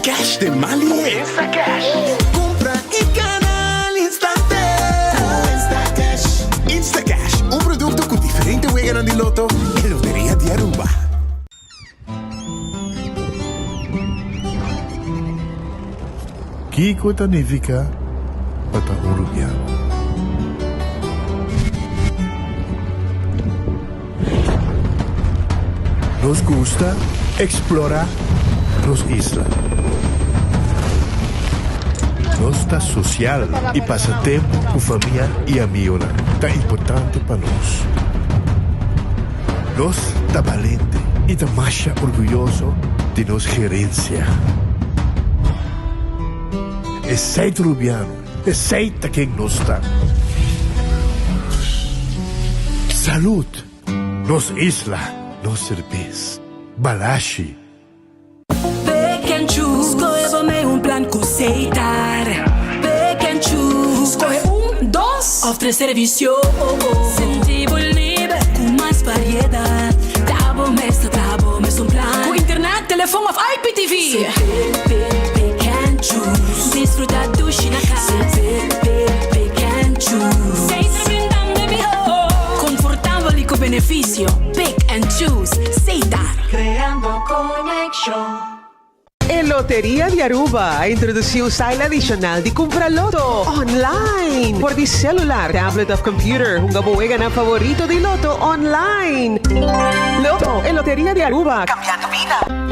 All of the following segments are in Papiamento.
cash den man lihe. Instacash. Cumpra y gana al instante. Instacash. Instacash, un producto cu diferente weganan di loto e Loteria di Aruba. Kiko ta nifiká pa ta un rubiano? Nos gusta eksplorá nos isla. Nos ta sosial i pasa tempu ku famia i amionan ta importante pa nos. Nos ta balente i ta masha orguyoso di nos gerensia. Esei ta Rubiano, esei ta ken nos ta. Salud! Nos isla, nos serbes. Balashi. Pick and choose, skohe bo mei un plan ku Setar. Pick and choose, skohe un, dos òf tres servisio. Sinti bo liber ku mas variedat. Ta bo mes ta traha bo mes un plan. Ku internet, telefon òf IPTV. Se pick, pick, pick and choose. Disfruta dushi na kas. Se pick, pick, pick and choose. Setar brindando e mihó. Konfortabel i ku benefisio. Pick and choose. Setar. Creando conexion. E Loteria di Aruba a introduci un style adicional di cumpra loto online. Por di celular, tablet of computer, hunga bo weganan favorito di loto online. Loto, e Loteria di Aruba, cambiando bida.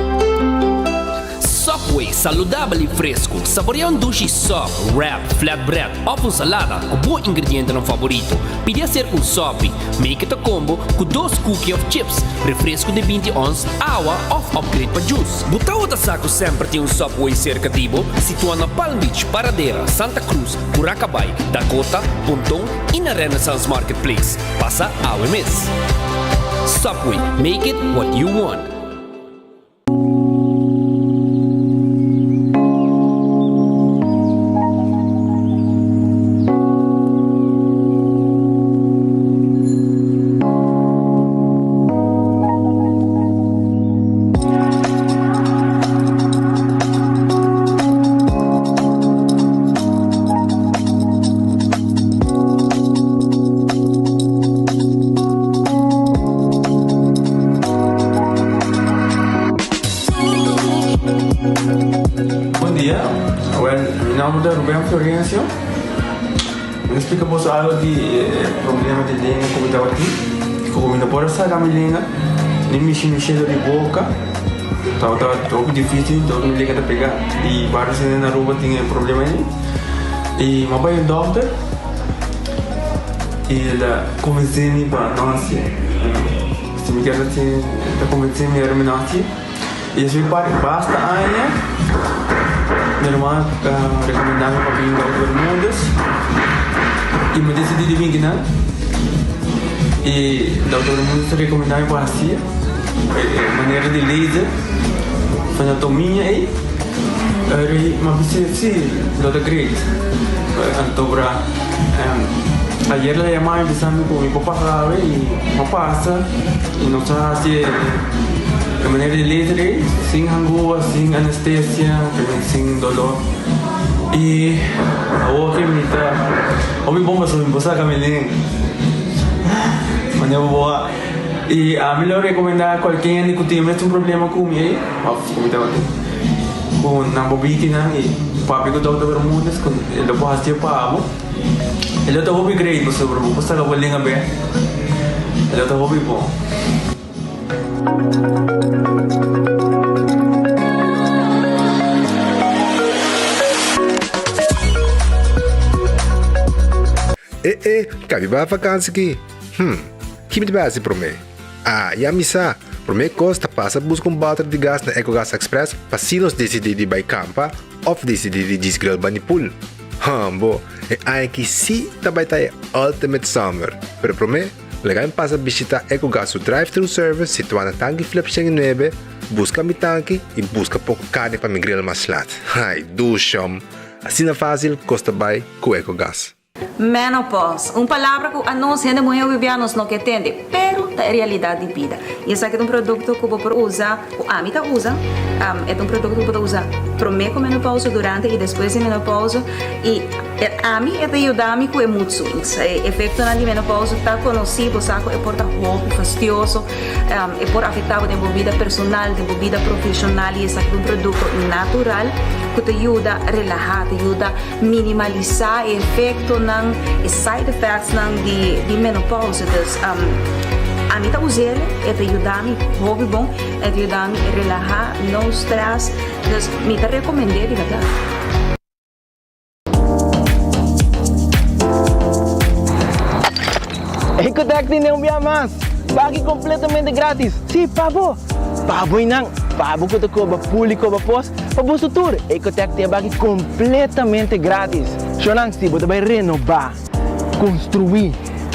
Subway, saludabel y fresco. Saborea un dushi sub, wrap, flatbread of un salada cu bo ingredientenan favorito. Pidi hacer un sopi. Make it a combo cu dos cookie of chips, refresco di binti ons, awa of upgrade pa juice. Bo tawata sa cu semper tin un Subway cerca di bo? Situa na Palm Beach, Paradera, Santa Cruz, Curacabai, Dakota, Ponton y na Renaissance Marketplace. Pasa awe mes. Subway, make it what you want. Bon dia, wel mi nomber ta Ruben Florencio. Mi ta splika boso algo di e problema di lenga ku mi tabatin. Ku mi no por a saka mi lenga, ni mishi mi shelo di boka. Tabata hopi dificil, tabata mi lenga ta pega. I varios hende na Aruba tin e problema ei. I mi a bai un dokter i el a konvensé mi pa no hasié. Si mi kier hasié, el ta konvensé mi ora mi no hasié. I despues di basta aña, mi ruman a rekomendá mi pa bin Dokter Bermudez i mi a disidí di bin kinan. I Dokter Bermudez a rekomendá mi pa hasié e manera di laser, anatomia ei. Eri mi a bisa si, lo ta great. Anto bra ayer el a yama mi bisa mi ku mi por pasa awe i mi a pasa i nos a hasi e manera di laser ei sin hangua, sin anestesia, sin dolor. I awor ke mi ta hopi bon pasobra mi por saka mi lenga manera bo a i ami lo rekomendá kualke hende ku tin e mesun problema ku mi ei òf ku mi tabatin ku nan por biki nan i papia ku Dòkter Bermudez ku e lo por hasié pa bo e lo ta hopi great pasobra bo por saka bo lenga bèk e lo ta hopi bon. E e, kabi bai vakansi ki? Hm, ki mi ta bai hasi promé? Ah, ya mi sa! Promé kos ta pasa buska un bòter di gas na Ecogas Express pa si nos disidí di bai kampa òf disidí di djis grill bani pool. Hambo, e aña aki sí ta bai ta e ultimate summer! Pero promé, laga mi pasa bishitá Ecogas su drive-thru service situá na Tanki Flip 109, buska mi tanki i buska poko karni pa mi grill mas lat. Ai, dushom! Asina fásil kos ta bai ku Ecogas. Menopause, un palabra ku anos hende muhé hopi bia nos no ke tende, pero. ta e realidat di bida. I esaki ta un produkto ku bo por usa, ku ami ta usa, e ta un produkto ku bo ta usa promé ku menopausa, durante i despues di menopausa i ami e ta yuda mi ku e mood swings. E efektonan di menopausa ta konosí, bo sa ku e por ta hopi fastioso, e por afektá bo den bo bida personal, den bo bida profeshonal i esaki ta un produkto natural ku ta yuda relahá, ta yuda minimalisá e efektonan, e side effectsnan di menopausa. Dus ami ta us'el, e ta yuda mi hopi bon, e ta yuda mi relahá, no stress, dus mi ta rekomend'é di bèrdat. Ecotec tin un bia mas! Baki completamente gratis! Si, pa bo! Pa bo y nan! Pa bo cu ta coba pul y coba pos, pa boso tur! Ecotec tin e baki completamente gratis! Shownan, si bo ta bay renoba, construi,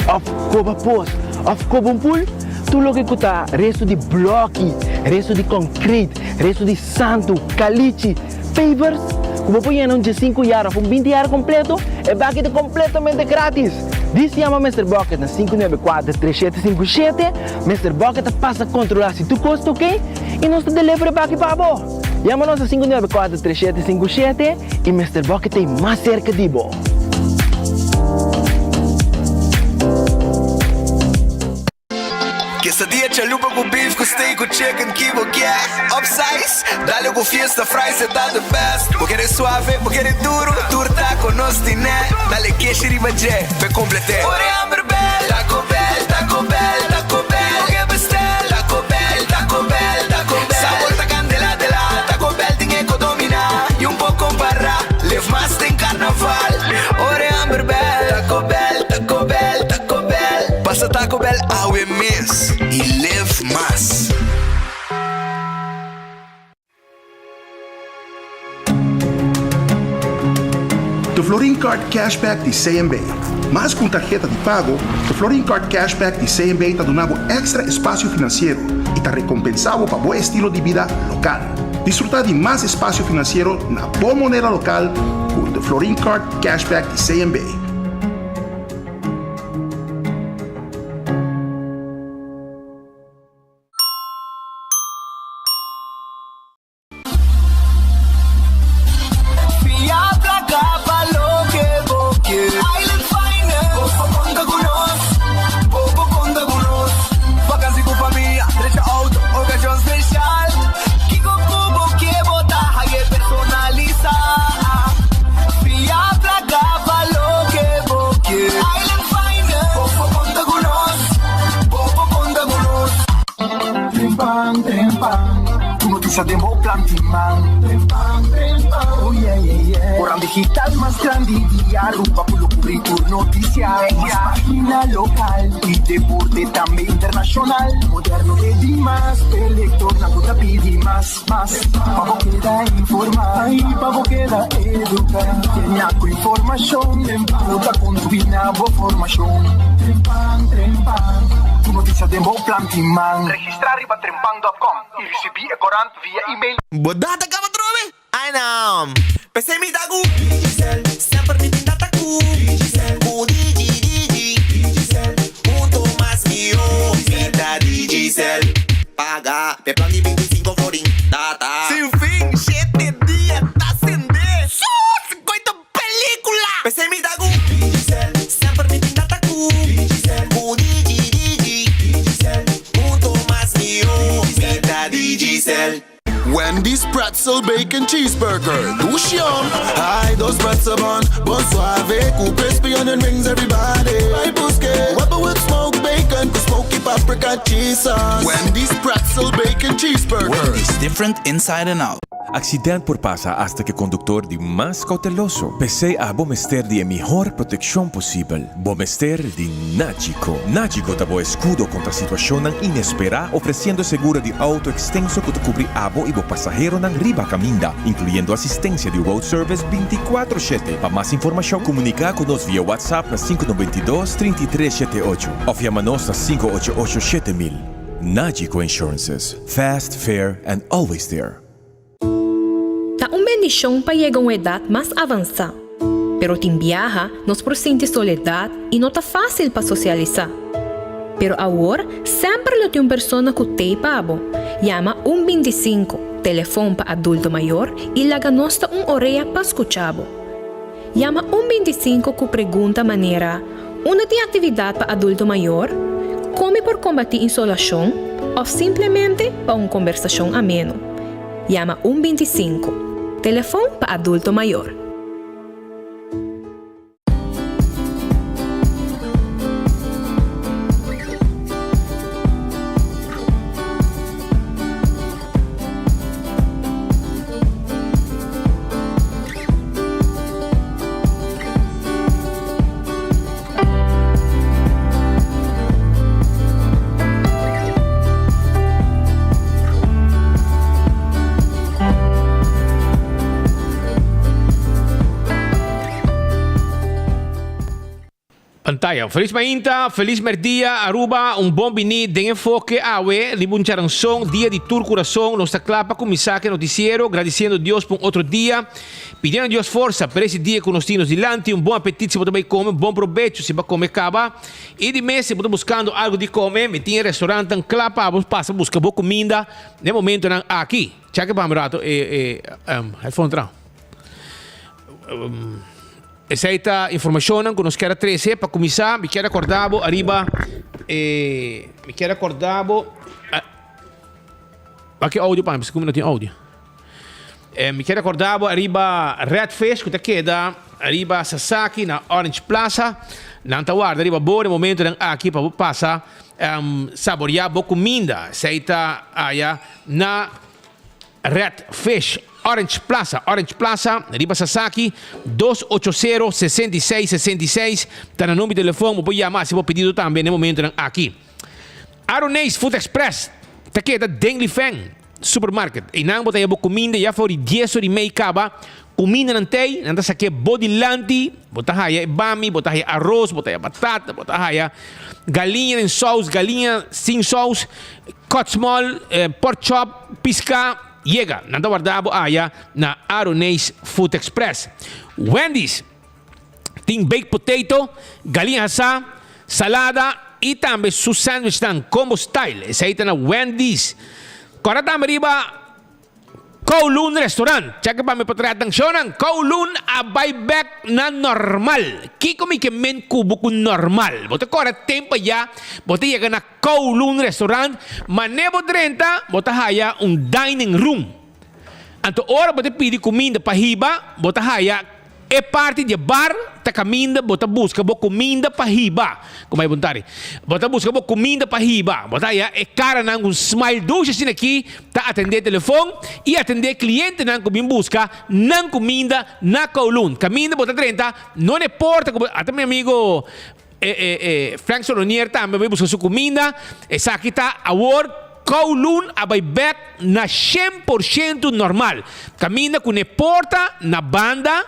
of coba pos, of coba un pul, tur loke cu ta resto di bloki, resto di concrete, resto di santo, calichi, Pavers ku bo por yena un diesinku yar òf un binti yar kompleto, e baki ta kompletamente gratis! Dis yama Mister Bucket na 594 3757, Mister Bucket ta pasa kontrolá si tur kos ta oke i nos ta deliver e baki pa bo! Yama nos na 594 3757 i Mister Bucket ta ei mas serka di bo! Quesadilla chalupa cu beef cu steak cu chicken ki bo kier Upsize, dale cu fiesta fries e ta the best Bo kere suave, bo kere duro, tur taco nos tine Dale keshi riba dje, p'e complete Ora e hamber bel, Taco Bell, Taco Bell, Taco Bell Bo ke bestel, Taco Bell, Taco Bell, Taco Bell Sabor ta candela de la, Taco Bell tin e co domina Y un por compara, live mas den carnaval Ora e hamber bel, Taco Bell, Taco Bell, Taco Bell. Pasa Taco Bell awe mes y live mas. The Florin Card Cashback di CMB. Mas ku un tarheta di pago, The Florin Card Cashback di CMB ta duna bo èkstra espasio finansiero i ta rekompensá bo pa bo estilo di bida lokal. Disfrutá di mas espasio finansiero na bo moneda lokal ku The Florin Card Cashback di CMB. Fia placa pa loke bo ke. Island Finance. Bo por conta cu nos. Bo por conta cu nos. Vakantie cu famia, drecha auto, ocasion special. Kico cu bo ke bo ta haye personalisa. Fia placa pa loke bo ke. Island Finance. Bo por conta cu nos. Bo por conta cu nos. Trempan, trempan, ku notisia den bo plan tin man. Trempan, trempan, oh yeah, yeah, yeah. Koran digital mas grandi di Aruba ku lo kubri tur notisia. Mas pagina lokal i deporte tambe internashonal. Moderno te dimas, e lektornan ku ta pidi mas. Mas pa bo keda informá i pa bo keda eduká. Kenia ku informashon ku ta kontribuí na bo formashon. Trempan, trempan, tur notisia den bo plan tin man. Registrá riba trempan dòt kòm i risibí e korant via email. Bo data kaba trobe? Ai no! P'esei mi ta ku Digicel, semper mi tin data ku Digicel, ku Digi Digi Digicel, hunto mas mihó mi ta Digicel. Paga p'e plan di 25 florin data. Sin fin, shete dia ta sende. Sus! Koito pelicula! P'esei mi ta ku Digicel, semper mi tin data ku Digicel, ku Digi Digi Digicel, hunto mas mihó mi ta Digicel. Wendy's Pretzel Bacon Cheeseburger, dushi yum! Hi, dos pretzel bun, bon suave ku crispy onion rings everybody. Bai buske, webber with smoked bacon ku smoky paprika cheese sauce. Wendy's Pretzel Bacon Cheeseburger. Wendy's, different inside and out. Accident por pasa hasta cu e conductor di mas cauteloso. P'esey abo mester di e mihor proteccion posibel. Bo mester di Nagico. Nagico ta bo escudo contra situacionnan inespera, ofreciendo seguro di auto extenso cu ta cubri abo y bo pasaheronan riba caminda, incluyendo asistencia di road service binticuatro shete. Pa mas informacion, comunica cu nos via WhatsApp na sinku noventa i dos, trinta i tres shete ocho of yama nos na sinku ocho ocho 7000. Nagico Insurances, fast, fair and always there. Ta un bendishon pa yega un edat mas avansá, pero tin biaha nos por sinti soledat i no ta fásil pa sosialisá. Pero awor, semper lo tin un persona ku t'ei pa bo. Yama un 25, telefon pa adulto mayor, i laga nos ta un orea pa skucha bo. Yama un 25 ku pregunta manera, Unda tin aktividat pa adulto mayor? Kon mi por kombatí insolashon? Òf simplemente pa un kombersashon ameno. Yama un 25, telefon pa adulto mayor. Pantaya. Feliz mainta, feliz merdia, Aruba, un bon bini den Enfoke awe, riba un charanson, dia di tur curason, nos ta cla pa cuminsa cu e noticiero, gradiciendo Dios pa un otro dia, pidiendo Dios forsa pa ese dia cu nos tin nos dilanti, un bon apetit si bo ta bay come, bon probecho si bo a come caba, y di mes si bo ta buscando algo di come, mi tin e restaurantnan cla pa bo pasa busca bo cuminda den momentonan aki. Check pa mi rato e headphone tra. Esei ta informashonnan ku nos kier a trese. Pa kuminsá, mi kier a kòrda bo ariba e mi kier a kòrda bo Wak e audio pa mi, pasobra ku mi no tin audio. Mi kier a kòrda bo ariba Red Fish ku ta keda ariba Sasaki na Orange Plaza. Nan ta warda riba bo den momentonan aki pa bo pasa saboriá bo kuminda. Esei ta aya na Red Fish, Orange Plaza, Orange Plaza, riba Sasaki, dos ocho sero, 66, 66, ta na number di telefon, bo por yama hasi bo pedido tambe na e momentonan aki. Aroneis Food Express ta keda den Lifeng Supermarket. Einan bo ta haya bo kuminda ya for di dies or i mei kaba, kumindanan tei, nan ta sak'é bo dilanti, bo ta haya e bami, bo ta haya aros, bo ta haya batata, bo ta haya galiña den sous, galiña sin sous, cut small, pork chop, piská, yega. Nan ta warda bo aya na Aroneis Food Express. Wendy's tin baked potato, galiña hasá, salada i tambe su sandwichnan combo style. Esei ta na Wendy's. Kòrda tambe riba Kowloon Restaurant. Chèk pa mi potret nan shownan. Kowloon a bai bèk na normal. Kiko mi ke men ku bo ku normal? Bo ta kòrda tempu ayá bo ta yega na Kowloon Restaurant, manera bo drenta bo ta haya un dining room. Anto ora bo ta pidi kuminda pa hiba, bo ta haya E parti di e bar ta kaminda bo ta buska bo kuminda pa hiba. Kuma e buntari. Bo ta buska bo kuminda pa hiba. Bo ta haya e karanan ku un smile dushi asina aki ta atendé telefon i atendé klientenan ku bin buska nan kuminda na Kowloon. Kaminda bo ta drenta no na e porta ku bo ata mi amigo Frank Solonier tambe a bai buska su kuminda. Esaki ta awor Kowloon a bai bek na 100% normal. Kaminda ku n'e porta na banda,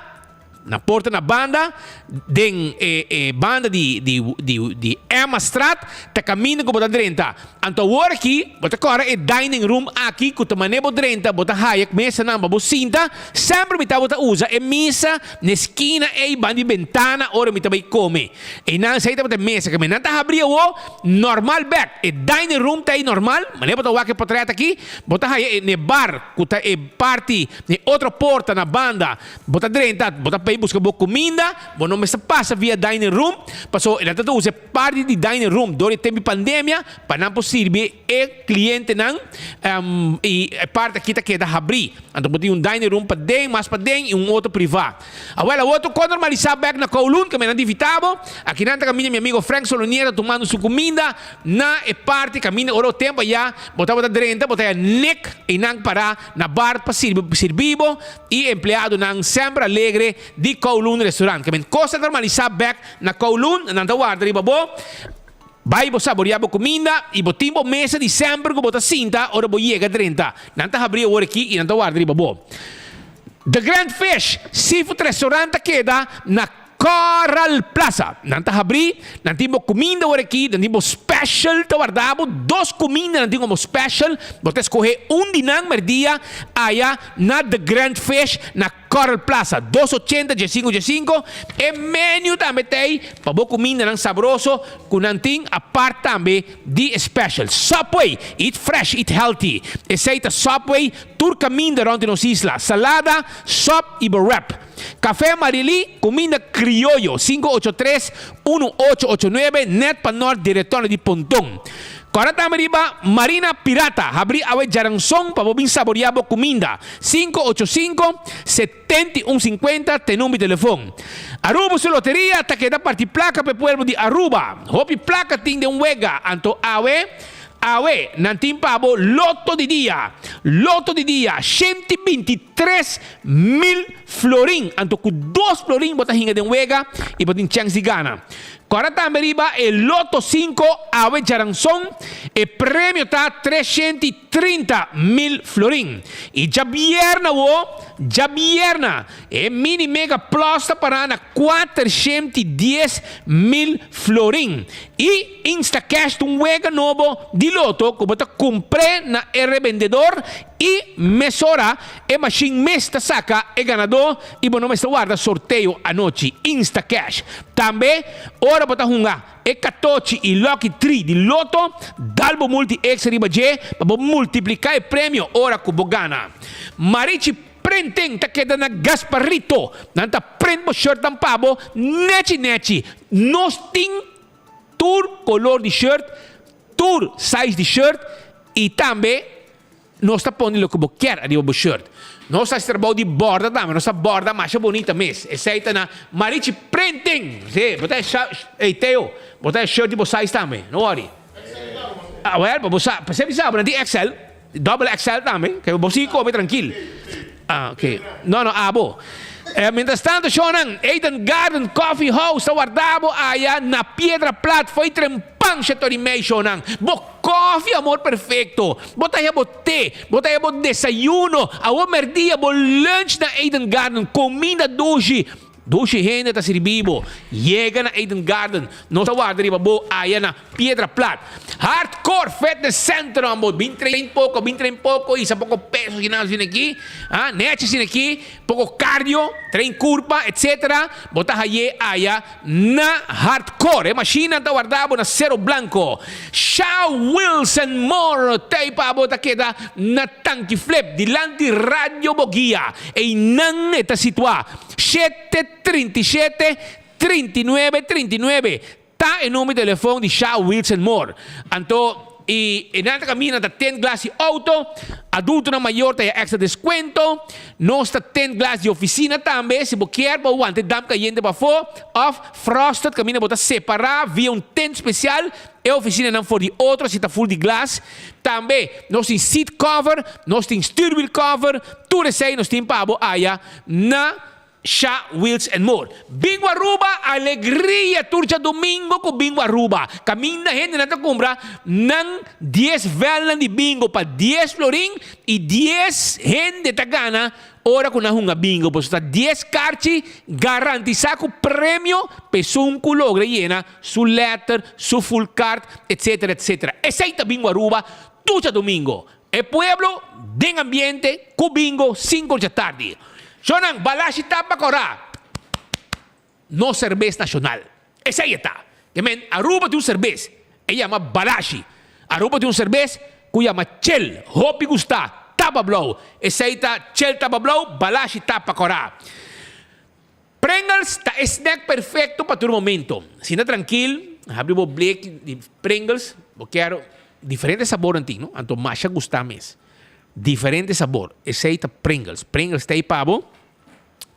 na porta na banda, den e e banda di di di di Emmastraat, ta kaminda ku bo ta drenta. Anto awor aki bo ta kòrda e dining room aki ku ta manera bo drenta bo ta haya mesanan pa bo sinta. Semper mi tabata usa e mesa n'e skina ei banda di bentana ora mi ta bai kome. Einan esei tabata e mesa ku mi nan ta habri awor normal bèk. E dining room ta ei normal, manera bo ta wak e potret aki, bo ta haya e n'e bar ku ta e parti n'e otro porta na banda, bo ta drenta, bo ta bai buska bo kuminda, bo no mester pasa via dining room, pasobra e nan ta usa e parti di dining room dor e tempu di pandemia pa nan por sirbi e klientenan i e parti aki ta keda habrí. Anto bo tin un dining room paden, mas paden i un otro privá. Awel, awor tur kos normalisá bèk na Kowloon, kaminda nan ta invitá bo. Aki nan ta kaminda mi amigo Frank Solonier ta tumando su kuminda na e parti kaminda ora o tempu ayá bo tabata drenta, bo ta haña nek einan pará na bar pa sirbi sirbi bo i empleadonan semper alegre di Kowloon Restaurant. Kaminda kos ta normalisá bèk na Kowloon, nan ta warda riba bo. Bai bo saboreá bo kuminda i bo tin bo mesa di semper ku bo ta sinta ora bo yega drenta. Nan ta habrí awor aki i nan ta warda riba bo. The Grand Fish Seafood Restaurant ta keda na Coral Plaza. Nan ta habrí, nan tin bo kuminda awor aki, nan tin bo special. Special ta warda bo, dos cuminda nan tin como special, bo ta escoge un di nan merdia aya na The Grand Fish na Coral Plaza, dos ochenta diesinco diesinco. E menu tambe ta ey pa bo cumindanan sabroso cu nan tin apart tambe di e special. Subway, eat fresh, eat healthy. Esey ta Subway tur caminda rond di nos isla. Salada, sop y bo wrap. Café Marily, cuminda crioyo, 583 1889, net pa nort di retorno di Ponton. Kòrda tambe riba Marina Pirata, habrí awe djaranson pa bo bin saboriá bo kuminda. 585, 71 50 t'e number di telefon. Aruba su loteria ta keda parti plaka p'e pueblo di Aruba. Hopi plaka tin den wega, anto awe, awe nan tin pa bo loto di dia. Loto di dia, 123 mil florin. Anto ku dos florin bo ta hinga den wega i bo tin chèns di gana. Kòrda tambe riba e Loto 5 awe djaranson, e premio ta 330 mil florin. I djabierna wo, djabierna, e Mini Mega Plus ta pará na 410 mil florin. I Instacash ta un wega nobo di loto ku bo ta kumpr'é na e rebendedor i mesora e mashin mes ta saka e ganadó i bo no mester warda sorteo anochi. Instacash. Tambe ora bo ta hunga e katochi i Lucky Three di loto, dal bo multi extra riba dje pa bo multipliká e premio ora ku bo gana. Marichi Printing ta keda na Gasparito. Nan ta print bo shirtnan pa bo nechi nechi. Nos tin tur kolor di shirt, tur size di shirt i tambe nos ta pone loke bo kier ariba bo shirt. Nos ta hasi trabou di borda tambe, nos ta borda masha bonita mes. Esei ta na Marichi Printing. Si, bo ta ey Teo, bo ta e shirt di bo size tambe, no worry. Ah well, pa bo sa, p'esei mi sa bo nan tin XL, double XL tambe, ke bo sigui kome trankil. Ah, ok. No, no, abo. Eh, mientras tanto, shownan, Eden Garden Coffee House ta warda bo aya na Piedra Plat fo'i trempan shetor i mei, shownan. Bo koffie, amor perfecto. Bo ta haya bo te, bo ta haya bo desayuno, awo merdia, bo lunch na Eden Garden. Comida dushi. Dushi hende ta sirbi bo. Yega na Eden Garden. Nos ta warda riba bo aya na Piedra Plat. Hardcore Fitness Center on bo. Bin train poko, bin train poko, hisa poko peso asina asina aki. Ah, nechi asina aki. Poko cardio, train curpa, etc. Bo ta haye aya na Hardcore. E mashinnan ta warda bo na Cerro Blanco. Sha Wilson More tei pa bo ta keda na Tanki Flip, dilanti Radio Boguia. Einan e ta situa. 7 37 39 39 ta e number di telefon di Sha Wilson Moore. Anto, i e nan ta camina ta tint glas di auto, adultonan mayor ta haya extra descuento, nos ta tint glas di oficina tambe, si bo kier bo wanta e damp cayente pafó, of frosted caminda bo ta separa via un tint special e oficinanan for di otro si ta full di glas. Tambe nos tin seat cover, nos tin stuurwiel cover, tur esey nos tin pa bo aya na Sha Wheels and More. Bingo Aruba, alegria tur djadomingo ku Bingo Aruba. Kaminda hendenan ta kumpra nan dies vèlnan di bingo pa dies florin i dies hende ta gana ora ku nan hunga bingo. Pasobra ta dies karchi garantisá ku premio pa esun ku logra yena su lèter, su full card, etcetera, etcetera. Esei ta Bingo Aruba tur djadomingo. E pueblo den ambiente ku bingo sinku djatardi. Shownan Balashi tapa kòrá nos serbes nashonal. Esei e ta. Ke men Aruba tin un serbes e yama Balashi. Aruba tin un serbes ku yama Chel. Hopi gustá. Tapa blou. Esei ta Chel tapa blou, Balashi tapa kòrá. Pringles ta e snack perfecto pa tur momento. Sinta trankil, habri bo blik di Pringles, bo kier diferente sabornan tin, no? Anto masha gusta mes. Diferente sabor. Esey ta Pringles. Pringles ta ey pa bo.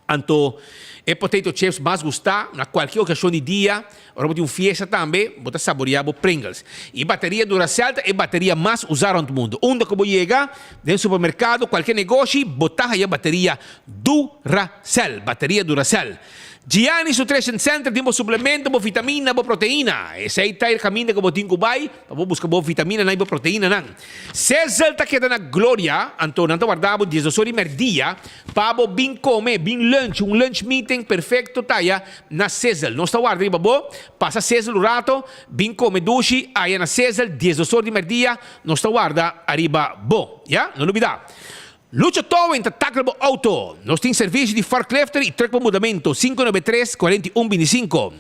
Anto e potato chips mas gusta na cualkier ocasion di dia. Ora bo tin un fiesta tambe, bo ta saborea bo Pringles. E bateria Duracell ta e bateria mas usa rond mundo. Unda cu bo yega, den supermercado, cualkier negoshi, bo ta haya bateria Duracell. Bateria Duracell. Gianni's Nutrition Center tin bo suplemento, bo vitamina, bo proteina. Esey ta e caminda cu bo tin cu bay pa bo busca bo vitaminanan y bo proteinanan. Sizzle ta keda na Gloria, anto nan ta warda bo diesdos ora y merdia pa bo bin come, bin lunch, un lunch meeting. Setting perfecto ta aya na Sizzle. Nos ta warda riba bo, pasa Sizzle un rato, bin come dushi aya na Sizzle, diesdos or di merdia, nos ta warda ariba bo, ya? No lubida. Lucho Towing ta tackle bo auto. Nos tin servicio di forklifter y truck pa mudamento, 593 41 25.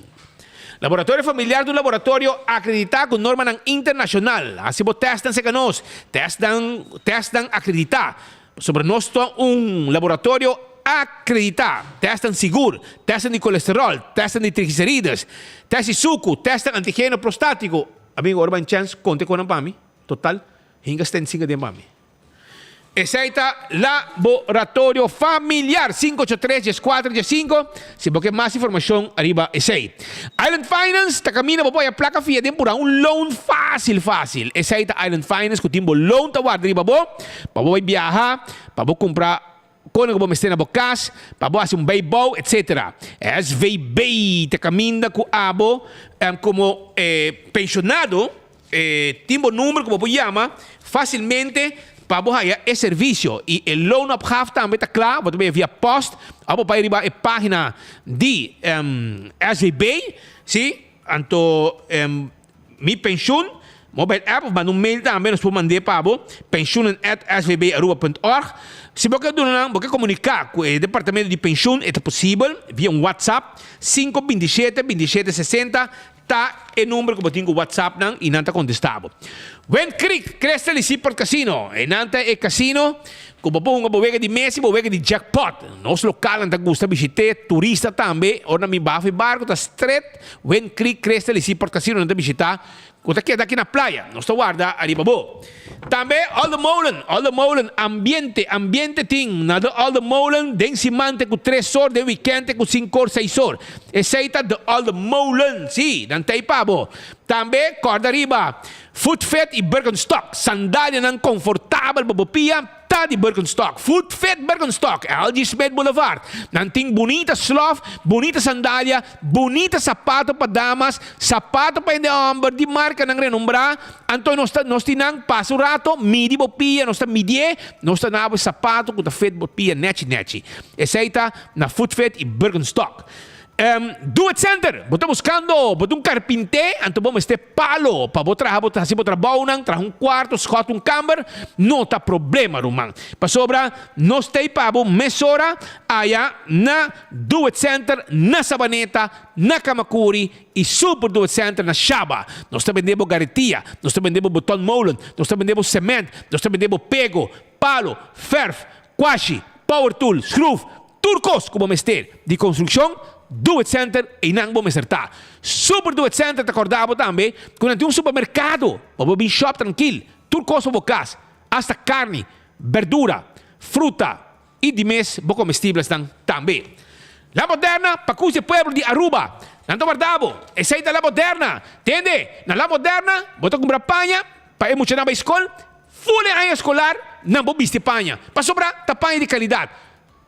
Laboratorio Familiar ta un laboratorio acredita cu normanan internacional. Haci bo testnan cerca nos, testnan testnan acredita. Pasobra nos ta un laboratorio acredita. Testnan sigur, testnan di colesterol, testnan di triglicerides, test di sucu, testnan antigeno prostatico. Amigo, ora ban chens, conta e conan pa mi. Total, hinga sten singa den pa mi. Esei ta Laboratorio Familiar, 583 14 15, si bo ke mas informashon ariba esei. Island Finance ta kaminda bo por haya plaka fia den pura un loan fásil fásil. Esei ta Island Finance ku tin bo loan ta warda riba bo pa bo bai biaha, pa bo kumpra kone ku bo mester na bo kas, pa bo hasi un beibou, etc. SVB ta kaminda ku abo komo penshonado. E tin bo number ku bo por yama fásilmente pa bo haya e servisio. I e loonopgave tambe ta kla, bo ta bia via post òf bo bai riba e página di SVB, sí. Anto Mi Penshun mobile app òf manda un mail tambe nos por mand'é pa bo, pensioenen at svbaruba punt org. Si bo ke duna nan, bo ke komuniká ku e departamento di penshun e ta posibel via un WhatsApp, sinku 27 27 60 Ta e number ku bo tin ku WhatsApp nan i nan ta kontestá bo. Wind Creek, Crystal i Seaport Casino. E nan ta e casino ku bo por hunga bo wega di mesa i bo wega di jackpot. Nos lokalnan ta gusta bishit'é, turista tambe. Ora nan bin baha for e barku ta stret Wind Creek, Crystal i Seaport Casino nan ta bishitá ku ta keda aki na playa. Nos ta warda ariba bo. Tambe Olde Molen, Olde Molen, ambiente, ambiente tin na de Olde Molen den siman te ku tres or, den weekend te ku sinku or, seis or. Esei ta de Olde Molen, sí, nan ta ei pa bo. Tambe kòrda riba Footfit i Birkenstock, sandalianan konfortabel pa bo pia ta di Birkenstock. Footfit Birkenstock, LG Smith Boulevard. Nan tin bunita slof, bunita sandalia, bunita sapato pa damas, sapato pa hende hòmber di markanan renombrá. Anto nos ta nos tin nan pasa un rato, midi bo pia, nos ta midié, nos ta na bo e sapato ku ta fit bo pia nechi nechi. Esei ta na Footfit i Birkenstock. Do It Center, bo ta buskando, bo ta un karpinté, anto bo mester palo pa bo traha bo hasi bo trabounan, traha un kuarto, skòt un kamber, no ta problema ruman. Pasobra nos ta ei pa bo mesora aya na Do It Center na Sabaneta, na Kamakuri i Super Do It Center na Shaba. Nos ta bende bo garetia, nos ta bende bo boton molen, nos ta bende bo sement, nos ta bende bo pego, palo, ferf, kwashi, power tool, skruf, tur kos ku bo mester di konstrukshon, Do It Center einan bo mester ta. Super Do It Center ta kòrda bo tambe ku nan tin un supermerkado pa bo bin shòp trankil, tur kos pa bo kas, asta karni, berdura, fruta, I di mes bo comestiblesnan tambe. La Moderna pa cus e pueblo di Aruba. Nan ta warda bo. Esey ta La Moderna. Tende, na La Moderna bo ta cumpra paña pa e muchanan bay scol. Ful e aña escolar nan bo bisti paña. Pasobra ta paña di calidad.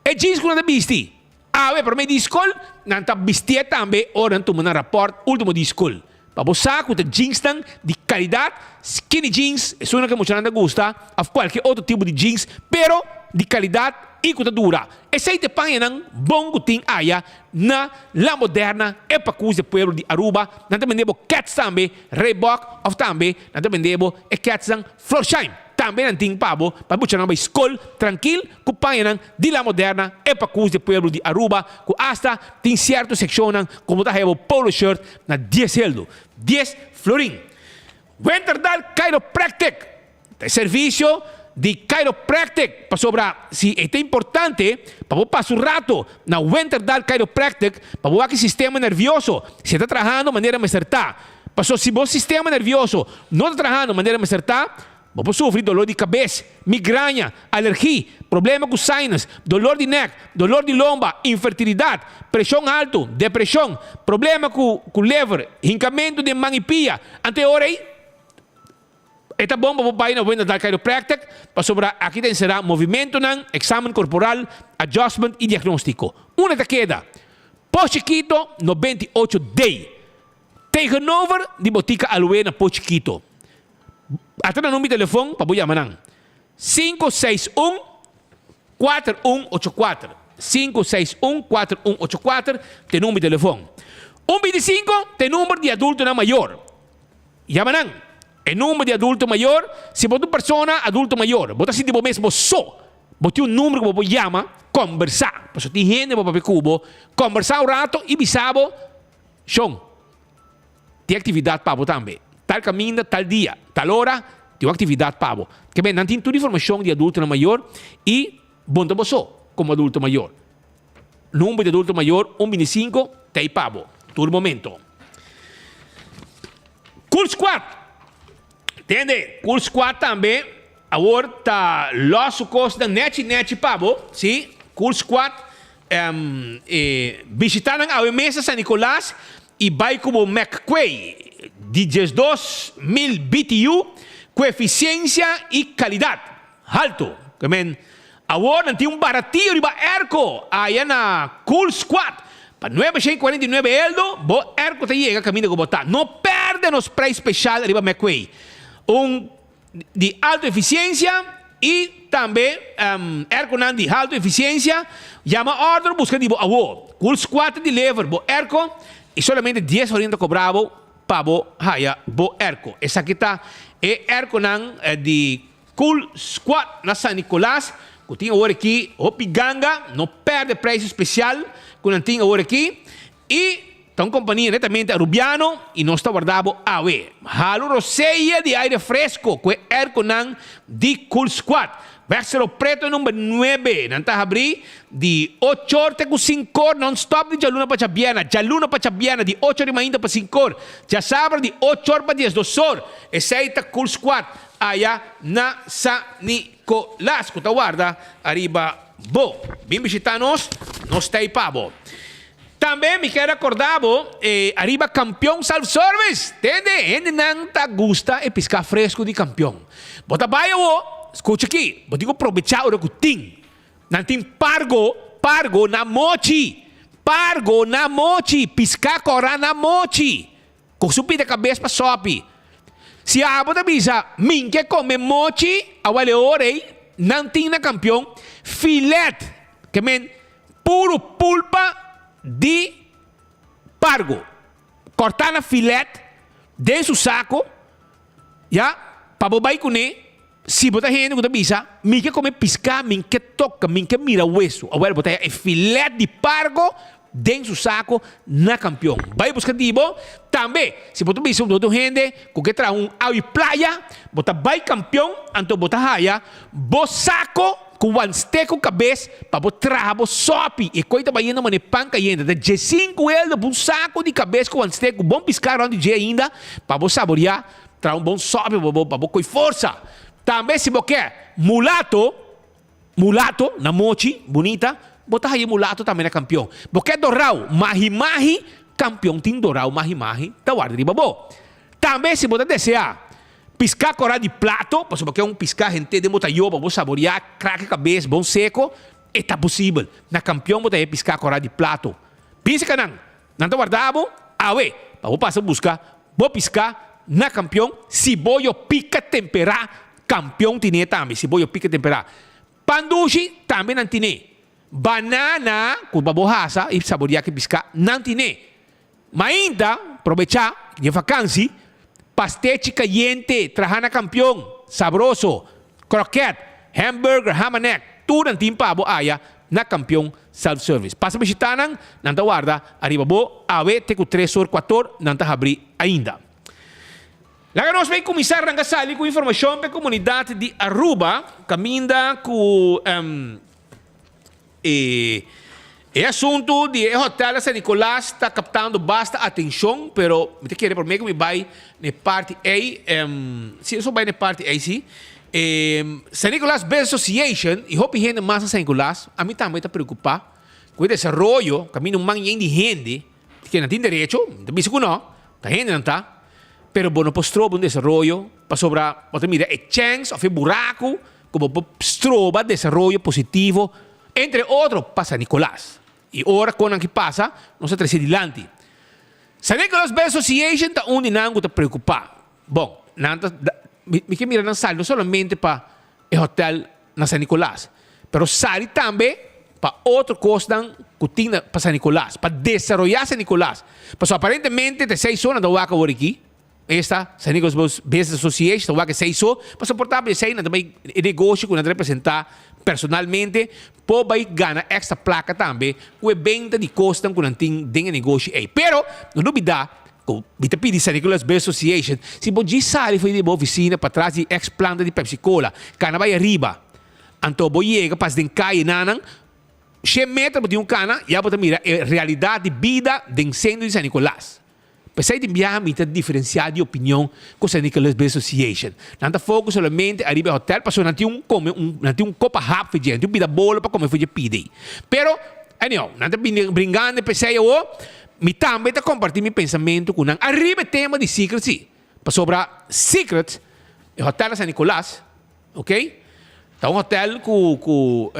E jeans cu nan ta bisti awe prome di scol, nan ta bistié tambe ora nan tuma nan rapport ultimo di scol. Pa bo sa cu ta jeansnan di calidad, skinny jeans, esunnan cu e muchanan ta gusta, of cualkier otro tipo di jeans, pero di calidad y cu ta dura. Esey ta e pañanan bon cu tin aya na La Moderna, e pacus di pueblo di Aruba. Nan ta bende bo Keds tambe, Reebok, of tambe nan ta bende bo e Kedsnan Florsheim. Tambe nan tin pa bo, pa e muchanan bay scol trankil cu pañanan di La Moderna, e pacus di pueblo di Aruba, cu hasta tin cierto seccionnan cu bo ta haya bo polo shirt na dies heldo, dies florin. Winterdal Chiropractic ta e servicio di chiropractic pasobra si e ta importante pa bo pasa un rato na Winterdal Chiropractic pa bo wak e sistema nervioso si e ta trahando manera mester ta. Paso si bo sistema nervioso no ta trahando manera mester ta, Bo por sufri dolor di kabes, migraña, alergi, problema ku sinus, dolor di nek, dolor di lomba, infertilidat, preshon haltu, depreshon, problema ku ku lever, hinkamentu den man i pia. Anto e ora ei e ta bon pa bo bai na Wenderdal Chiropractic pasobra aki ta enserá movimentunan, eksamen korporal, adjustment i diagnóstiko. Unda ta keda? Pos Chikito 98 D. Tegenover di Botica Aloe na Pos Chikito. Ata nan number di telefon pa bo yama nan, 561 4184. 561 4184 ta e number di telefon. Un bintisinko ta e number di adultonan mayor. Yama nan. E number di adulto mayor, si bo ta un persona adulto mayor, bo ta sinti bo mes bo so, bo tin un number ku bo por yama, kombersá. Pasobra tin hende bo papia ku bo, kombersá un rato i bisa bo, Shon, tin aktividat pa bo tambe. Tal kaminda, tal dia, tal ora, tin un aktividat pa bo. Ke men, nan tin tur informashon di adultonan mayor i bo no ta bo so komo adulto mayor. Number di adulto mayor un bintisinko ta ei pa bo tur momento. Cool Squad! Tende, Cool Squad tambe awor ta los su kosnan nechi nechi pa bo, si. Cool Squad, e bishita nan awe mes na San Nicolas i bai ku bo McQuay di 12,000 BTU ku efisiensia i kalidat. Halto. Ke men, awor nan tin un baratio riba airco aya na Cool Squad. Pa nuebe shen kuarenta i nuebe eldo, bo airco ta yega kaminda ku bo ta. No pèrdè nos prijs speshal riba McQuay. Un di alto efisiensia i tambe airconan di halto efisiensia. Yama order buska di bo awor. Cool Squad ta deliver bo airco i solamente dies florin ta kobra bo pa bo haya bo airco. Esaki ta e airconan di Cool Squad na San Nicolas cu tin awor aki hopi ganga, no perde prijs especial cu nan tin awor aki y ta un compania netamente Arubiano y nos ta warda bo awe. Halo rosea di aire fresco cu e airconan di Cool Squad. Weg Cerro Preto number nuebe nan ta habri di ocho or te cu cinco or non stop di djaluna pa djabièrnè, djaluna pa djabièrnè di ocho or di mainta pa cinco or, djasabra di ocho or pa diesdos or. Esey ta Cool Squad. Aya na San Nicolas cu ta warda ariba bo. Bin bishita nos, nos ta ey pa bo. Tambe mi kier recorda bo e ariba Campeon Self Service. Tende, hendenan ta gusta e pisca fresco di Campeon. Bo ta bay awo, scucha aki, bo tin cu probecha ora cu tin. Nan tin pargo, pargo na mochi. Pargo na mochi, pisca cora na mochi. Ku su pida kabes pa sòpi. Si abo ta bisa, Min ke kome mochi, awel e ora ei nan tin na kampion filet, ke men puru pulpa di pargo, kòrtá na filet den su sako, ya, pa bo bai kuné. Si bo ta hende ku ta bisa, Mi ke kome piská, mi ke toka, mi ke mira wesu. Awel, bo ta haña e filet di pargo den su sako na kampion. Bai buska di bo. Tambe, si bo ta bisa un otro hende ku ke traha un awi playa, bo ta bai kampion, anto bo ta haña bo sako ku wanste ku kabes pa bo traha bo sòpi. E koi ta bayendo manera pan kayente. Ta djesinku eldo pa un sako di kabes ku wanste ku bon piská rònt di dje ainda pa bo saboriá. Traha un bon sòpi pa bo pa bo koi forsa. Tambe si bo ke mulato, mulato na mochi bunita, bo ta haye mulato tambe na kampion. Bo ke dorau mahi mahi, kampion tin dorau mahi mahi ta warda riba bo. Tambe si bo ta desea piská kora di plato, pasobra bo ke un piská henter den bo tayo pa bo saboria, krake kabes bon seko, e ta posibel. Na kampion bo ta haye piská kora di plato. Binse kanan. Nan ta warda bo awe pa bo pasa buska bo piská na kampion si bo yo pika temperá kampion tine tambe si bo yo pika temperá pan dushi tambe nan tine banana ku pa bo hasa i saboriá ki piská nan tine mainta probechá di e fakansi pastechi kayente traha na kampion sabroso krokèt hamburger hamanek tur nan tin pa bo aya na Kampion Self Service. Pasa bishita nan, nan ta warda ariba bo awe te ku tres or kuator nan ta habri ainda. Laga nos bay kuminsá ranka sali ku informashon pa e komunidat di Aruba kaminda ku e e asuntu di e hotel na San Nicolas ta kaptando basta atenshon pero mi ta kere prome ku mi bay na e parti ey si nos por bay na e parti ey si. E San Nicolas Business Association y hopi hende mas na San Nicolas, ami tambe ta preocupa cu e desaroyo caminda un man yen di hende ke nan tin derecho, mi ta bisa cu no, ta hende nan ta, pero bo no por stroba un desaroyo pasobra bo ta mira e chens of e buraco cu bo por stroba desaroyo positivo entre otro pa San Nicolas. Y ora cu nan ki pasa nos ta trece dilanti. San Nicolas Business Association ta un di nan cu ta preocupa. Bon, nan ta, mi, mi ke mira nan sali no solamente pa e hotel na San Nicolas, pero sali tambe pa otro kosnan ku tin na pa San Nicolas, pa desaroyá San Nicolas. Pasobra aparentemente ta esei so nan ta wak awor aki, esta San Nicolas Business Association ta wak esei so, pasobra por ta esei nan ta bai e negoshi ku nan ta representá personalmente por bai gana extra plaka tambe ku e benta di kosnan ku nan tin den e negoshi ei. Pero no lubidá ku mi ta pidi San Nicolas Business Association si bo djis sali for di bo ofisina patras di ex planta di Pepsi Cola kana bai ariba. Anto bo yega pas den caye nanan, shen meter bo tin un cana, ya bo ta mira e realidad di bida den centro di San Nicolas. P'esey tin biaha mi ta diferencia di opinion cu San Nicolas Bay Association. Nan ta focus solamente ariba e hotel pasobra nan tin un come un nan tin un copa hap for dje, nan tin un bida bolo pa come for dje pidi. Pero, anyhow, nan ta bini bringando p'esey awo, mi tambe ta comparti mi pensamento cu nan ariba e tema di secret si. Pasobra secret, e hotel na San Nicolas, Ok, ta un hotel cu cu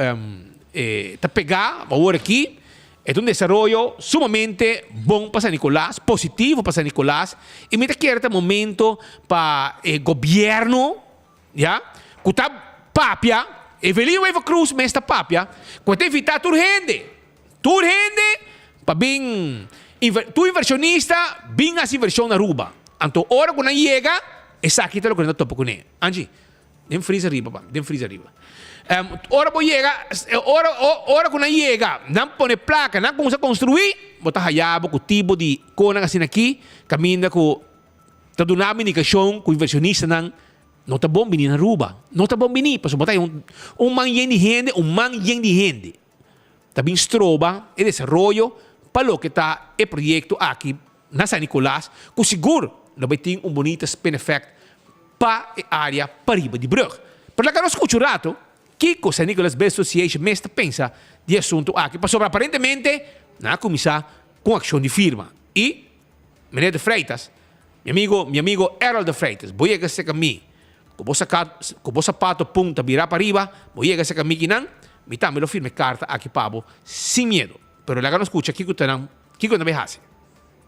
ta pega awor aki, e ta un desaroyo sumamente bon pa San Nicolas, positivo pa San Nicolas, y mi ta kere ta momento pa e gobierno, ya, cu ta papia, Evelyn Wever Croes mes ta papia, cu e ta invita tur hende, tur hende pa bin, tur inversionista bin haci inversion na Aruba, anto ora cu nan yega, esaki ta loke nan ta topa cune. Angie, den freezer riba pa, den freezer riba. Ora bo yega, ora, ora ku nan yega, nan pone plaka, nan kuminsá konstruí, bo ta haya bo ku tipo di konan asina aki, kaminda ku ta duna bo indikashon ku invershonistanan no ta bon bini na Aruba. No ta bon bini, pasobra bo ta haya un, un man yen di hende, un man yen di hende ta bin stroba e desaroyo pa loke ta e proyekto aki na San Nicolas cu sigur lo bay tin un bunita spin effect pa e area pariba di brug. Pero laga nos scucha un rato kico San Nicolas Bay Association mes ta pensa di e asunto aki pasobra aparentemente nan a cuminsa cu un accion di firma y Meneer de Freitas, mi amigo, mi amigo Errol de Freitas, bo yega cerca mi cu bo saca cu bo sapato punta bira pariba, bo yega cerca mi kinan, mi tambe lo firma e carta aki pa bo sin miedo. Pero laga nos scucha kico ta nan Kiko nan bay hasi?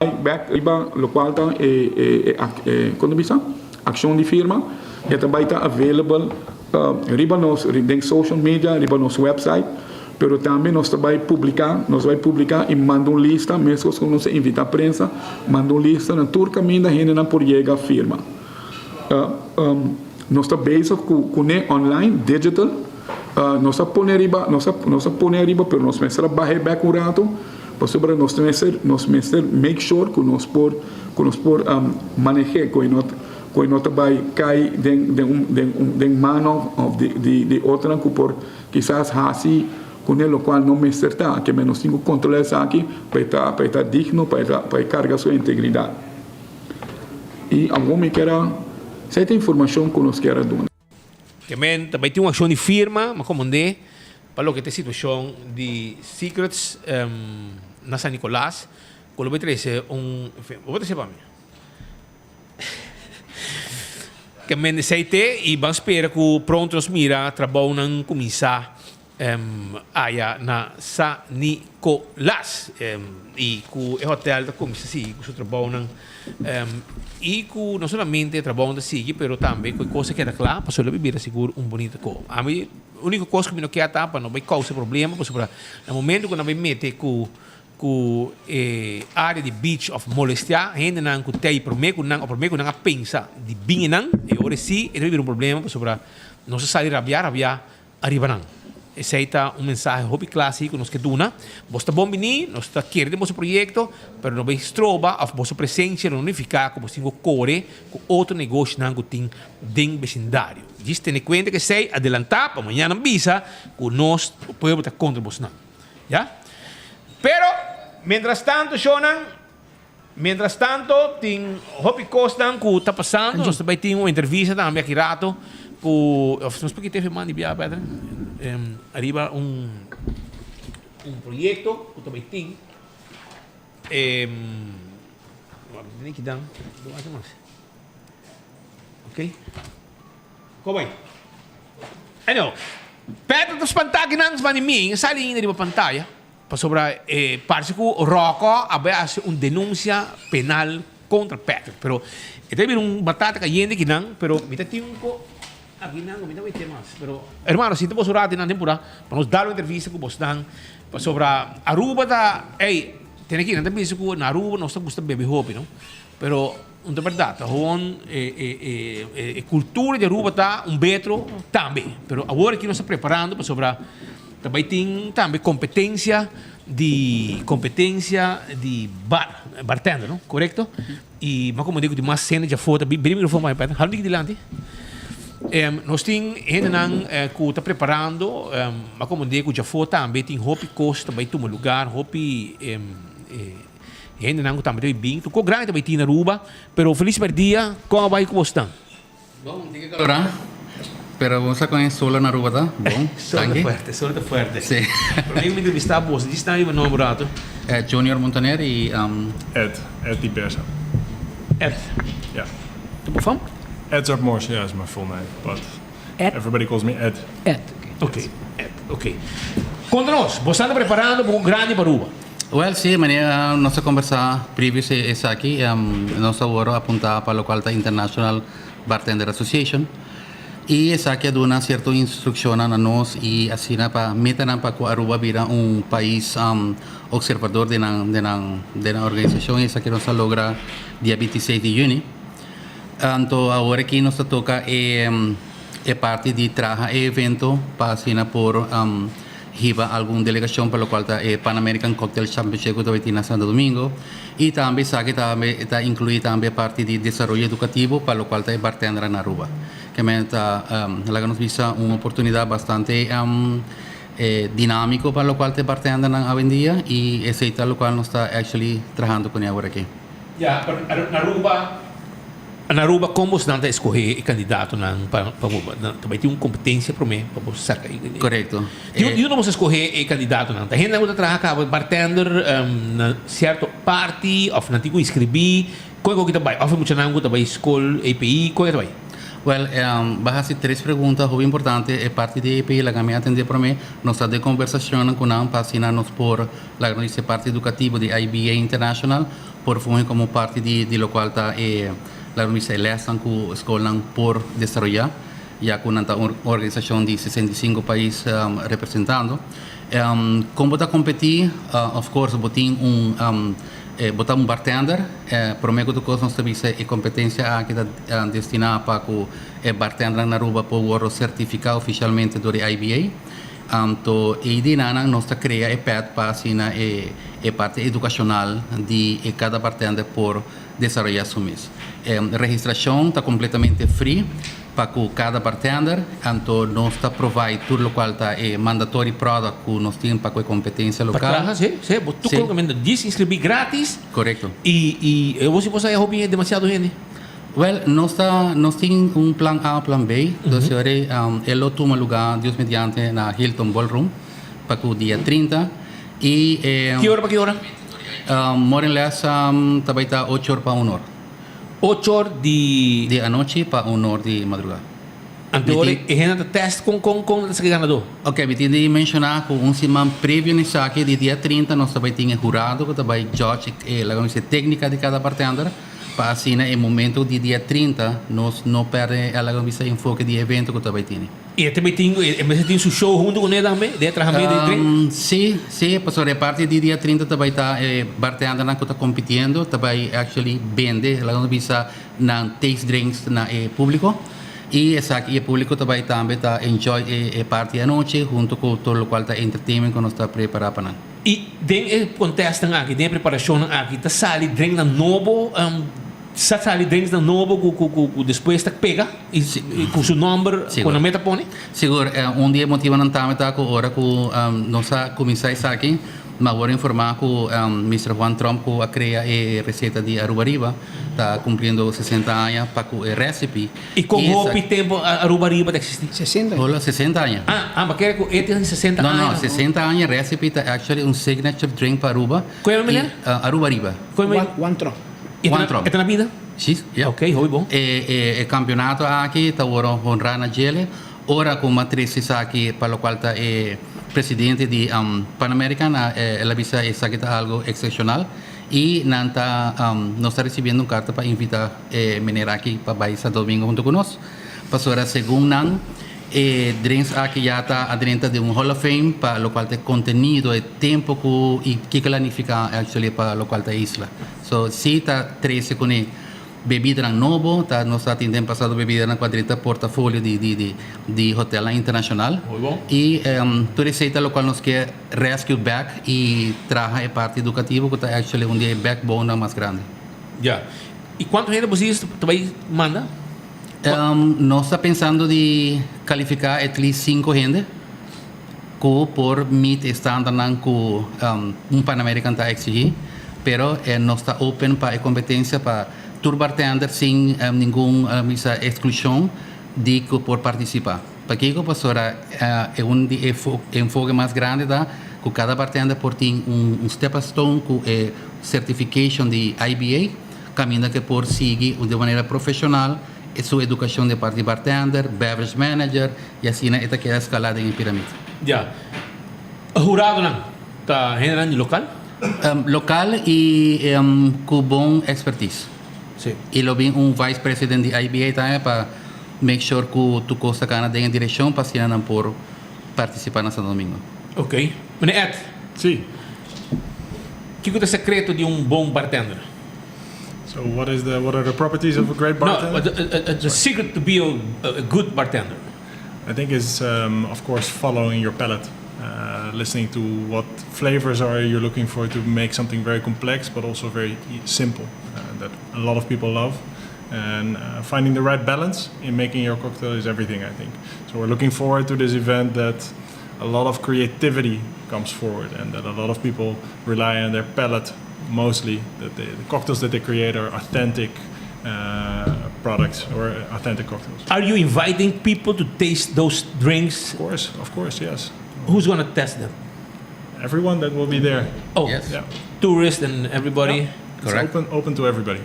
Bek riba lokual ta e e kon ta bisa akshon di firma e ta bai ta available riba nos den social media riba nos website pero tambe nos ta bai publiká nos bai publiká i manda un lista meskos ku nos a invitá prensa manda un lista na tur kaminda hendenan por yega firma nos ta bezig ku kuné online digital nos a pone riba nos a nos a pone ariba pero nos mester a bah'é bek un ratu. Pasobra nos mester nos mester make sure ku nos por ku nos por maneh'é ku e no ku e no ta bai kai den den un den un den mano òf di di di otronan ku por kisas hasi kuné lokual no mester ta. Keme nos tin ku kontrolá esaki pa e ta pa e ta digno pa e ta pa e karga su integridat. I awor mi kier a esei ta informashon ku nos kier a duna. Kemen ta bai tin un akshon di firma, ma komand'é pa loke ta e situashon di Secrets na San Nicolas, ku lo bai trese un, bo por trese pa mi? Kemen esei te i ban spera ku pronto nos mira trabounan kuminsá aya na San Nicolas y cu e hotel ta cuminsa sigui cu su trabounan y cu no solamente e trabounan ta sigui pero tambe cu e cos a keda cla pasobra lo bira sigur un bunita co. Ami unico cos cu mi no kier ta pa no bay causa problema pasobra na momento cu nan bay mete cu cu e area di beach of molestia hendenan cu tey prome cu nan of prome cu nan a pensa di bin enan e ora si e ta bay bira un problema pasobra nos a sali rabia rabia Ariba nan. Esei ta un mensahe hopi kla si ku nos ke duna. Bos ta bon bini, nos ta kere den boso proyekto, pero no bay stroba òf boso presensia lo no nifiká ku bos tin ku kore ku otro negoshonan ku tin den besindario. Djis tene kuenta ku esei, adelantá pa mañana bisa ku nos pueblo ta kontra bosnan. Ya? Pero, mientrastanto shownan. Mientras tanto tin hopi cosnan cu ta pasando. Nos ta bay tin un entrevista tambe aki rato cu of nos por kita efe man di bia Pedro ariba un un proyecto cu ta bay tin ok ko bay anyhow Pedro ta spanta akinan span di mi sali ainda riba pantaya. Pasobra e parse ku Rocco a bai hasi un denunsia penal kontra Patrick. Pero e ta bira un batata kayente kinan, pero mi ta tin un ko. Aki nan mi ta wete mas, pero hermano sinta boso rato nan tempura pa nos dal un entrevista cu bosnan pasobra Aruba ta ey tene aki nan ta bisa cu na Aruba nos ta gusta bebe hopi no pero un ta berdad ta gewoon e e e e cultura di Aruba ta un betro tambe pero awor aki nos ta preparando pasobra ta bay tin tambe competencia di competencia di bar bartender no corecto. Y ma como digo di mas hende djafó ta bini microfoon pa mi Peter. Hala un tiki dilanti. Nos tin hendenan cu ta preparando, ma como digo djafó tambe tin hopi cos ta bay tuma lugar, hopi hendenan cu tambe ta bay bin. Tur cos grandi ta bay tin na Aruba, pero feliz merdia, con a bay cu bos tan? Bon, un tiki calorá, pero bo sa con e sol na Aruba ta bon. Sol ta fuerte, sol ta fuerte. Sí. Pero mi entrevista bos, djis nan riba nomber rato. Junior Montaner y. Ed, Ed di Bersa. Ed? Ja. Ta bo fam? Edzard Morse, yeah, is my full name, but Ed? everybody calls me Ed. Ed, ok. Ed, ok. Conta nos, bo sa ta preparando pa un grandi pa Aruba? Well, sí, manera nos a conversa previous esaki, nos a worde apunta pa locual ta International Bartender Association y esaki a duna cierto instruccionnan na nos y asina pa metanan pa cu Aruba bira un pais observador den nan den nan den nan organisacion y esaki nos a logra dia 26 di juni. Anto awor aki nos ta toca e e parti di traha e evento pa asina por Hiba algun delegacion pa locual ta e Pan American Cocktail Championship cu ta bay tin na Santo Domingo y tambe esaki tambe ta inclui tambe e parti di desaroyo educativo pa locual ta e bartender na Aruba. Keme ta laga nos bisa un oportunidad bastante dinamico pa locual ta e bartendernan awendia y esey ta locual nos ta actually trahando cune awor aki. Ya, pero na Aruba. Na Aruba kon bosnan ta escoge e candidatonan pa pa bo ta bay tin un competencia prome pa bo saca e Correcto. Di di unda bos a escoge e candidatonan? Ta hende ku ta traha caba bartender na cierto parti of nan tin ku inscribi? Kon e koki ta bay? Of e muchanan ku ta bay school API? Kon e ta bay? Well, bo a haci tres pregunta hopi importante. E parti di API laga mi atende prome. Nos ta den conversacionnan cu nan pa asina nos por laga nos dice e parti educativo di IBA International. Por fungi komo parti di di lokual ta e laga nos bisa e lèsnan ku skolnan por desaroyá, ya ku nan ta un organisashon di 65 pais representando. Kon bo ta kompetí? Of course bo tin un bo ta un bartender, promé ku tur kos nos ta bisa e kompetensia aki ta destiná pa ku e bartendernan na Aruba por wòrdu sertifiká ofishalmente dor di IBA. Anto e ideanan nos ta krea e pèt pa asina e e parti edukashonal di e kada bartender por desaroyá su mes. E registrashon ta kompletamente free pa ku kada bartender, anto nos ta provide tur lokual ta e mandatory product ku nos tin pa ku e kompetensia Pa lokal. traha, si, si, bo tur Si. kolokamento dis inskribí gratis. Korekto. I i bo si bo sa e hopi demasiado hende. Wel, nos ta, nos tin un plan A, plan B. Dus e ora ei, e lo tuma lugá, Dios mediante, na Hilton Ballroom pa ku dia 30. I e. Ki ora pa ki ora? More or less ta bai ta ocho or pa un or. Ocho or di. Di anochi pa un or di madrugá. Anto ora e hende ta test kon kon kon ta saki ganadó? Ok, mi tin di menshoná ku un siman previo na esaki, di dia 30, nos ta bai tin e hurado ku ta bai judge e, laga nos bisa, e téknika di kada bartender. Pa asina e momento di dia 30 nos no perde e laga bisa enfoke di e evento cu ta bay tene. Y e ta bay tin, e mester tin su show hunto cu ne tambe, den e trahamento di drink? Si, si, pasobra e parti di dia 30 ta bay ta e bartendernan cu ta compitiendo ta bay actually bende, laga nos bisa, nan taste drinks na e publico. Y esaki, y e publico ta bay tambe ta enjoy e parti anochi hunto cu tur locual ta entertainment cu nos ta prepara pa nan. I den e kontèstnan aki, den e preparashonnan aki, ta sali drinknan nobo, sa sali drinknan nobo ku ku ku ku despues ta pega i ku su nòmber ku nan meta pone? Sigur, un di e motibonan tambe ta ku ora ku nos a kuminsá esaki, mi a wòrdu informá ku Mister Juan Tromp ku a krea e reseta di Aruba Riba ta kumpliendo 60 aña pa ku e recipe. I kon hopi tempu Aruba Riba ta eksistí? 60 aña. Hola, 60 aña. Ah, ah, ma kere ku e tin 60 No, no, aña. 60 aña recipe ta actually un signature drink pa Aruba. Kon e manera? Aruba Riba. Kon e manera? One Trump. One Trump. E ta na bida? Si, ya. Ok, hopi bon. E, e, e campeonato aki ta worde honra na djele. Ora ku Matriz esaki, pa lokual ta e presidente di Pan American, a, el a bisa esaki ta algo excepcional. Y nan ta, nos ta recibiendo un carta pa invita e meneer aki pa bay Santo Domingo hunto cu nos. Pasobra segun nan e drinks aki ya ta a drenta den un Hall of Fame pa locual ta e contenido, e tempo cu y kico la nifica actually pa locual ta e isla. So si ta trece cune bebidanan nobo, ta nos ta tin den pasado bebidanan cu a drenta portafolio di di di di hotelnan internacional. Y tur esey ta locual nos ke rescue back y traha e parti educativo cu ta actually un di e backbonenan mas grandi. Ya. Y cuanto hende bo si ta bay manda? Nos ta pensando di califica at least cinco hende cu por meet e standardnan cu un Pan American ta exigi, pero nos ta open pa e competencia pa tur bartender sin ningun bisa exclusion di cu por participa. Pakico? Pasobra e un di e enfoke mas grandi ta cu cada bartender por tin un stepping stone cu e certification di IBA, Caminda cu e por sigui di manera profesional e su educacion di parti bartender, beverage manager y asina e ta keda escala den e piramid. Ya. E huradonan ta hendenan di local? Local y cu bon expertise. Si. Y lo bin un vice president di IBA tambe pa make sure cu tur cos ta cana den e direccion pa asina nan por participa na Santo Domingo. Ok. Meneer Ed. Si. Kiko ta e secreto di un bon bartender? So what is the what are the properties of a great bartender? No, the, the secret to be a, a good bartender. I think is um, of course following your palate. Uh, listening to what flavors are you looking for to make something very complex but also very simple uh, that a lot of people love and uh, finding the right balance in making your cocktail is everything I think so we're looking forward to this event that a lot of creativity comes forward and that a lot of people rely on their palate mostly that they, the cocktails that they create are authentic uh, products or authentic cocktails. Are you inviting people to taste those drinks? Of course, of course, yes. Who's going to test them? Everyone that will be there. Oh, yes. Yeah. Tourists and everybody. Yeah. Correct. It's open, open to everybody.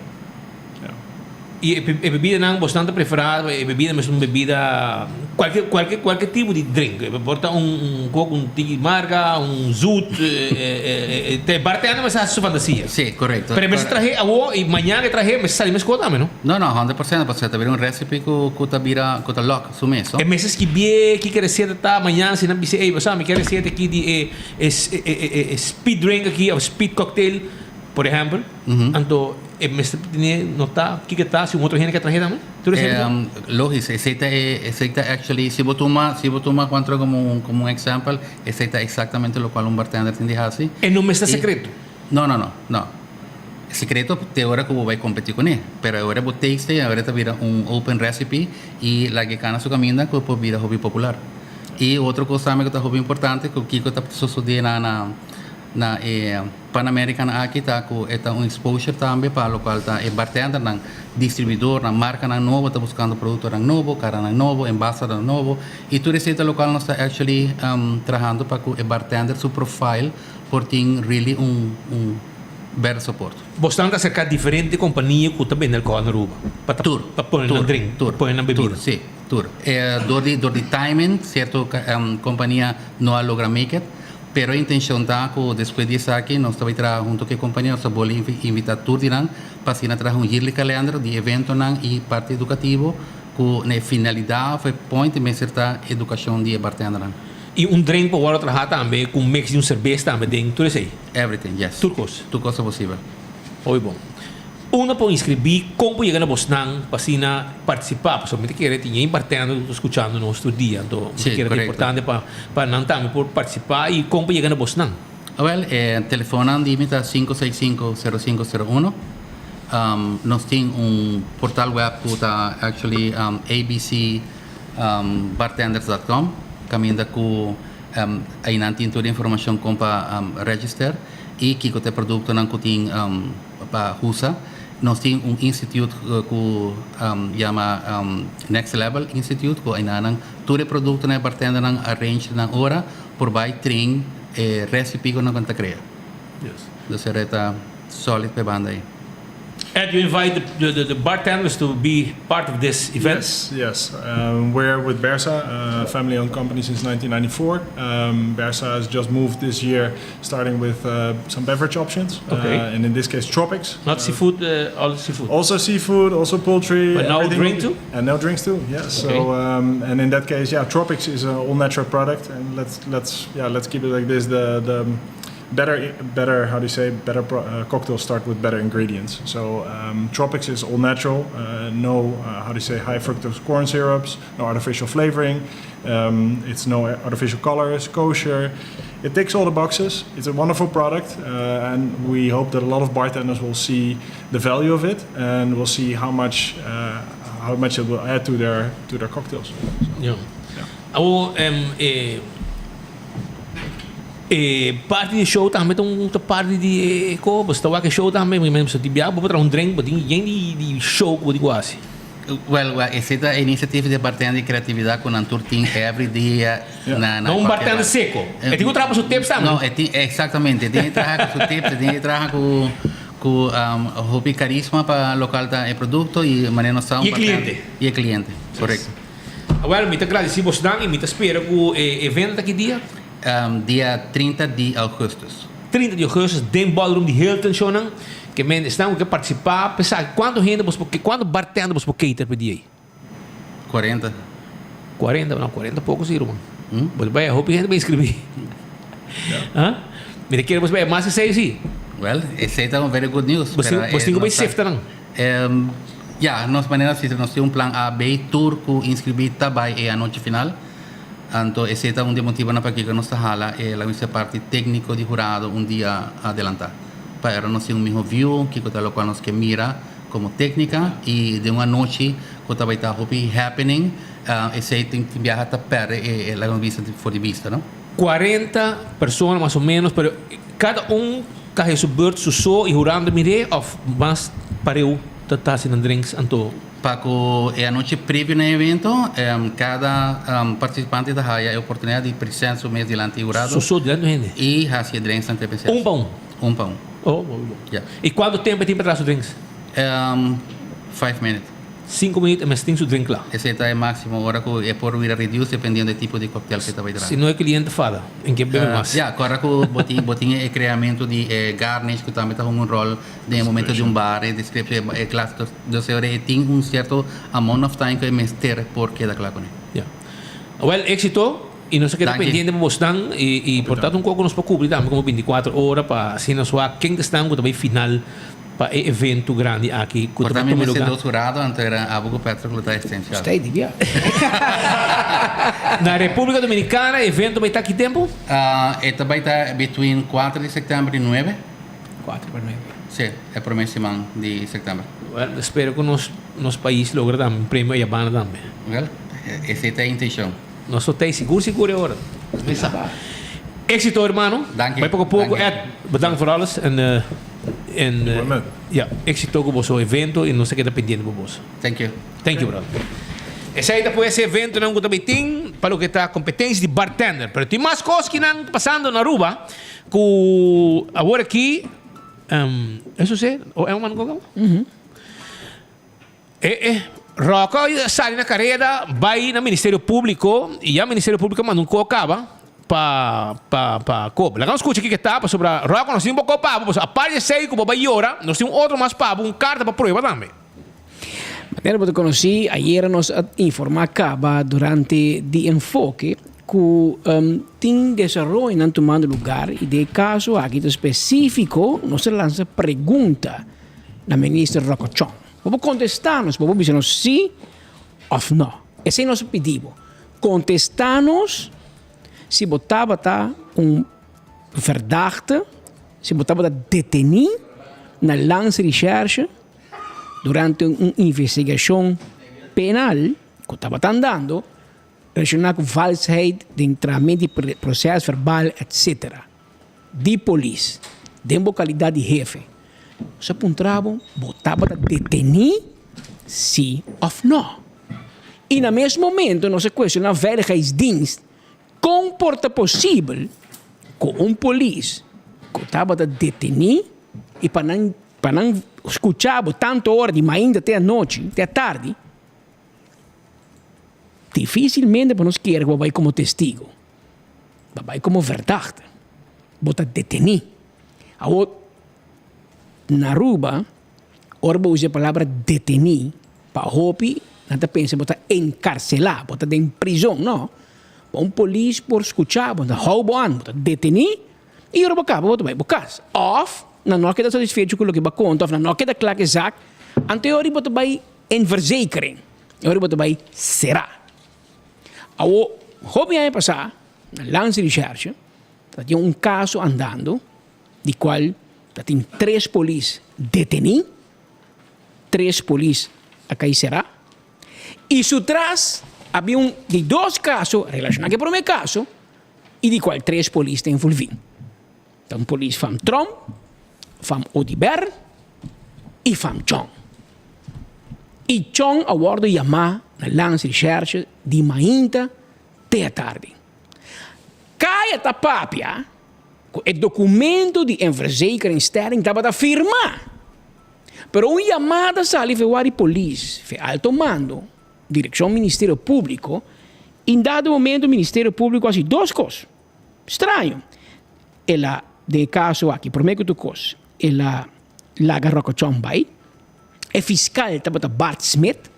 Y e e bebidanan bosnan ta prefera e bebida mes un bebida cualke cualke cualke tipo di drink e por ta un un coke un tiki marga un zoet e e bartender mester haci su fantasia. Si corecto. Pero e mester trahe awo y mañana ke trahe mester sali mesco tambe no? No no 100% pasobra ta bira un recipe cu cu ta bira cu ta lock su mes no. E mester skibie kiko receta ta mañana si nan bisa ey bo sa mi kier receta aki di e e e e speed drink aki of speed cocktail por ehempel. Anto e mester tene nota kiko ta si un otro hende ke trahe tambe? Tur esei ta? Logis, esei ta e, esei ta actually, si bo tuma, si bo tuma Juan Tro como un, como un example, esei ta exactamente locual un bartender tin di haci. E no mester secreto? No, no, no, no. Secreto te ora cu bo bay competi cune, pero e ora bo taste e ora ta bira un open recipe y laga e cana su caminda cu por bira hopi popular. Y otro cos tambe cu ta hopi importante cu kico ta sosode na, na, na e. Pan American aki ta ku e ta un exposure tambe pa lokual ta e bartendernan, distribuidornan, markanan nobo ta buskando produktonan nobo, karanan nobo, embasanan nobo i tur esei ta lokual nos ta actually trahando pa ku e bartender su profile por tin really un un better support. Bosnan ta aserká diferente kompania ku ta bende alkohòl na Aruba pa ta Tur, pa pone nan tur, drink, tur, pone nan bebida? tur, si, tur. Dor di dor di timing sierto kompania no a logra make it. Pero e intencion ta cu despues di esaki nos ta bay traha hunto cu e compania, nos ta boli invita tur di nan pa asina traha un yearly calendar di eventonan y parti educativo cu na e finalidad of e point mester ta educacion di e bartendernan. Y un drink por wordo traha tambe cu un mix di un cerbes tambe den tur esey? Everything, yes. Tur cos? Tur cos ta posibel. Hopi bon. Unda por inscribí? Con por yega na bosnan pa asina participá? Pasobra mi ta kere tin yen bartender cu ta scuchando nos tur dia, anto mi ta kere ta importante pa pa nan tambe por participá y con por yega na bosnan. Awel, e telefonnan di mi ta sinku seis sinku sero sinku sero uno. Nos tin un portal web cu ta actually abc bartenders dot com caminda cu einan tin tur e informacion con pa register y kico ta e productonan cu tin. Pa usa. Nos tin un institute ku yama Next Level Institute ku enanan tur e produktonan e bartendernan arrange nan ora por bai train e recipe ku nan ta krea. Yes. Dus e ta solid pa e banda ei. Ed, you invite the, the, the bartenders to be part of this event? Yes, yes. Um, we're with Bersa, a family-owned company since 1994. Um, Bersa has just moved this year, starting with uh, some beverage options. Uh, okay. Uh, and in this case, tropics. Not seafood, uh, all seafood. Also seafood, also poultry. But now drink too? And now drinks too, yeah. So, okay. um, and in that case, yeah, Tropics is an all-natural product. And let's, let's, yeah, let's keep it like this. The, the better, better how do you say, better pro, uh, cocktails start with better ingredients. So um, Tropics is all natural, uh, no, uh, how do you say, high fructose corn syrups, no artificial flavoring, um, it's no artificial colors, kosher. It ticks all the boxes. It's a wonderful product, uh, and we hope that a lot of bartenders will see the value of it and will see how much uh, how much it will add to their to their cocktails. So, yeah. yeah. Awo, um, eh, E parti di show tambe ta un ta parti di e ko, bo ta wak e show tambe, mi men di bia bo por traha un drink, bo tin yen di di show ku bo tin ku hasi. Well, well, esei ta e inisiativa di e bartender di kreatividat ku nan tur tin every dia na na No un kualke bartender bar. seko. E tin ku traha pa su tips tambe. No, e tin, eksaktamente, e tin di traha ku su tips, e tin di traha ku ku hopi karisma pa lokal ta e produkto i manera nos sa un I e bartender. kliente. I e kliente, korekto. Awel, mi ta gradisí bosnan i mi ta spera ku e evento ta ki dia? Dia 30 di augustus. 30 di augustus den ballroom di Hilton shownan ke men esnan ku ke partisipá p'esaki kuantu hende bos por kuantu bartender bos por cater p'e dia ei? 40. 40 no 40 poko si ruman. Bo ta bai hopi hende bai inskribí. Ha? Mi ta kere bos bai mas ke seis si. Well esei ta un very good news. Bos tin bos tin ku bai sifta nan. Ya nos manera si nos tin un plan A B tur ku inskribí ta bai e anochi final. Anto esei ta un di e motibonan pakiko nos ta hala e laga mi parti tékniko di hurado un dia adelantá. Pa era nos tin un miho view kiko ta lokual nos ke mira komo téknika i den un anochi ku ta bai ta hopi happening esei tin biaha ta pèrdè e laga mi bisa for di bista no. 40 persona mas o menos pero kada un ta haci su beurt su so i hurando mir'é òf mas pareu ta ta haci nan drinks anto. Pa ku e anochi previo na e evento, kada partisipante ta haya e oportunidat di present su mes dilanti e hurado. Su so dilanti un hende. I hasi e drinksnan te present. Un pa un? Un pa un. Oh, bon, bon. Ya. I kuantu tempu e tin pa traha su drinks? Five minutes. Sinku minuut e mes tin su drink kla. Esei ta e máksimo ora ku e por bira reduce dependiendo e tipo di kòktel ku e ta bai traha. Si no e kliente fada en ke bebe mas. Ya, kòrda ku bo tin bo tin e kreamentu di e garnish ku tambe ta hunga un ròl den e momento di un bar, e description, e klas. Dus e ora e tin un cierto amount of time cu e mester por keda cla cune. Ya. Wel, éxito y nos a keda Danki. pendiente pa bosnan y y por tanto un poco nos por cubri tambe como 24 ora pa asina nos wak ken ta esnan cu ta bay final pa e evento grandi aki cu Por ta tambe tuma mester lugar. dos hurado, anto era abo cu Patrick lo ta esencial. Stay di bia. Na Republica Dominicana e evento bay ta ki tempo? Ah, e ta bay ta between cuatro di september y nuebe. Cuatro pa nuebe. Sí, e prome siman di september. Well, espero cu nos nos pais logra tambe un premio Ayabana tambe. Well, esey ta e intencion. Nos lo tey sigur sigur e ora. Mesa. Exito hermano. Danki. Bai poco poco. Danki. Ed, bedankt voor alles. En, eh, en eh, ja, exito cu boso evento y nos ta keda pendiente pa boso. Thank you. Thank you, brother. Esey ta pues e eventonan cu ta bay tin pa loke ta competencia di bartender. Pero tin mas cos kinan pasando na Aruba. Ku awor aki, um, eso se, o e man gogo? E, e, Rocco sali na carrera, bai na Ministerio Público, y ya Ministerio Público manda un ko caba pa, pa, pa ko. Laga nos escucha kiko ta, pasobra Rocco nos tin un poco pa bo, pasobra aparte di esey ku bo bai yora, nos tin un otro mas pa bo, un carta pa prueba tambe. Manera bo ta konosí, ayera nos a informá kaba durante di enfoke ku tin desaroyonan tumando lugar i den e kaso aki ta spesífiko nos ta lansa pregunta na Minister Rocco Chong. Bo por kontestá nos, bo por bisa nos sí òf nò. Esei nos a pidi bo. Kontestá nos si bo tabata un verdachte, si bo tabata detení na Landsrecherche. Durante un investigashon penal ku tabata andando relashoná ku valsheid den tramit di proses verbal etc. Di polis den bo kalidat di hefe, nos a puntra bo, bo tabata detení si òf nò? I na mes momento nos a kuestioná Veiligheidsdienst kon por ta posibel ku un polis ku tabata detení i pa nan Pa nan skucha bo tantu ora di mainta te anochi, te atardi, dificilmente bo nos kere ku bo bai komo testigo. Bo bai komo verdachte. Bo ta detení. Awor, na Aruba, ora bo usa e palabra detení, pa hopi nan ta pensa bo ta enkarselá, bo ta den prizon. No. Pa un polis por skucha bo, nan ta hou bo an, bo ta detení i ora bo kaba bo ta bai bo kas. Òf nan no a keda satisfecho ku loke bo a konta òf nan no a keda kla ku e zak, anto e ora bo ta bai in verzekering, e ora bo ta bai será. Awor, hopi aña pasá, na Landsrecherche ta tin un kaso andando di kual ta tin tres polis detení, tres polis a kai será i su tras a bin un di dos kaso relashoná ku e promé kaso i di kual tres polis ta envolví. Ta un polis fam Tromp, fam Oduber i fam Chong. I Chong a wòrdu yamá na Landsrecherche di mainta te atardi. Kaya ta papia ku e dokumento di inverzekeringstelling tabata firmá, pero un yamada sali fewá di polis, fe alto mando, direkshon Ministerio Públiko, i dado momento Ministerio Públiko hasi dos kos straño. El a, den e kaso aki, promé ku tur kos, el a laga Rokochon bai. E fiskal tabata Bart Smit.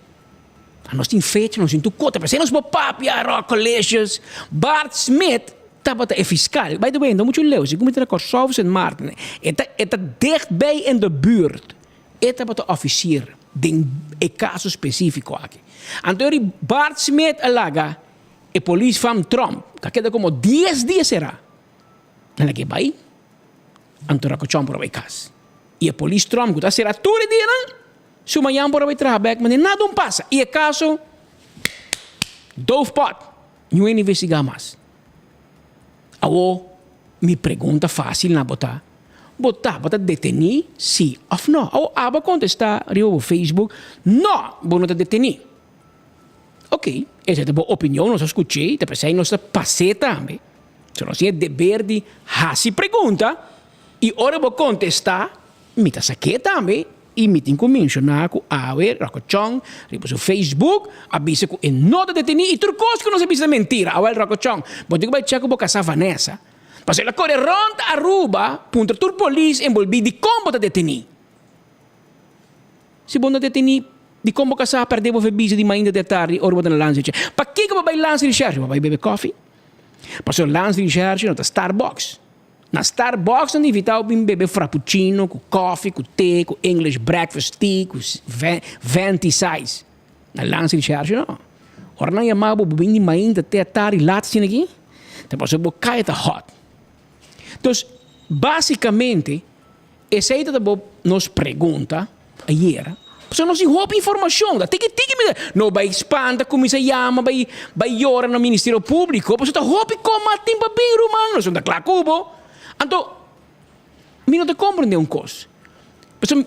Nos tin fecha, nos tin tur kos. Ta p'esei nos por papia, Rockolicious. Bart Smit tabata e fiskal. By the way, no muchu leu, segun mi ta na Kòrsou, Sint Maarten. E ta e ta dichtbij in de buurt. E tabata òfisier den e kaso spesífiko aki. Anto eri Bart Smit a laga e polis fam Tromp, ku a keda komo dies dia será. Nan a ke bai, anto Rakochon por a bai kas. I e polis Tromp ku ta será tur e dianan, su mañan por a bai traha bèk, mane nada un pasa. I e kaso doofpot, niun hende investigá mas. Awor, mi pregunta fásil na bo ta, Bo tabata detení, sí òf nò? Awor abo a kontestá riba bo Facebook, Nò, bo no ta detení. Oké, esei ta bo opinion, nos a skuch'é i ta p'esei nos ta pas'é tambe. So nos tin e deber di hasi pregunta i ora bo kontestá, mi ta sak'é tambe i mi tin ku menshoná ku awe Rocco Chong riba su Facebook a bisa ku e no ta detení i tur kos ku nos a bisa ta mentira. Awèl Rocco Chong, bo tin ku bai chèk ku bo kasá Vanessa pasobra el a kore rònt Aruba puntra tur polis enbolbí dikon bo ta detení. Si bo no detení, dikon bo kasá pèrdè bo febisa di mainta te atardi ora bo ta na Landsrecherche? Pakiko bo bai Landsrecherche? Bo bai bebe kòfi? Pasobra Landsrecherche no ta Starbucks. Na Starbucks nan ta invitá bo bin bebe frappuccino ku kòfi, ku te, ku English breakfast tea, ku venti size. Na Landsrecherche no. Ora nan yama bo, bo bin di mainta te atardi lat asina aki, ta pasobra bo kaya ta hòt. Dus, básikamente, Esei ta bo nos pregunta ayera. Pasobra nos tin hopi informacion. Ta tiki tiki mi ta no bai spanta cuminsa yama bai bai yora na Ministerio Publico pasobra ta hopi coma tin pa bin ruman. Nos no ta cla cu bo. Anto mi no ta comprende un cos. Pasobra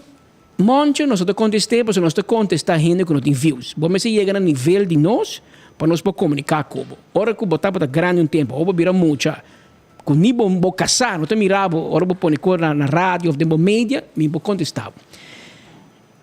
Moncho nos no ta conteste pasobra nos ta contesta hende cu no tin views. Bo mester yega na nivel di nos pa nos por comunica cu bo. Ora cu bo tabata grandi un tempo awor bo bira mucha. Ku ni bo bo kasá no ta mira bo ora bo pone kor na radio of den bo media, mi por kontestá bo.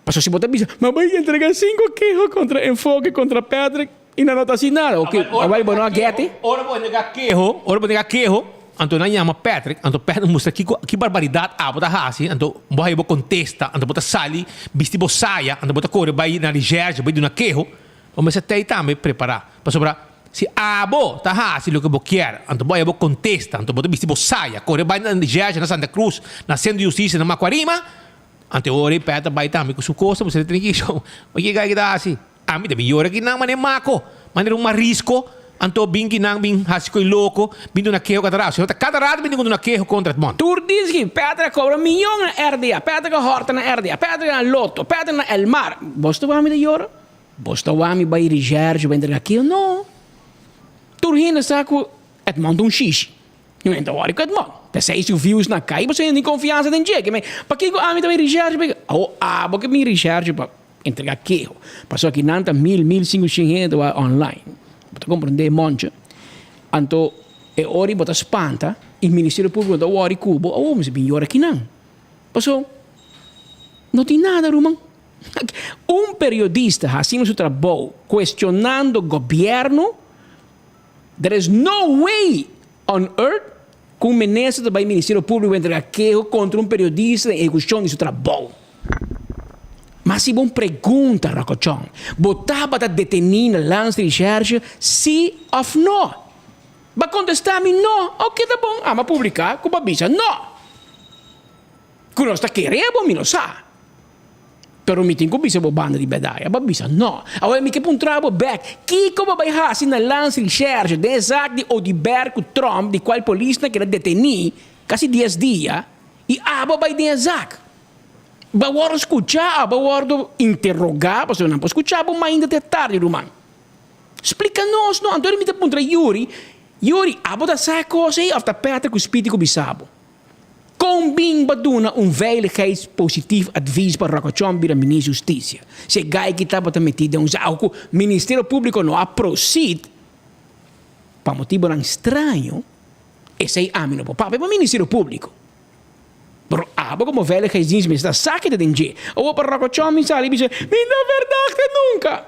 Pasobra si bo ta bisa, mi bai entrega sinku keho kontra Enfoke, kontra Patrick, i nan no ta hasi nada. Oke, awor bo no a gèt e. Ora bo entrega keho, ora bo entrega keho, anto nan yama Patrick, anto Patrick mustra kiko, ki barbaridat abo ta hasi, anto bo haña bo kontesta, anto bo ta sali bisti bo saya, anto bo ta kore bai na recherche, bai duna keho. Bo mester tei tambe prepará, pasobra si abo ta hasi loke bo kier, anto bo haya bo kontesta, anto bo ta bisti bo saya, kore bai na Jersey, na Santa Cruz, na Sentro di Hustisia, na Macuarima, anto e ora ei Pet ta bai tambe ku su kosa, bo seta tene ki shon, bo yega aki ta hasi? Ami ta bin yora kinan manera mako, manera un marisko, anto bin kinan bin hasi koi loko, bin duna keho kada rato, si no ta kada rato bin tin ku duna keho kontra Edmond. Tur diski, Petra kobra miyon na RDA, Petra ka hòrta na RDA, Petra na Lotto, Petra na Elmar, bo sta wak mi ta yora? Bo sta wak mi bai recherche bai entrega kio? No. Tur hende sa ku Edmond ta un shishi. Niun hende ta wòri ku Edmond. P'esei su views na kai pasobra hende tin konfiansa den dje. Ke men, pakiko ami ta bai recherche bai? Awo abo ke bin recherche pa entrega keho. Pasobra kinan ta mil, mil sinkushen hende ta wak online. Bo ta komprendé Moncho? Anto e ora bo ta spanta i Ministerio Públiko ta wòri ku bo, awo mi sa bin yora kinan. Pasobra. No tin nada, ruman. Un periodista haciendo su trabou cuestionando gobierno, there is no way on earth cu un minister ta bay Ministerio Publico entrega keho contra un periodista den ehecucion di su trabou. Ma si bo un pregunta, Rocochon, bo tabata deteni na Landsrecherche, si of no? Ba contesta mi no, ok ta bon, ama publica cu ba bisa no. Cu nos ta kere bo mi no sa. Pero mi tin cu bisa bo banda di berdad. Abo a bisa no. Awor mi ke puntra bo bek, kico bo bay haci na Landsrecherche den e zaak di Oduber cu Tromp di cual polisnan keda deteni casi dies dia y abo a bay den e zaak? Bo a wordo scucha, abo a wordo interroga pasobra nan por scucha bo mainta te tardi ruman. Splica nos no. Anto mi ta puntra Yuri, Yuri abo ta sa e cos ey of ta Patrick cu Speedy cu bisa bo? Kon bin ba duna un veiligheidspositief advies pa Rocochon bira Minister Husticia? Si e guy ki tabata meti den un zaak ku Ministerio Publico no a proceed pa motibonan straño, esey ami no por papia pa Ministerio Publico. Pero abo como veiligheidsdienst mester ta sa ke ta den dje. Awor pa Rocochon bin sali bisa, mi no verdachte nunca!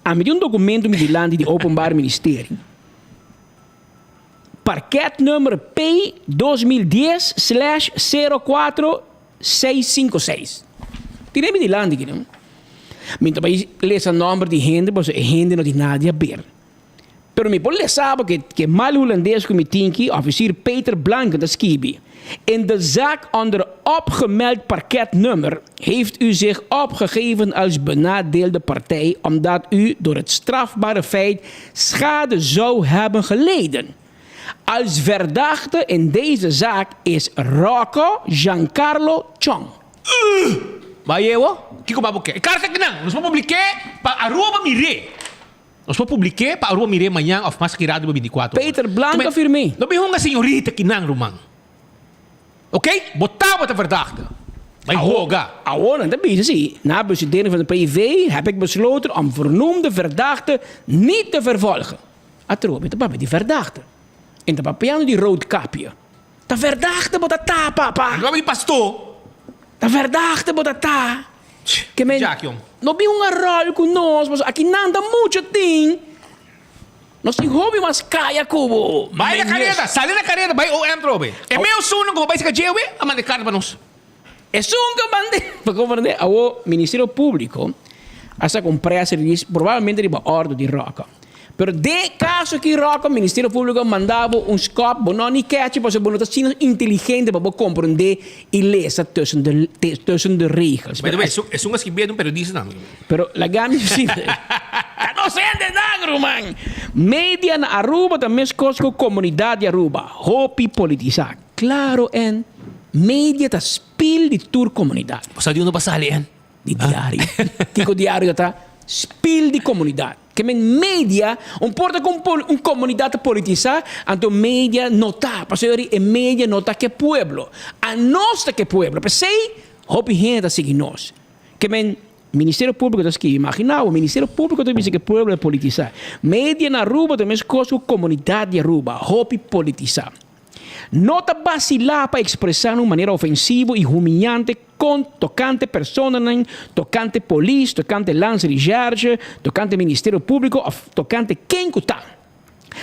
Ami tin un documento mi dilanti di Openbaar Ministerie. Parketnummer P 2010 slash 04656. Tine mi dilanti aki no. Mi ta bai lesa nomber di hende pasobra e hende no tin nada di haber. Pero mi por lesa bo ke ke mal hulandes ku mi tin aki, officier Peter Blanken ta skibi, In de zaak onder opgemeld parketnummer heeft u zich opgegeven als benadeelde partij omdat u door het strafbare feit schade zou hebben geleden. Als verdachte in deze zaak is Rocco Giancarlo Chong. Bai ewo, kiko ba bo ke? E karta kinan, nos por publik'é pa Aruba mir'é. Nos por publik'é pa Aruba mir'é mañan òf mas kirado riba bintikuatro ora. Peter Blanco afirm'é. No bin hunga señorita kinan, ruman. Ok, bo tabata verdachte. Bai hoga. Awor nan ta bisa si, na bestudering van de PV heb ik besloten om voornoemde verdachte niet te vervolgen. Atrobe ta papia di verdachte. En ta papiando di roodkapje. Ta verdachte bo ta ta, papa. Ta papia di pasto. Ta verdachte bo ta ta. Ke men no bin hunga rol ku nos, pasobra aki nan ta mucho tin. Nos tin hopi mas kaya ku bo. Bai na kareda, sali na kareda, bai OM trobe. E meu esunnan ku bo bai saka djewe a manda e karta pa nos. Esun ku a manda, pa komprende, awo Ministerio Publiko a saka un press release probablemente riba ordo di Rocco. Pero den e kaso aki Rocco, Ministerio Publiko a manda bo un skòp, bo no ni kechi pasobra bo no ta asina inteligente pa bo komprende i lesa tussen de tussen de regels. By the way, esun a skibé di un periodista tambe. Pero laga mi si ta nos hendenan ruman. Media na Aruba ta meskos ku komunidat di Aruba, hopi politisá. Klaro en media ta spil di tur komunidat. Bo sa di unda bo a sali en? Di diario. Kiko diario ta ta? Spil di komunidat. Ke men media, un porta ku un komunidat ta politisá, anto media no ta. Pasobra e media no ta ke pueblo. Anos ta ke pueblo. P'esei hopi hende ta sigui nos. Ke men Ministerio Públiko ta skibi, imagina bo, Ministerio Públiko ta bisa ke pueblo ta politisá. Media na Aruba ta meskos ku komunidat di Aruba, hopi politisá. No ta basilá pa ekspresá na un manera ofensivo i humiyante kon tokante personanan, tokante polis, tokante Landsrecherche, tokante Ministerio Públiko òf tokante ken ku ta.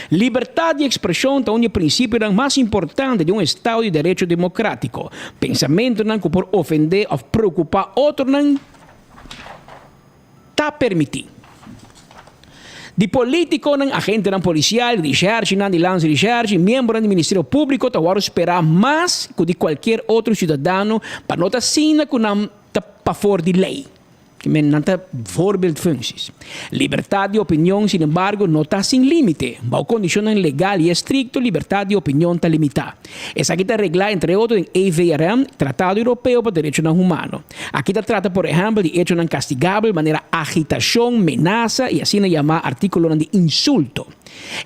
Libertad di ekspreshon ta un di e prinsipionan mas importante di un estado di derecho demokrátiko. Pensamentunan ku por ofendé òf preokupá otronan ta permití. Di polítikonan, agentenan polisial, risherchinan di Landsrecherche i miembronan di Ministerio Públiko ta wòrdu sperá mas ku di kualkier otro siudadano pa no ta asina ku nan ta pafor di lei. Men nan ta voorbeeldfuncties. Libertad di opinion, sin embargo, no ta sin límite. Bou condicionnan legal y estricto, libertad di opinion ta limitá. Esaki ta reglá entre otro den EVRM, Tratado Europeo pa Derechonan Humano. Aki ta trata por ehèmpel di echonan kastigabel manera agitashon, menasa y asina yamá artíkulonan di insulto.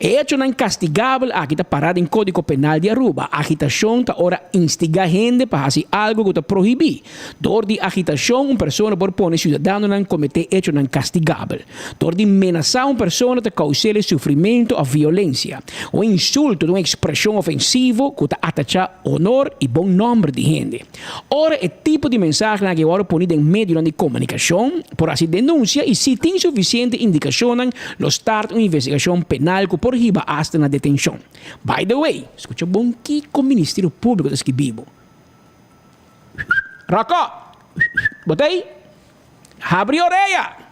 E echonan kastigabel aki ta pará den Kódigo Penal di Aruba. Agitashon ta ora instigá hende pa hasi algu ku ta prohibí. Dor di agitashon un persona por pone siudadano. siudadanonan kometé echonan kastigabel. Dor di menasá un persona ta kous'el e sufrimentu òf violensia. Un insulto ta un ekspreshon ofensivo ku ta atachá honor i bon nòmber di hende. Ora e tipo di mensahenan aki wòrdu poni den medionan di komunikashon, por hasi denunsia i si tin sufisiente indikashonnan lo start un investigashon penal ku por hiba asta na detenshon. By the way, skucha bon kiko Ministerio Públiko ta skibi bo. Ròkò! Bo ta ei? Habri orea!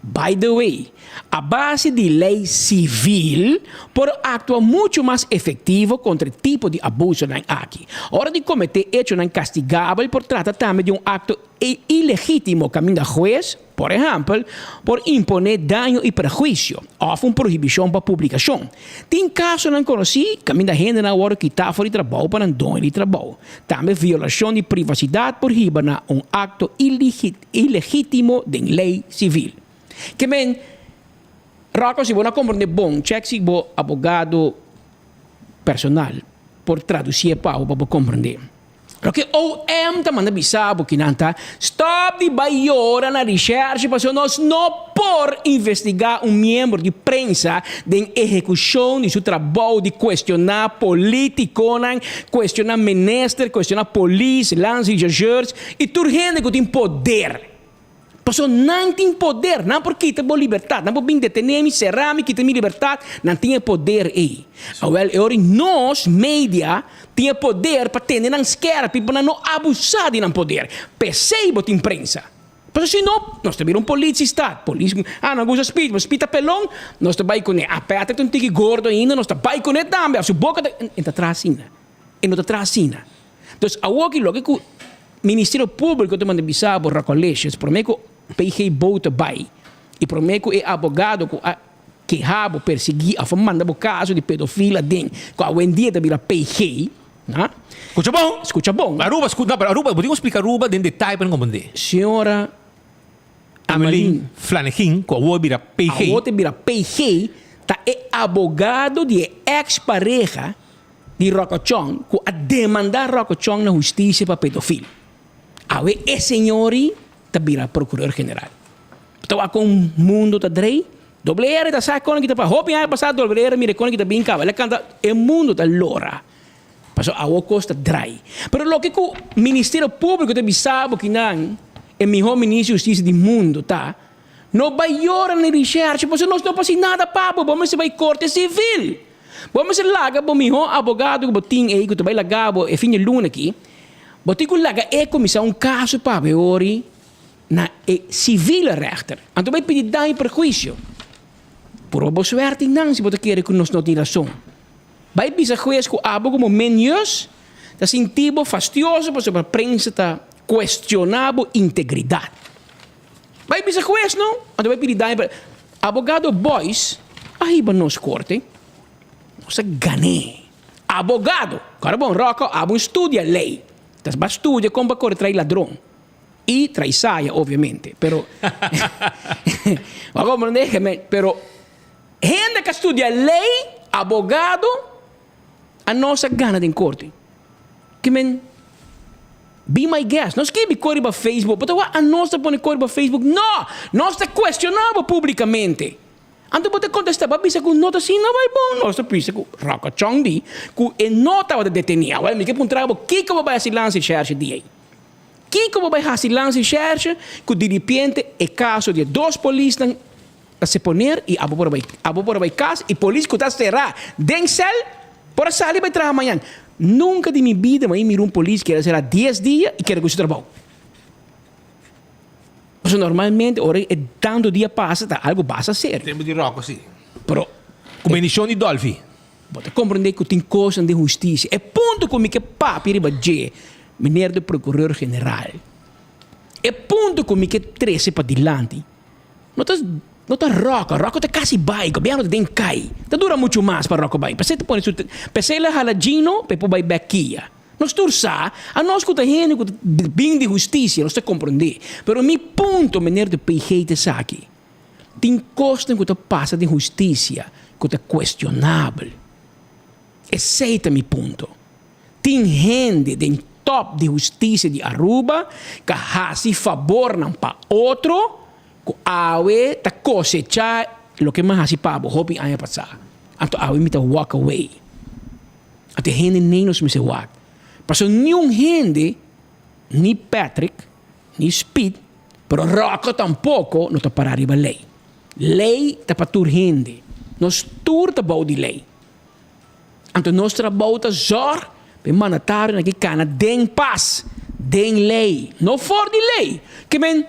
By the way, a base di lei sivil por aktua muchu mas efektivo kontra e tipo di abusonan aki. Ora di kometé echonan kastigabel por trata tambe di un akto ilegítimo kaminda hues, por ehèmpel, por imponé daño i prehuisio òf un prohibishon pa publikashon. Tin kasonan konosí kaminda hendenan a wòrdu kitá for di trabou pa nan doño di trabou. Tambe violashon di privasidat por hiba na un akto ilegítimo den lei sivil. Ke men, Rocco, si bo no a komprendé bon, chèk si bo abogado personal por tradusié pa bo pa bo komprendé. Loke OM ta manda bisa bo kinan ta, stòp di bai yora na reshèrshe pasobra nos no por investigá un miembro di prensa den ehekushon di su trabou di kuestioná polítikonan, kuestioná minister, kuestioná polis, landsrechercheurs i tur hende ku tin poder. Pasobra nan tin poder, nan por kita bo libertat, nan por bin detené mi, será mi, kita mi libertat, nan tin e poder ei. Awèl, e ora nos, media, tin e poder pa tene nan skèrpi pa nan no abusá di nan poder. P'esei bo tin prensa. Pasobra si no, nos ta bira un politie-staat. Polis, ah, nan gusta spit, ma spit ta pelon, nos ta bai kuné. Ah, Patrick ta un tiki gordo ainda, nos ta bai kuné tambe. Su boka ta, e ta traha asina. E no ta traha asina. Dus awoki loke ku Ministerio Públiko ta manda bisa bo Racolicious promé ku PG Bow ta bai i promé ku e abogado ku a keha bo, persiguí òf a manda bo kaso di pedofil aden ku awendia ta bira PG, na. Skucha bon! Skucha bon! Aruba, sku, no, pero Aruba, bo tin ku splika Aruba den detaye pa nan komprendé. Señora Amelin Flanegin ku awor a bira PG. Awor ta bira PG ta e abogado di e eks pareha di Rocco Chong cu a demanda Rocco Chong na husticia pa pedofil. Awe e señori ta bira procureur general. Ta wak con mundo ta drei? Doble R ta sa con ki ta pa. Hopi aña pasa Doble R mira con ki ta bin caba. El a canta e mundo ta lora. Pasobra awo cos ta drai. Pero loke cu Ministerio Publico ta bisa bo kinan e miho ministro di husticia di mundo ta, no bay yora na recherche pasobra nos no por haci nada pa bo. Bo mester bay corte civil. Bo mester laga bo mihó abogado ku bo tin ei ku ta bai laga bo e fin di luna aki, bo tin ku laga e kuminsá un kaso pa bo e ori na e sivile rèchter. Anto bai pidi daño i perhuisio. Purba bo suèrti nan si bo ta kere ku nos no tin rason. Bai bisa hues ku abo komo menius ta sinti bo fastioso pasobra prensa ta kuestioná bo integridat. Bai bisa hues no, anto bai pidi daño per. Abogado Boyce a hiba nos korte, nos a gan'é. Abogado! Kòrda bon, Rocco, abo un studia lei. Ta ba studia kon pa kore trai ladron. I trai saya, obviamente. Pero, bo a komprendé? Pero, hende ku a studia lei, abogado, a nos a gana den korte. Ki men, Be my guest. No skibi kos riba Facebook. Bo ta wak anos ta pone kos riba Facebook? No! Nos ta cuestiona bo publicamente. Anto bo ta contesta, bo a bisa cu no ta asina bai bon. Nos ta bisa cu Rocco Chong di cu e no tabata deteni. Awel mi ke puntra bo kico bo bai haci landsrecherche di ei? Kico bo bai haci landsrecherche cu diripiente e caso di e dos polisnan ta seponer y abo por a bai abo por a bai cas y polis cu ta cera den cel por a sali bai traha mañan. Nunca di mi bida mi a mira un polis keda cera dies dia y keda cu su trabou. Pasobra normalmente ora e tanto dia pasa ta algo basta serio. Tempo di Rocco si. Pero Cu bendicion di Dolfi. Bo ta comprende cu tin cosnan den husticia. E punto cu mi ke papia riba dje, meneer de procureur general, e punto cu mi ke trece padilanti, No ta no ta Rocco, Rocco ta casi bai, gobierno ta den cay. Ta dura mucho mas pa Rocco bai. P'esey ta pone su p'esey el a hala Gino pa e por bai bek kia. Nos tur sa, anos cu ta hende cu ta bin di husticia, nos ta comprende. Pero mi punto, meneer de PG, ta esaki, tin cosnan cu ta pasa den husticia cu ta cuestionabel. Esey ta mi punto. Tin hende den. top di hustisia di Aruba ka hasi fabornan pa otro ku awe ta kosechá loke mi a hasi pa bo hopi aña pasá. Anto awe mi ta walk away. Anto e hende nei nos mester wak. Pasobra niun hende, ni Patrick, ni Speed, pero Rocco tampoco no ta pará riba lei. Lei ta pa tur hende. Nos tur ta bou di lei. Anto nos trabou ta zòrg pa e mandatarionan aki kana den pas, den lei, no for di lei. Ke men,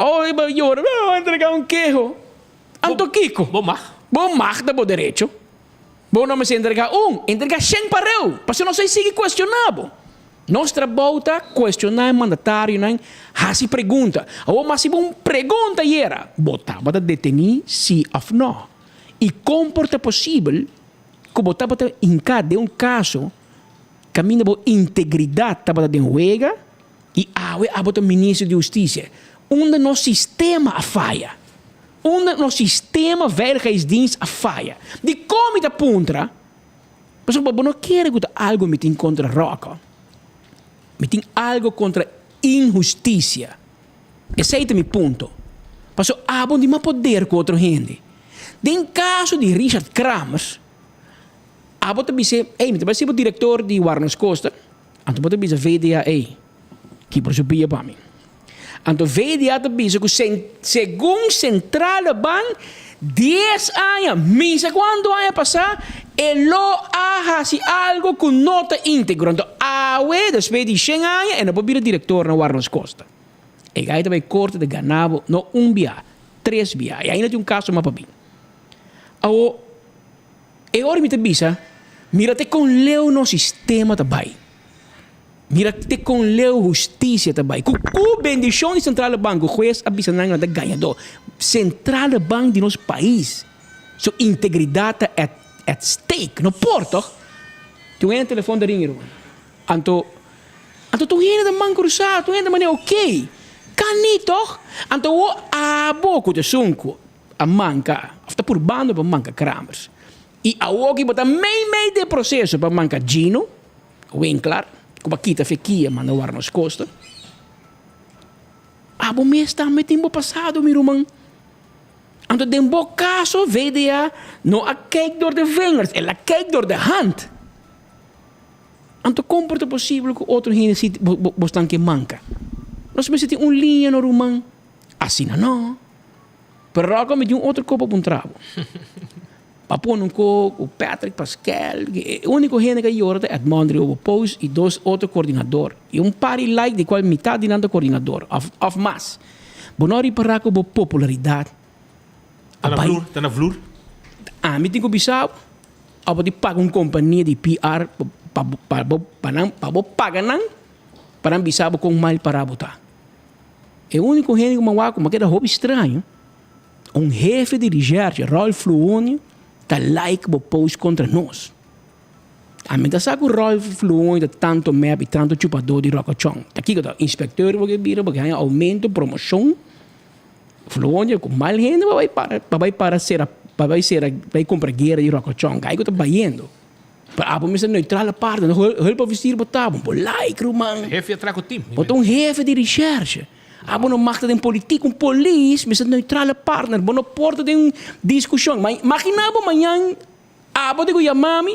oh, e bai yora, oh, entrega un keho. Anto kiko? Bo mag. Bo mag ta bo derecho. Bo no mester entrega un, entrega shen pareu, pasobra nos a sigui kuestioná bo. Nos trabou ta kuestioná e mandatarionan, hasi pregunta. Awor mas si bo un pregunta yera, bo tabata detení si òf nò? I kon por ta posibel ku bo tabata hinká den un kaso kaminda bo integridat tabata den wega i awe abo ta minister di hustisia? Unda nos sistema a faya? Unda nos sistema veiligheidsdienst a faya? Dikon mi ta puntra? Pasobra bo no kere ku ta algu mi tin kontra Rocco. Mi tin algu kontra inhustisia. Esei ta mi punto. Pasobra abo no tin mas poder ku otro hende. Den kaso di Richard Kramers, abo ta bis'é, ey, mi ta bai ser bo direktor di Warners Costa, anto bo ta bisa VDA, ey, kibra su pia pa mi. Anto VDA ta bisa ku segun Centrale Bank dies aña, misa kuantu aña pasá, e lo a hasi algu ku no ta íntegro. Anto awe, despues di shen aña, e no por bira direktor na Warnos Costa. E gai ta bai korte ta gana bo no un bia, tres bia. I ainda tin un kaso mas pa bin. Awo, e ora mi ta bisa, mira te kon leu nos sistema ta bai. Mira te kon leu hustisia ta bai. Ku ku bendishon di Centrale Bank ku hues a bisa nan nan ta gañadó. Centrale Bank di nos pais su integridat ta at at stake. No por toch? Tin un hende telefon ta ring ruman. Anto anto tur hende ta man krusá, tur hende ta manera ok. Kan ni toch? Anto awor abo ku ta esun ku a manka of ta purbando pa manka Kramers. I awor ki bo ta mei mei di e proseso pa manka Gino. Winklar, ku bo a kita fekia manda wara nos kosta. Abo mes tambe tin bo pasado, mi ruman. Anto den bo kaso VDA no a kijk door de vingers, el a kijk door de hand. Anto kon por ta posibel ku otro hende si bo stan ke manka? Nos mester tin un liña no ruman. Asina no. Pero Rocco mi tin un otro kopa puntra bo. Pa pone un ko ku Patrick Pascal, e úniko hende ku a yora ta Edmond Riobo Post i dos otro koordinador. I un par di like di kual mitat di nan ta koordinador òf òf mas. Bo no a ripará ku bo popularidat a Ta na bai. vlur, ta na vlur. Ami tin ku bisa bo, òf bo tin paga un kompania di PR pa bo pa bo pa nan pa bo paga nan pa nan bisa bo kon mal pará bo ta. E úniko hende ku mi a wak ku mi a keda hopi straño. Un hefe di recherche, Rolf Fluonio, ta like bo post contra nos. Ami ta sa cu Rolf Fluonio ta tanto mep y tanto chupador di rocochon. Ta kico ta? Inspecteur bo ke bira, bo ke haña aumento, promocion. Fluonio cu mal hende pa bay para, pa bay para cera, pa bay cera, bay cumpra guera di rocochon. Cay cu ta bayendo. Pero abo mester neutral aparte, no hulpofficier bo ta, bo like ruman. Hefe a traha cu team. Bo ta un hefe di recherche. Abo no mag ta den politik, un polis mester neutrale partner, bo no por ta den un diskushon. Ma imagina bo mañan abo ta ku yama mi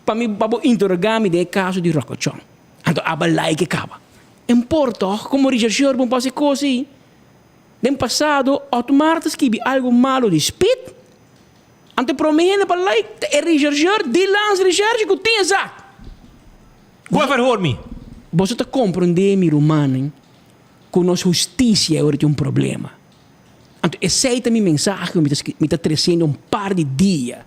pa mi pa bo interroga mi den e kaso di Rocochon. Anto abo a like e kaba. En por tog, komo rechercheur bo pasa e kos ei. Den pasado Otmar ta skibi algo malo di Speed, anto e prome hende pa like ta e rechercheur di landsrecherche ku tin e zak. Ku a verhoor mi? Boso ta komprondé mi rumannan ku nos hustisia e ora tin un problema. Anto esei ta mi mensahe ku mi ta mi ta tresiendo un par di dia.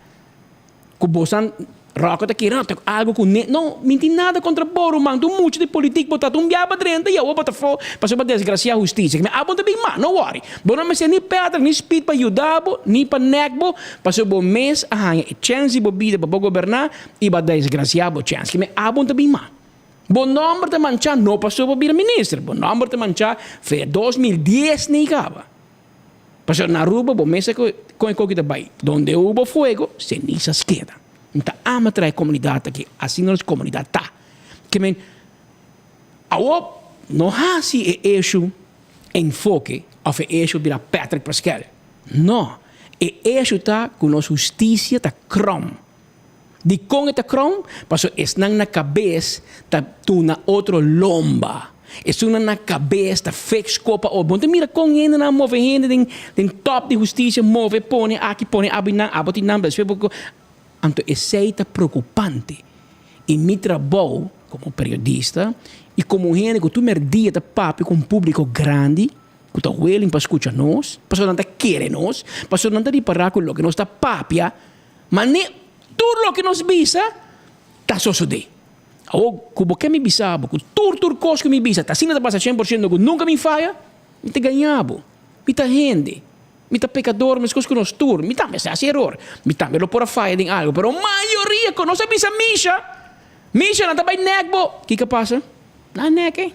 Ku bosan Rocco ta kere no ta algu ku ne no mi tin nada kontra bo ruman tur mucha di politik bo ta un bia pa drenta y awor bo ta afó pasobra bo a desgrasia hustisia. Mi abo ta bin mas no wòri bo no mester ni Petra ni Speed pa yuda bo ni pa nèk bo pasobra bo mes a haña e chèns di bo bida pa bo goberná y bo a desgrasia bo chèns. Mi abo ta bin mas. Bo nomber ta manchá no pasobra bo bira minister, bo nomber ta manchá fe 2010 ni kaba. Pasobra na Aruba bo mester con e koki ta bai, donde hubo fuego, cenizas quedan. Mi ta ama traha e comunidad aki, asina nos comunidad ta. Ke men, Awor no hasi e issue enfoke of e issue bira Patrick Pascal. No, e issue ta ku nos hustisia ta krom. Dikon e ta krom? Pasobra esnan na kabes ta tuna otro lomba. Esunnan na kabes ta fix kopa otro. Bo ta mira kon hendenan a move hende den den top di hustisia, move pone aki, pone abinan, abo tin nan, despues bo Anto esei ta preokupante. I mi trabou komo periodista i komo un hende ku tur merdia ta papia ku un públiko grandi ku ta willing pa skucha nos, pasobra nan ta kere nos, pasobra nan ta ripará ku loke nos ta papia, ma ne tur loke nos bisa ta sosodé. Awor ku bo ke mi bisa bo ku tur tur kos ku mi bisa ta asina ta pasa 100% ku nunka mi faya, mi ta gaña bo. Mi ta hende. Mi ta pekador meskos ku nos tur. Mi tambe sa hasi eror. Mi tambe lo por a faya den algu. Pero mayoria ku nos a bisa Misha, Misha, nan ta bai nèk bo. Kiko a pasa? Nan a nèk e.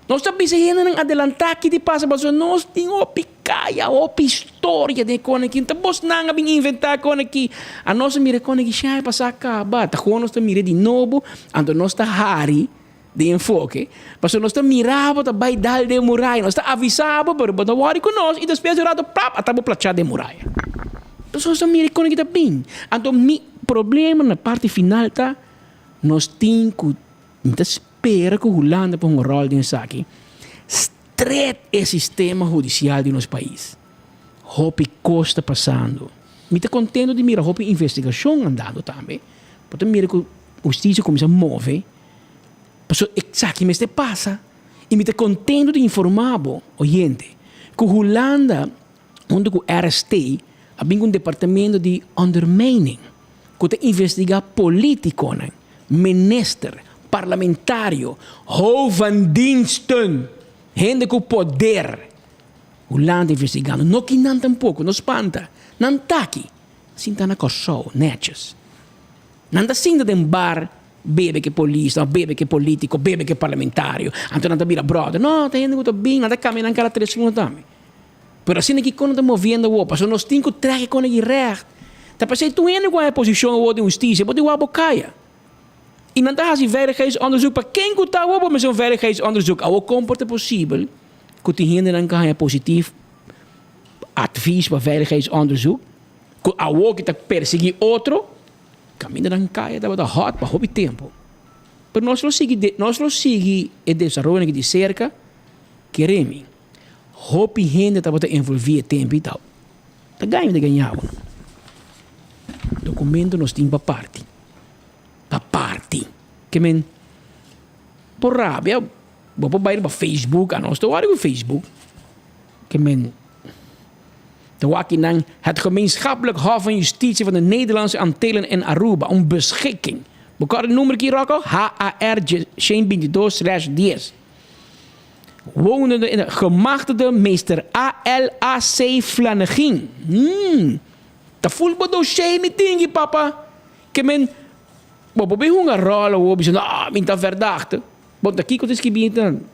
Nos ta bisa hendenan adelantá ki di pasa pasobra nos tin hopi kaya, hopi historia den e kos aki. Ta bosnan a bin inventá e kos aki. Anos a mira e kos aki shai pasá kaba. Ta kon nos ta mira di nobo, anto nos ta hari. Den enfoke, pasobra nos ta mira bo ta bai dal den muraya, nos ta avisa bo, pero bo ta wòri ku nos i despues di un rato plap ata bo plachá den muraya. Entonces nos ta mira e kos ki ta bin. Anto mi problema na parti final ta nos tin ku, mi ta spera ku Hulanda por hunga ròl den esaki, stret e sistema hudisial di nos pais. Hopi kos ta pasando. Mi ta kontento di mira hopi investigashon andando tambe. Bo ta mira ku hustisia kuminsá move. Pasobra esaki mester pasa y mi ta contento di informa bo, oyente, cu Hulanda hunto cu RST a bin cu un departamento di ondermijning cu ta investiga politiconan, minister, parlamentario, hoofd van diensten, hende cu poder. Hulanda investigando. No kinan tampoco, no spanta. Nan taki sinta na Corsou, netjes. Nan ta sinta den bar bebe ke polis, of bebe ke politico, bebe ke parlamentario. Anto nan ta bira brother. No, ta hende ku ta bin, nan ta kambia nan kara tres luna tambe. Pero asina ki kon nan ta moviendo awor, pasobra nos tin ku trek e kon aki recht. Ta p'esei tur hende ku a e posishon awor den hustisia, bo tin wak bo kaya. I nan ta hasi veiligheidsonderzoek pa ken ku ta awor bo mester un veiligheidsonderzoek. Awor kon por ta posibel ku tin hendenan ku haña positief advies pa veiligheidsonderzoek, ku awor ki ta persegui otro? Kaminda nan kaya tabata hot pa hopi tempu. Pero nos lo sigui nos lo sigui e desaroyonan aki di serka. Kere mi, hopi hende tabata envolvi e tempu i tau. Ta gaña mi ta gaña bo. Dokumento nos tin pa parti. Pa parti. Ke men por rabia bo por bai riba Facebook, anos ta wòrdu ku Facebook. Ke men. Ta wak nan Het Gemeenschappelijk Hof van Justitie van de Nederlandse Antillen en Aruba, un beschikking. Bo kòrda e number aki, Rocco? HAR 122 slash 10. Wonende in de gemachtigde meester ALAC Flanegin. Hmm. Ta full bo dossier mi tin papa. Ke men, bo por bin hunga ròl awor bisando, ah, mi ta verdachte. Bon, ta kiko ta skibí nan?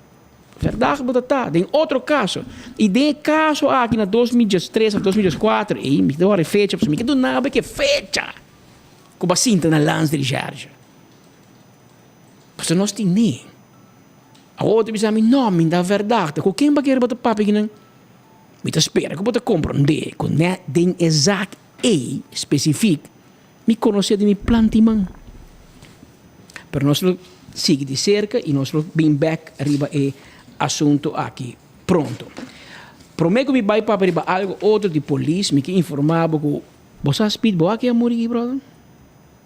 Verdacht bo ta ta den otro kaso. I den e kaso aki na 2013 of 2014, ey, mi ta wòrdu e fecha, pasobra mi ke duna bo e ke fecha ku bo a sinta na landsrecherche. Pasobra nos tine. Awor bo ta bisa mi, no, mi ta verdacht. Ku ken bo a kere bo ta papia kinan? Mi ta spera ku bo ta komprondé ku nèt den e zaak ey spesifik Mi konosé di mi plantiman. Pero nos lo sigui di serka i nos lo bin bek riba e asuntu aki pronto. Promé ku mi bai papia riba algu otro di polis, mi ke informá bo ku bo sa Speed bo aki a muri, brother?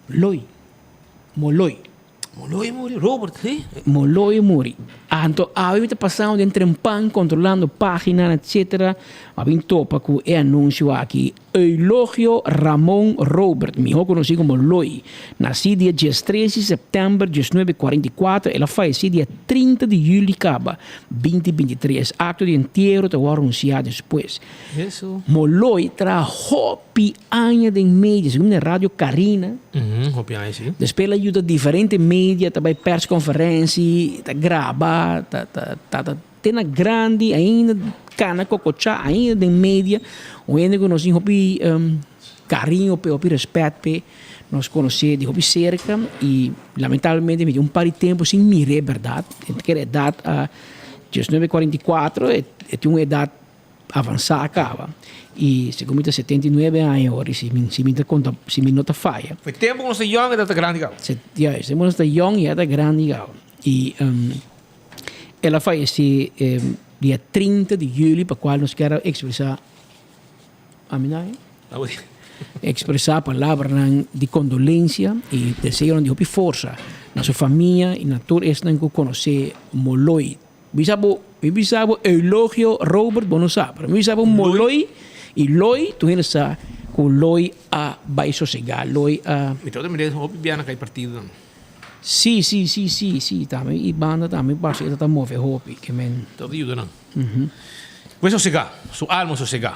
Loi. Moloi. Moloi muri, Robert, sí. Moloi muri. Anto awe mi ta pasando den trempan controlando paginanan etcetera, a bin topa cu e anuncio aki, Eulogio Ramon Robert, miho conoci como Loi, naci dia diestres di september diesnuebe cuarenta i cuatro, el a fayeci dia trinta di juli caba binti binti tres. Acto di entiero ta worde anuncia despues. Moloi traha hopi aña den media, segun na Radio Carina. Hopi aña, si. Despues el a yuda diferente media, ta bai persconferentie, ta graba, ta ta ta ta te na grandi ainda cana cococha ainda den media. Un hende cu nos tin hopi cariño p'e, hopi respet p'e. Nos konosé di hopi serka i lamentablemente mi tin un par di tempu sin mir'é bèrdat. E ta kere edat a diesnuebe kuarenta i kuatro, e tin un edat avansá kaba i segun mi ta 79 aña awor i si mi si mi ta konta si mi no ta faya. E tempu ku nos ta yòn e ta grandi kaba. Ya, e tempu ku nos ta yòn e ta grandi kaba i el a fayesé dia 30 di juli pa kual nos kier a ekspresá. Expresa palabranan di condolencia y deseonan di hopi forsa na su famia y na tur esnan cu conoce Moloy. Mi sa bo, mi bisa bo Eulogio Robert bo no sa, pero mi bisa bo Moloy y Loy tur hende sa cu Loy a bay sosega, Loy a. Mi ta mira hopi bia na kai partidonan. Si, si, si, si, si, tambe y banda tambe parce e ta ta move hopi, ke men. Ta yuda nan. Pues sosegá, su alma sosegá.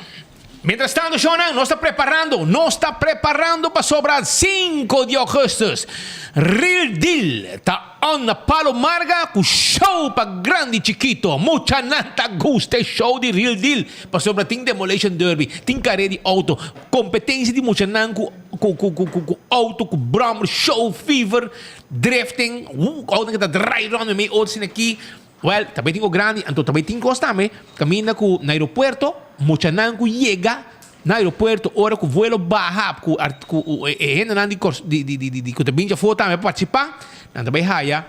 Mientras tanto, shownan, nos ta preparando, nos ta preparando pasobra 5 di augustus. Real Deal ta on na Palo Marga ku show pa grandi chikito. Muchanan ta gusta e show di Real Deal pasobra tin Demolition Derby, tin kare di auto, kompetensia di muchanan ku ku ku ku ku auto, ku brommer, show, fever, drifting, auto ku ta draai rond meimei otro asina aki. Wèl, ta bay tin kos grandi, anto ta bay tin kos tambe kaminda ku na aeropuerto muchanan ku yega na aeropuerto ora ku vuelo baha ku ku e hendenan di di di di di ku ta bin djafó tambe pa partisipá, nan ta bay haya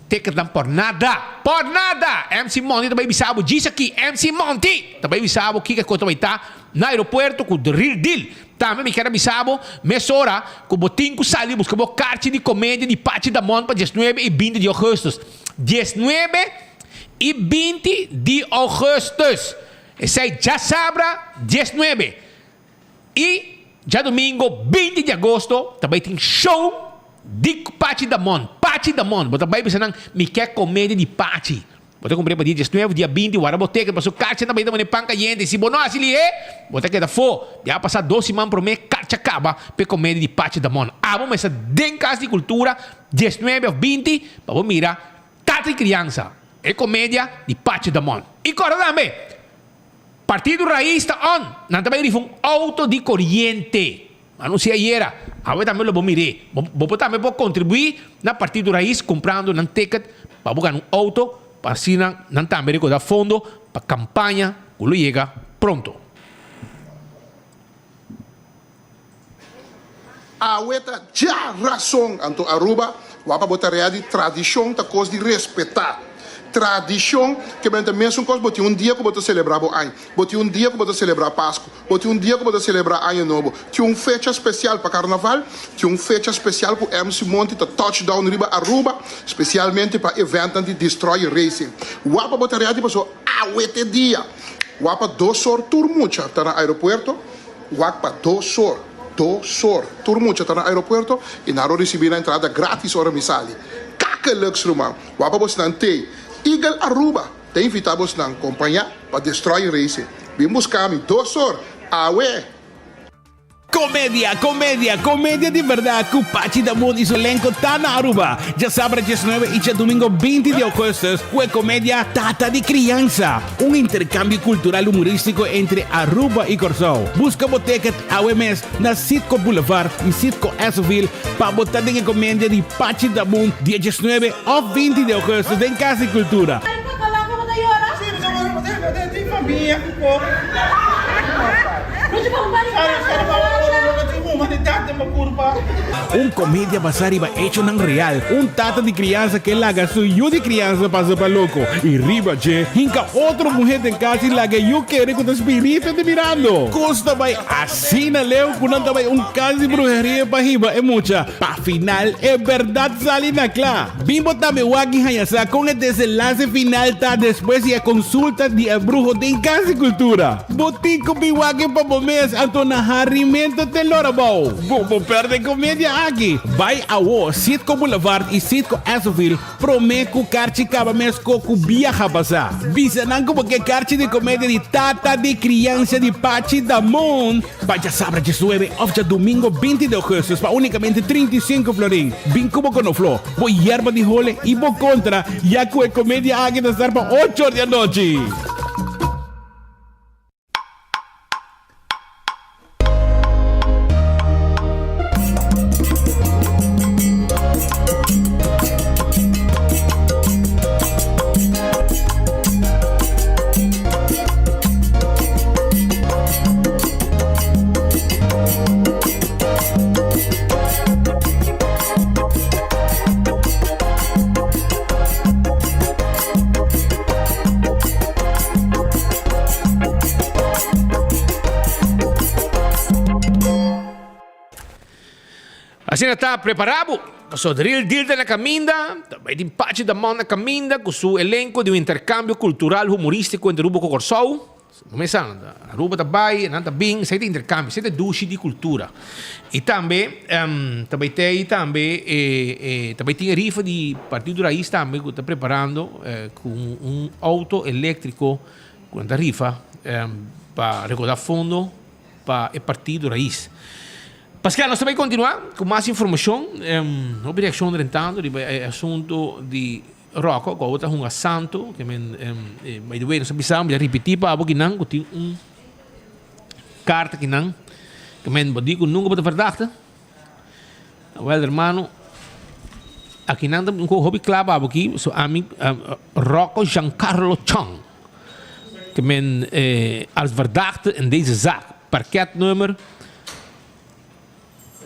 ticketnan por nada! Por nada! MC Monty ta bay bisa bo djis aki, MC Monty ta bay bisa bo kiko e kos ta bay ta na aeropuerto ku the real deal. Tambe mi kier a bisa bo mesora ku bo tin ku sali buska bo karchi di komedia di Pachi Damon pa diesnuebe i binti di ougùstùs. 19 i 20 di augustus. Esei djasabra 19 i djadumingo 20 di agosto ta bai tin show di Pachi Damon. Pachi Damon. Bo ta bai bisa nan mi ke komedia di Pachi. Bo ta kumpr'é pa dia 19, dia 20, warda bo teken pasobra karcha ta bai ta pone pan kayente. Si bo no hasi lihé, bo ta keda afó. Ya a pasa dos siman promé karcha kaba p'e komedia di Pachi Damon. Abo mester den Kas di Kultura 19 of 20 pa bo mira Tata y Crianza, e comedia di Pachi Damon. Y corda tambe, Partido Raiz ta on, nan ta bay rifa un auto di coriente. Anuncia ayera, awe tambe lo bo mir'é. Bo bo por tambe por contribui na Partido Raiz comprando nan ticket pa bo gana un auto pa asina nan tambe recorda fondo pa campaña cu lo yega pronto. Awe ta djarason anto Aruba wak pa bo tarea di tradishon ta kos di respetá. Tradishon ke benta mesun kos bo tin un dia ku bo ta selebrá bo aña, bo tin un dia ku bo ta selebrá Pasku, bo tin un dia ku bo ta selebrá Aña Nobo, tin un fecha spesial pa Karnaval, tin un fecha spesial ku MC Monty ta touch down riba Aruba spesialmente pa eventnan di Destroyer Racing. Wak pa bo tarea di paso awe t'e dia. Wak pa dos or tur mucha ta na aeropuerto. Wak pa dos or, dos or, tur mucha ta na aeropuerto y nan lo ricibi nan entrada gratis ora mi sali. Kakelux ruman! Wak pa bosnan tey. Eagle Aruba ta invita bosnan compaña pa Destroy Race. Bin busca mi dos or, awe! Comedia, comedia, comedia di berdad cu Pachi Damon y su elenco ta na Aruba. Djasabra 19 y djadomingo 20 di augustus cu e comedia Tata di Crianza. Un intercambio cultural humoristico entre Aruba y Corsou. Busca bo ticket awe mes na Citgo Boulevard y Citgo Essoville pa bo ta den e comedia di Pachi Daboom dia 19 of 20 di augustus den Cas di Cultura. Un comedia basá riba echonan real. Un tata di criansa ke laga su yu di criansa pasa pa loco y riba dje hinca otro muher den cas y laga e yu kere cu ta spirito ta mirando. Cos ta bay asina leu cu nan ta bay un cas di bruheria pa hiba e mucha. Pa final e berdad sali na cla. Bin bo tambe wak y haña sa con e desenlace final ta despues di e consulta di e bruho den Cas di Cultura. Bo tin cu bin wak e pa bo mes, anto na harimento te lora bou. Bo bo perde comedia aki. Bay awo Citgo Boulevard y Citgo Essoville prome cu karchi caba mes co cu biaha pasa. Bisa nan cu bo ke karchi di comedia di Tata di Crianza di Pachi Damon pa djasabra 19 of djadomingo 20 di augustus pa unicamente 35 florin. Bin cu bo conoflo, bo yerba di hole y bo contra ya cu e comedia aki ta start pa ocho or di anochi. Asina ta, prepara bo, pasobra The Real Deal ta na caminda, ta bay tin Pachi Damon na caminda cu su elenco di un intercambio cultural humoristico entre Aruba cu Corsou. No mesa, Aruba ta bay, nan ta bin, esey ta intercambio, esey ta dushi di cultura. Y tambe ta bay tey tambe ta bay tin e rifa di Partido Raiz tambe cu ta preparando cu un auto electrico cu nan ta rifa pa recorda fondo pa e Partido Raiz. Pascal, nos ta bay continua cu mas informacion. Hopi reaccion drentando riba e asunto di Rocco, cu awor ta hunga santo. Ke men, by the way, nos a bisa, mi ta ripiti pa abo kinan cu tin un carta kinan. Ke men, bo di cu nunca bo ta verdachte. Wel, hermano, akinan ta un hopi kla pa abo aki. So ami, Rocco Giancarlo Chong. Ke men, als verdachte in deze zaak, parketnummer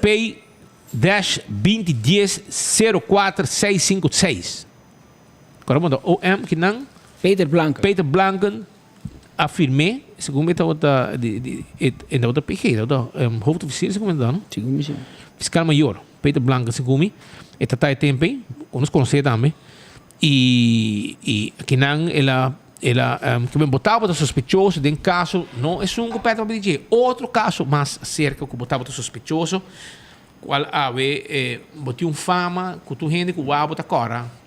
P dash 20 dies 0 kuater seis sinku seis. Kora bo ta OM kinan? Peter Blanken. Peter Blanken a firm'é, segun mi tabata di di e tabata PG, tabata hoofdofficier segun mi ta no? Segun mi si. Fiscal mayor, Peter Blanken segun mi, e ta ta e tempo ei, ku nos konosé tambe, i i kinan el a el a ku bo tabata sospechoso den kaso, no esun ku Peter papia di dje, otro kaso mas serka ku bo tabata sospechoso, kual awe bo tin un fama ku tur hende ku wou bo ta kòrda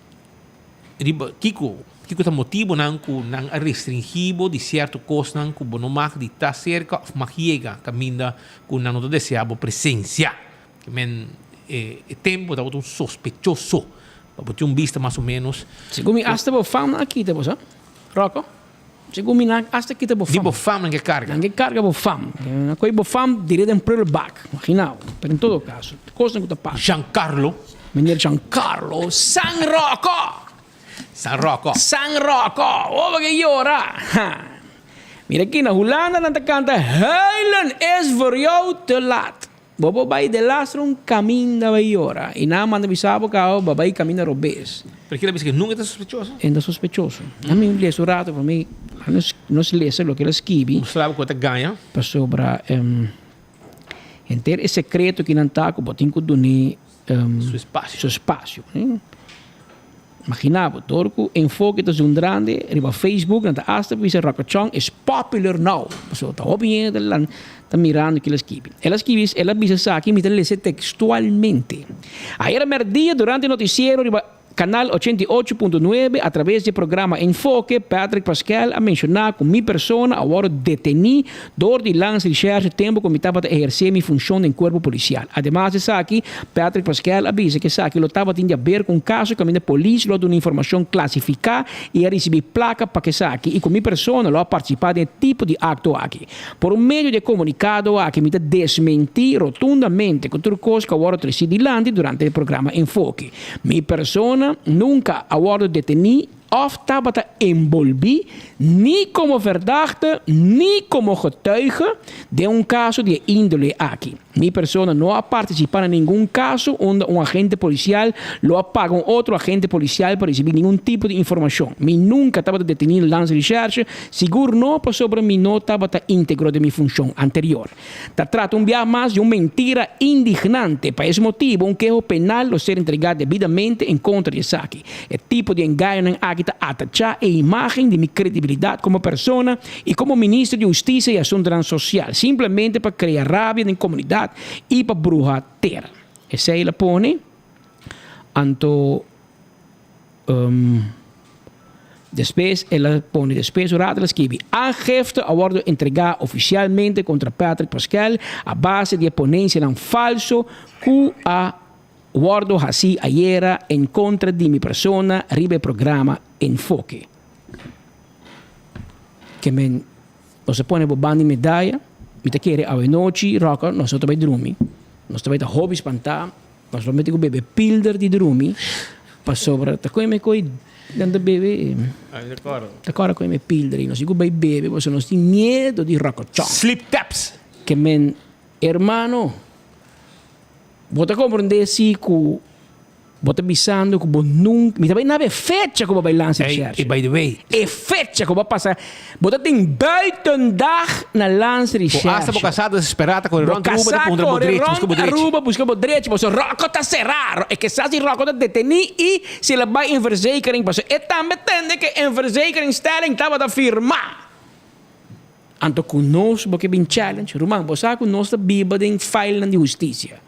riba kiko, kiko ta motibonan ku nan a restringí bo di sierto kosnan ku bo no mag di ta serka òf mag yega kaminda ku nan no ta deseá bo presensia. Men e tempo tabata un sospechoso. Pa bo tin un bista mas o menos. Segun mi hasta bo fam nan a kita bo sa, Rocco. Segun mi nan hasta kita bo fam. Di bo fam nan ke karga. Nan ke karga bo fam. Nan koe bo fam direct den prullenbak. Imagina bo. Pero en todo caso, kosnan ku ta pasa. Giancarlo. Meneer Giancarlo San Rocco! San Rocco. San Rocco! Ora ke yora! Ha! Mira aki na Hulanda nan ta kanta Huilen is voor jou te laat. Bo por bai delastro un caminda bai yora y nan a manda bisa bo caba bo bai caminda robes. Pero kila bisa que nunca ta sospechoso? E ta sospechoso. A mi lesa un rato pa mi nos lesa loke el a skibi. Mustra bo cu e ta gaña. Pasobra henter e secreto ki nan ta cu bo tin cu duni Su espacio. Su espacio. Imagina bo, dor cu enfoke ta zundrandi riba Facebook, nan ta hasta bisa Rocco Chong is popular now. Pasobra ta hopi hende ta ta mirando kila skibi. El a skibi, el a bisa esaki, mi ta lesa textualmente. Ayera merdia durante noticiero riba Canal 88.9 a traves di e programa Enfoke, Patrick Pascal a menciona cu mi persona a wordo deteni dor di Landsrecherche tempo cu mi tabata eherce mi funcion den cuerpo policial. Ademas di esaki, Patrick Pascal a bisa cu esaki lo tabatin di haber cu un caso caminda polis lo a duna informacion clasifica y a ricibi placa pa esaki y cu mi persona lo a participa den e tipo di acto aki. Por un medio di e comunicado aki mi ta desmenti rotundamente cu tur cos cu a wordo treci dilanti durante e programa Enfoke. Mi persona nunca a wordo deteni of tabata enbolbí ni komo verdachte ni komo getuige den un kaso di e índole aki. Mi persona no a partisipá na ningun kaso unda un agente polisial lo a paga un otro agente polisial pa risibí ningun tipo di informashon. Mi nunka tabata detení na Landsrecherche, sigur no pasobra mi no tabata íntegro den mi funshon anterior. Ta trata un biaha mas di un mentira indignante. Pa es motibu un keho penal lo ser entregá debidamente en kontra di esaki. E tipo di engañonan aki ta atachá e imágen di mi kredibilidat komo persona i komo minister di Hustisia i Asuntunan Sosial, simplemente pa krea rabia den komunidat i pa bruha tera. Esei el a pone. Anto. Despues el a pone despues un rato el a skibi, Aangifte a wordo entrega oficialmente contra Patrick Pascal a base di e ponencianan falso cu a wordo haci ayera en contra di mi persona riba e programa Enfoke. Ke men nos a pone bo banda di medaya, mi ta kere awenochi Rocker nos no ta bay drumi, nos ta bay ta hopi spanta. Nos lo mete ku bebe pilder di drumi pasobra ta koe me koe nan ta bebe ta kòrda koe me pilder i nos tin ku bai bebe pasobra nos tin miedo di rokochòn. Sleep taps. Ke men hermano bo ta komprende si ku. Bo ta bisando ku bo nunka, mi ta bai nabe e fecha ku bo bai Landsrecherche. Ey, by the way. E fecha ku bo a pasa, bo ta tin buitendag na Landsrecherche. Bo hasta bo kasá ta desesperá ta kore rònt Aruba ta puntra bo drechi, buska bo drechi. Bo kasá kore rònt Aruba buska bo drechi, pasobra Rocco ta será. E kisas di Rocco ta detení i si el a bai in verzekering, pasobra e tambe tende ku e inverzekeringstelling tabata firmá. Anto ku nos bo ke bin challenge? Ruman, bo sa ku nos ta biba den filenan di hustisia.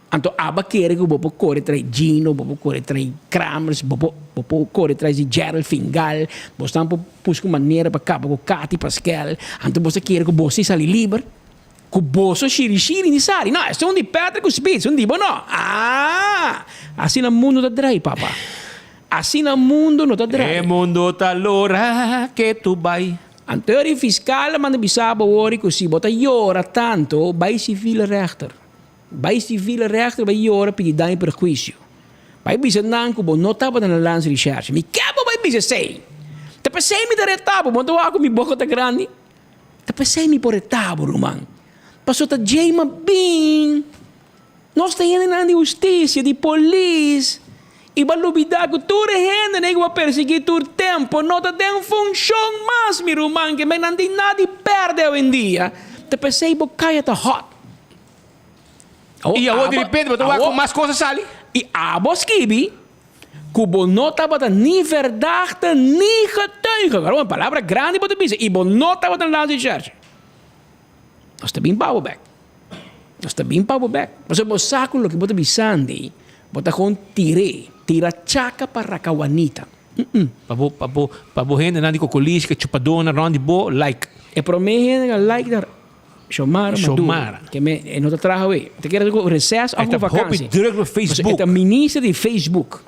Anto aba kere ku bo por kore trai Gino, bo por kore trai Kramers, bo por bo por kore tras di Gerald Fingal, bosnan por buska un manera pa kaba ku Cathy Paskel, anto bo ta kere ku bo si sali liber? Ku boso shiri shiri ni sali? No, esun di Patrick ku Speed, esun di bo no. Ah! Asina mundo ta drai, papa. Asina mundo no ta drai. E mundo ta lora ke tu bai. Anto e fiscal a manda bisa bo wori ku si bo ta yora tanto, bai civiele rechter. Bai civiele rechter bai yora pidi daño y perhuicio. Bai bisa nan cu bo no tabata na landsrecherche. Mi ke bo bai bisa esey? Ta pesey mi ta reta bo. Bo no ta wak cu mi boca ta grandi? Ta pesey mi por reta bo, ruman. Paso ta djey ma bin. Nos ta hendenan di husticia, di polis. Y bo a lubida cu tur e hendenan cu bo a persegui tur tempo no ta den funcion mas, mi ruman. Ke men nan tin nada di perde awendia. Ta pesey bo caya ta hot. I awor di repente bo ta wak ku mas kos a sali. I abo skibi ku bo no tabata ni verdachte ni getuige. Awor un palabra grandi bo ta bisa i bo no tabata na landsrecherche. Nos ta bin pa bo bek. Nos ta bin pa bo bek. Pasobra bo sa ku loke bo ta bisandi bo ta kon tir'é, tira chaka pa rakawanita. Pa bo, pa bo, pa bo hendenan di Kokolishi, chupadónan rònt di bo like. E promé hende ku a like ta. Xiomara Maduro. Xiomara. Ke me e no ta traha awey. Ta kere ku reces of E ta ku vakantie. hopi druk op Facebook. E ta minister di Facebook.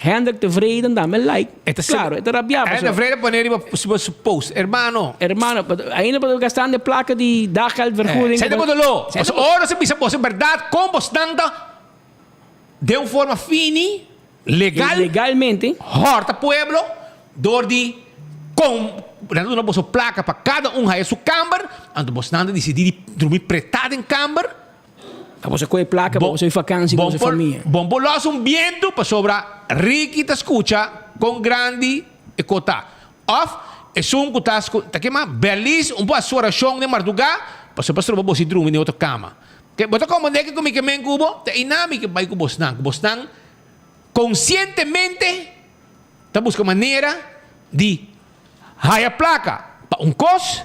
Hendrik Tevreden dame like. E ta Claro, e ta rabia Hendrik pasobra. Tevreden pone riba su su post. Hermano. Hermano, ainda bo ta gastando e plaka di daggeldvergoeding. Sende bo doló. Pasobra ora bo bisa boso berdad kon bosnan ta den un forma fini. Legal. Legalmente. Horta pueblo door di con nan ta duna boso placa pa cada un haya su camber, anto bosnan ta dicidi di drumi preta den camber. Pa boso coge placa pa boso vakantie cu boso famia. Bon por los un biento pasobra Ricky ta scucha con grandi e co ta. Of esun cu ta ta kema Berlies un por haci su oracion den marduga pasobra pa stroba boso di drumi den otro cama. Bo ta comprende kico mi ke men cu bo? Ta eynan mi ke bay cu bosnan, cu bosnan. Konsientemente ta buska manera di haya plaka pa un kos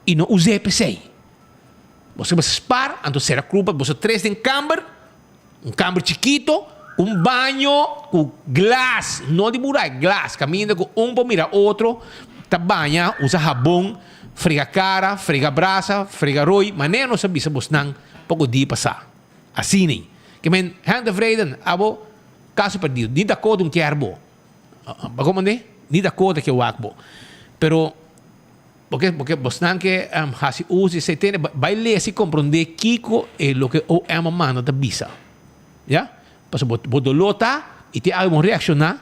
i no us'é p'esei. Boso mester spar, anto sera krupa boso tres den kamber, un kamber chikito, ku un baño ku glas, no di murai, glas, kaminda ku un por mira otro ta baña, usa habon, frega kara, frega brasa, frega roi, manera nos a bisa bosnan poko dia pasá. Asina. Ke men, Henk Tevreden, abo caso perdido. Ni Dakota un kier bo. Bo comprende? Ni Dakota ke wak bo. Pero, bo ke, bo ke, bosnan ke hasi uso di esei tene, bai lesa i comprende kiko e loke OM a manda ta bisa. Ya? Pasobra bo, bo doló ta i te awe bo reakshoná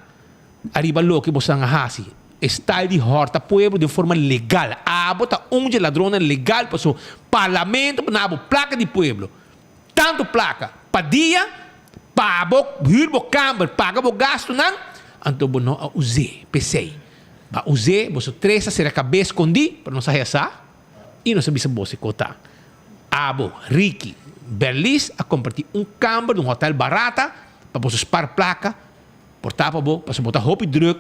ariba loke bosnan a hasi. E style di hòrta pueblo den forma legal. Abo ta un dje ladronnan legal pasobra parlamento a duna bo plaka di pueblo. Tantu plaka pa dia pa bo hür bo kamber, paga bo gastunan, anto bo no a us'é. P'esei, ba us'é, boso tres a sera kabes skondí, pero nos a haya sa i nos a bisa boso e kos ta. Abo, Ricky, Berlies a kompartí un kamber di un hòtèl barata pa boso spar plaka, por ta pa bo, pasobra bo ta hopi drùk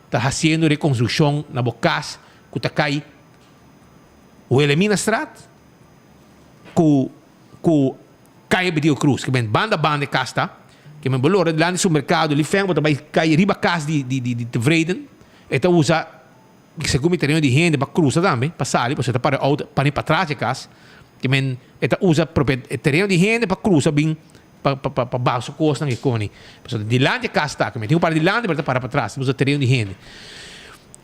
ta hasiendo rekonstrukshon na bo kas ku ta kai Wilhelminastraat. Ku ku Kaya Betico Cruz, ke men banda banda e kas ta, ke men bo lora dilanti supermerkado Lifeng bo ta bai kai riba kas di di di Tevreden, e ta usa segun mi tereno di hende pa krusa tambe, pa sali pasobra e ta para e outo pani patras di e kas, ke men e ta usa propio e tereno di hende pa krusa bin pa pa pa baha su kosnan ke koni, pasobra dilanti e kas ta, ke men tin ku para dilanti pero e ta para patras, ta usa tereno di hende.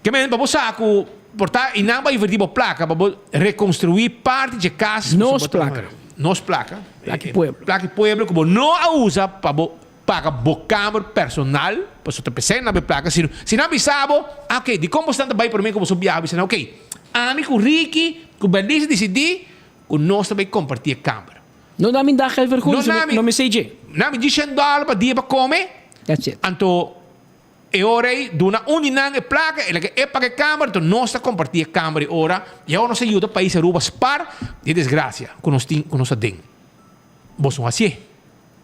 Ke men pa bo sa ku por ta i nan bo a invertí bo plaka pa bo rekonstruí parti dje kas. Nos plaka. Nos plaka. Plaka di pueblo. Plaka di pueblo ku bo no a usa pa bo paga bo kamer personal, pasobra ta p'esei nan bo e plaka. Si si nan bisa bo, ah oke, dikon bo esnan ta bai promé ku boso biaha? Bisa nan, oke, ami ku Ricky ku Bernice disidí ku nos ta bai kompartí e kamer. No na mi daggeldvergoeding, No na mi. no mi sei dje. Nan mi di shen dòler pa dia pa kome. That's it. Anto e ora ei duna un di nan e plaka, el a ke e paga e kamber, anto nos ta kompartí e kamber e ora. I awor nos a yuda pais Aruba spar di e desgrasia ku nos tin ku nos ta den. Boso no hasié.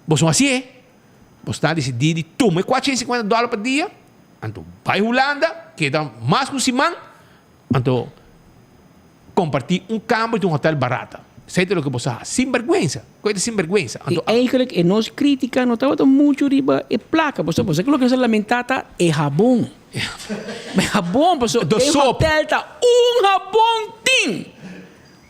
Boso no hasié. Boso ta disidí di tuma e kuatrocientos sinkuenta dòler pa dia, anto bai Hulanda, keda mas ku un siman, anto kompartí un kamber di un hotel barata. Esei ta loke boso a hasi. Sinbèrgwensa. Koe ta sinbèrgwensa. I eigenlijk e nos kritika no tabata muchu riba e plaka, pasobra boso loke nos a lamentá ta e habon. E habon, pasobra e hotel ta un habon tin.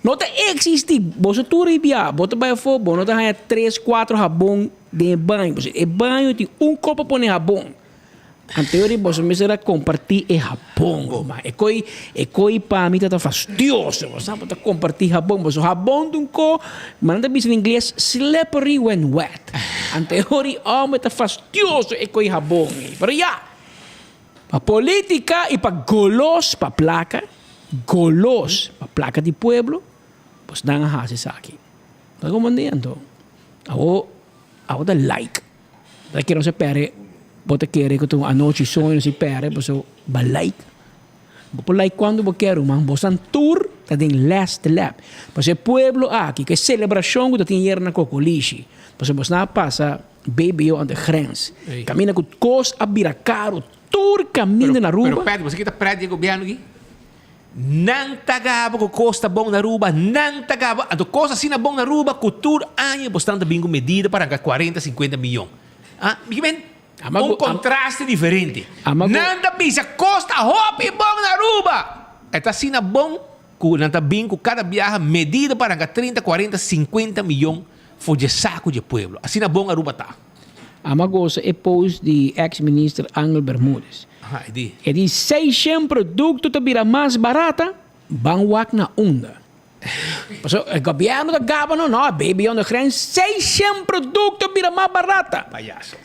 No ta existi, boso tur e bia, bo ta bai afó, bo no ta haña tres, cuatro habon den e baño, pasobra e baño tin un kop pa pone habon. Anteori boso mester a comparti e habon, ruman. E koi, e koi pa mi ta ta fastioso. Bo sa, bo ta comparti habon, boso habon ta un ko, ma nan ta bisa na ingles slippery when wet. Anteori homber ta fastioso e koi habon ei. Pero ya, pa politica y pa golos pa placa, golos pa placa di pueblo, bos nan a haci esaki. Ta comprende anto? Awo, awo ta like. Ta kere nos a pere, bo ta kere ku ta un anochi soño si pere, paso ba like. Bo por like kuantu bo kier ruman, bosan tur ta den last lap. Paso e pueblo aki, ku e selebrashon ku ta tin ayer na Kokolishi, paso bosnan a pasa BBO aan de grens, kaminda ku kos a bira karu tur kaminda na Aruba. Pero Patty, bo sa kita pret di e gobièrnu aki? Nan ta gaba ku kos ta bon na Aruba, nan ta gaba, anto kos asina bon na Aruba ku tur aña bo stan ta bin ku medida pa ranka kuarenta, sinkuenta miyon. Ah, mi men un kontraste diferente. Nan ta bisa kos ta hopi bon na Aruba! E ta asina bon ku nan ta bin ku kada biaha medida pa ranka trinta, kuarenta, sinkuenta miyon for dje saku dje pueblo. Asina bon Aruba ta. Ama gosa e post di ex minister Angel Bermudez. Aha, e di. E di seishen producto ta bira mas barata, ban wak na unda. Paso e gobierno ta gaba no, no, baby on the grens, seishen producto bira mas barata. Payaso.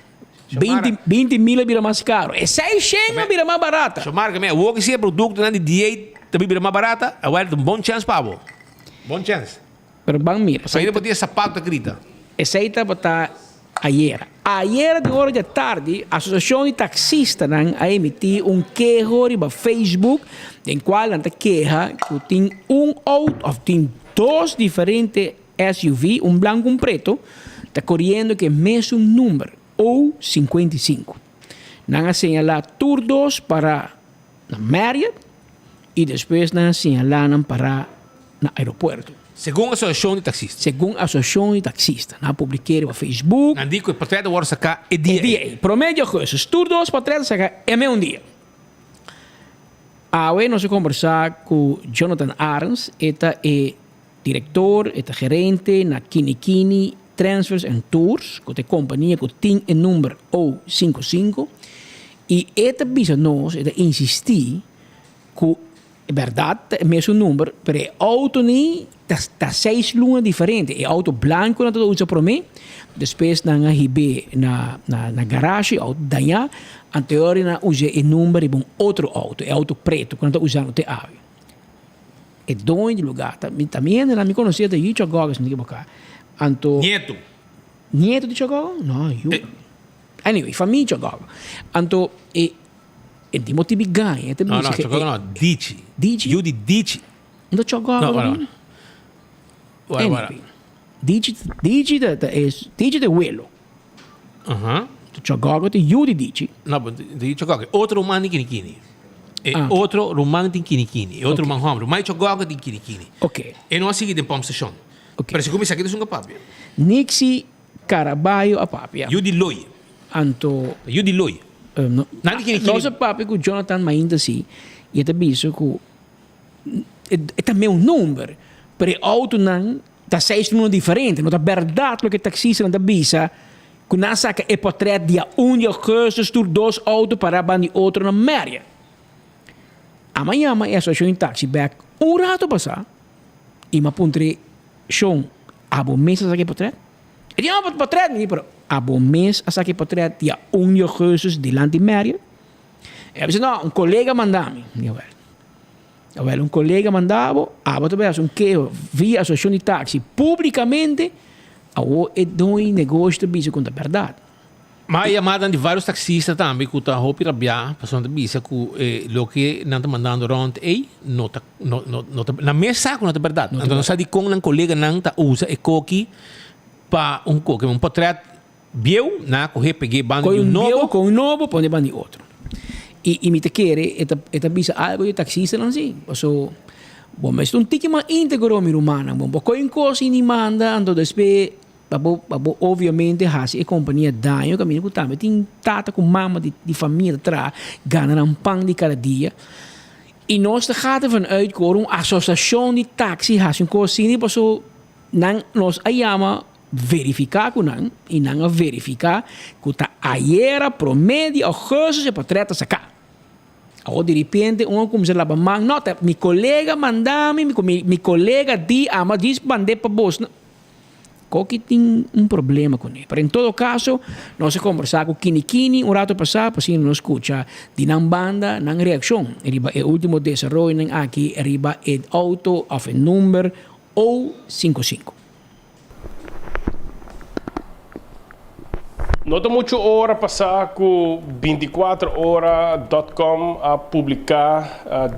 20, 20 mil a bira mas caro. E seishen a bira mas barata. Shomar, me awor ki si e productonan di dieet ta bira mas barata, awor ta un bon chance pa bo. Bon chance. Pero ban mira. Pasobra ainda bo tin e sapato ta grita. Esei tabata ayera. Ayera di ora di atardi, Asosiashon di Taksistanan a emití un keho riba Facebook den kual nan ta keha ku tin un outo òf tin dos diferente SUV, un blanku un preto, ta koriendo ku e mesun number, O 55. Nan a señalá tur dos para na Marriott i despues nan a señalá nan para na aeropuerto. Segun Asosiashon di Taksista. Segun Asosiashon di Taksista. Nan a publik'é riba Facebook. Nan di ku e portret a wòrdu saká e dia ei. E dia ei. Promé di ougùstus. Tur dos portret a saka e meun dia. Awe nos a kombersá ku Jonathan Arends. E ta e direktor, e ta gerente na Kinikini Transfers and Tours, ku ta e kompania ku tin e number O sinku sinku. I e ta bisa nos, e ta insistí ku E berdad ta e mesun number, pero e auto ni ta ta seis luna diferente. E auto blanco nan ta usa prome, despues nan a hibe na na na garage, e auto daña, anteor nan a usa e number riba un otro auto, e auto preto cu nan ta usando te awe. E doño di lugar ta mi ta mi hendenan mi conoce ta Yicho Gogo si no ta ekiboca, anto. Nieto. Nieto di Chogogo? No, yu. Anyway, famia Chogogo. Anto e. E di motibi gaña, e ta No, bisa no, ke Chogogo e no, Dichi. Dichi? Yu di Dichi. No ta Chogogo No, wara, tambe? wara. Wara, wara. Anyway, Dichi, Dichi ta, ta es, Dichi ta e welo. Aha. Chogogo ta yu di Dichi. No, but di Chogogo, e otro ruman di Kinikini. E Ah. otro ruman tin Kinikini. E otro Ok. ruman hòmber. Ruman di Chogogo tin Kinikini. Ok. E no a sigui den pump station. Ok. Pero si kuminsá aki ta sunga papia. Nixi Caraballo a papia. Yu di Loy. Anto. Yu di Loy. No, Nan di kini kini. Nos a papia ku Jonathan mainta si i e ta bisa ku e ta meu number, pero e autonan ta seis numero diferente. No ta bèrdat loke e taksistanan ta bisa ku nan a saka e pòtrèt dia un di augustus tur dos auto pará banda di otro na Merrion. Ama yama e asosiashon di taksi bèk un rato pasá i mi a puntr'é, Shon, abo mes a saka e pòtrèt? E di, no, pòtrèt mi di, pero abo mes a saka e pòtrèt dia un di augustus dilanti Marriott? E a bisa, no, un kolega manda mi. Mi di, awel, awel, un kolega manda bo, abo ta bai hasi un keho via asosiashon di taksi públikamente. Awor e doño negoshi ta bisa ku ta bèrdat. Ma e yamadanan di varios taxista tambe ku ta hopi rabiá pasobra nan ta bisa ku e loke nan ta mandando rònt ei no ta no no no ta nan mes sa ku no ta bèrdat. Anto nan sa dikon nan koleganan ta usa e koki pa un koki un potrèt bieu nan a kohe peg'é banda Kohe di un un bieu nobo. ku un nobo pone banda di otro. I i mi ta kere e ta e ta bisa algu di taxistanan si paso bo mester un tiki mas íntegro mi rumannan bo bo kohe un kos i ni manda anto despues Pa bo pa bo obviamente hasi e kompania daño kaminda ku tambe tin tata ku mama di di famia ta traha gana nan pan di kada dia i nos ta gaat ervan uit ku ora un asosiashon di taksi hasi un kos asina paso nan nos a yama verifiká ku nan i nan a verifiká ku ta ayera promé di ougùstus e potrèt ta saká. Awor di repente un a cuminsa laba man, no ta mi colega manda mi, mi colega di ama djis mand'é pa bos. Koki tin un problema kuné. Pero en todo caso nos a combersa cu Kini Kini un rato pasa pa asina nos scucha di nan banda nan reaccion riba e ultimo desaroyonan aki riba e auto of e number O 55. No ta muchu ora pasá ku 24 ora dot com a publiká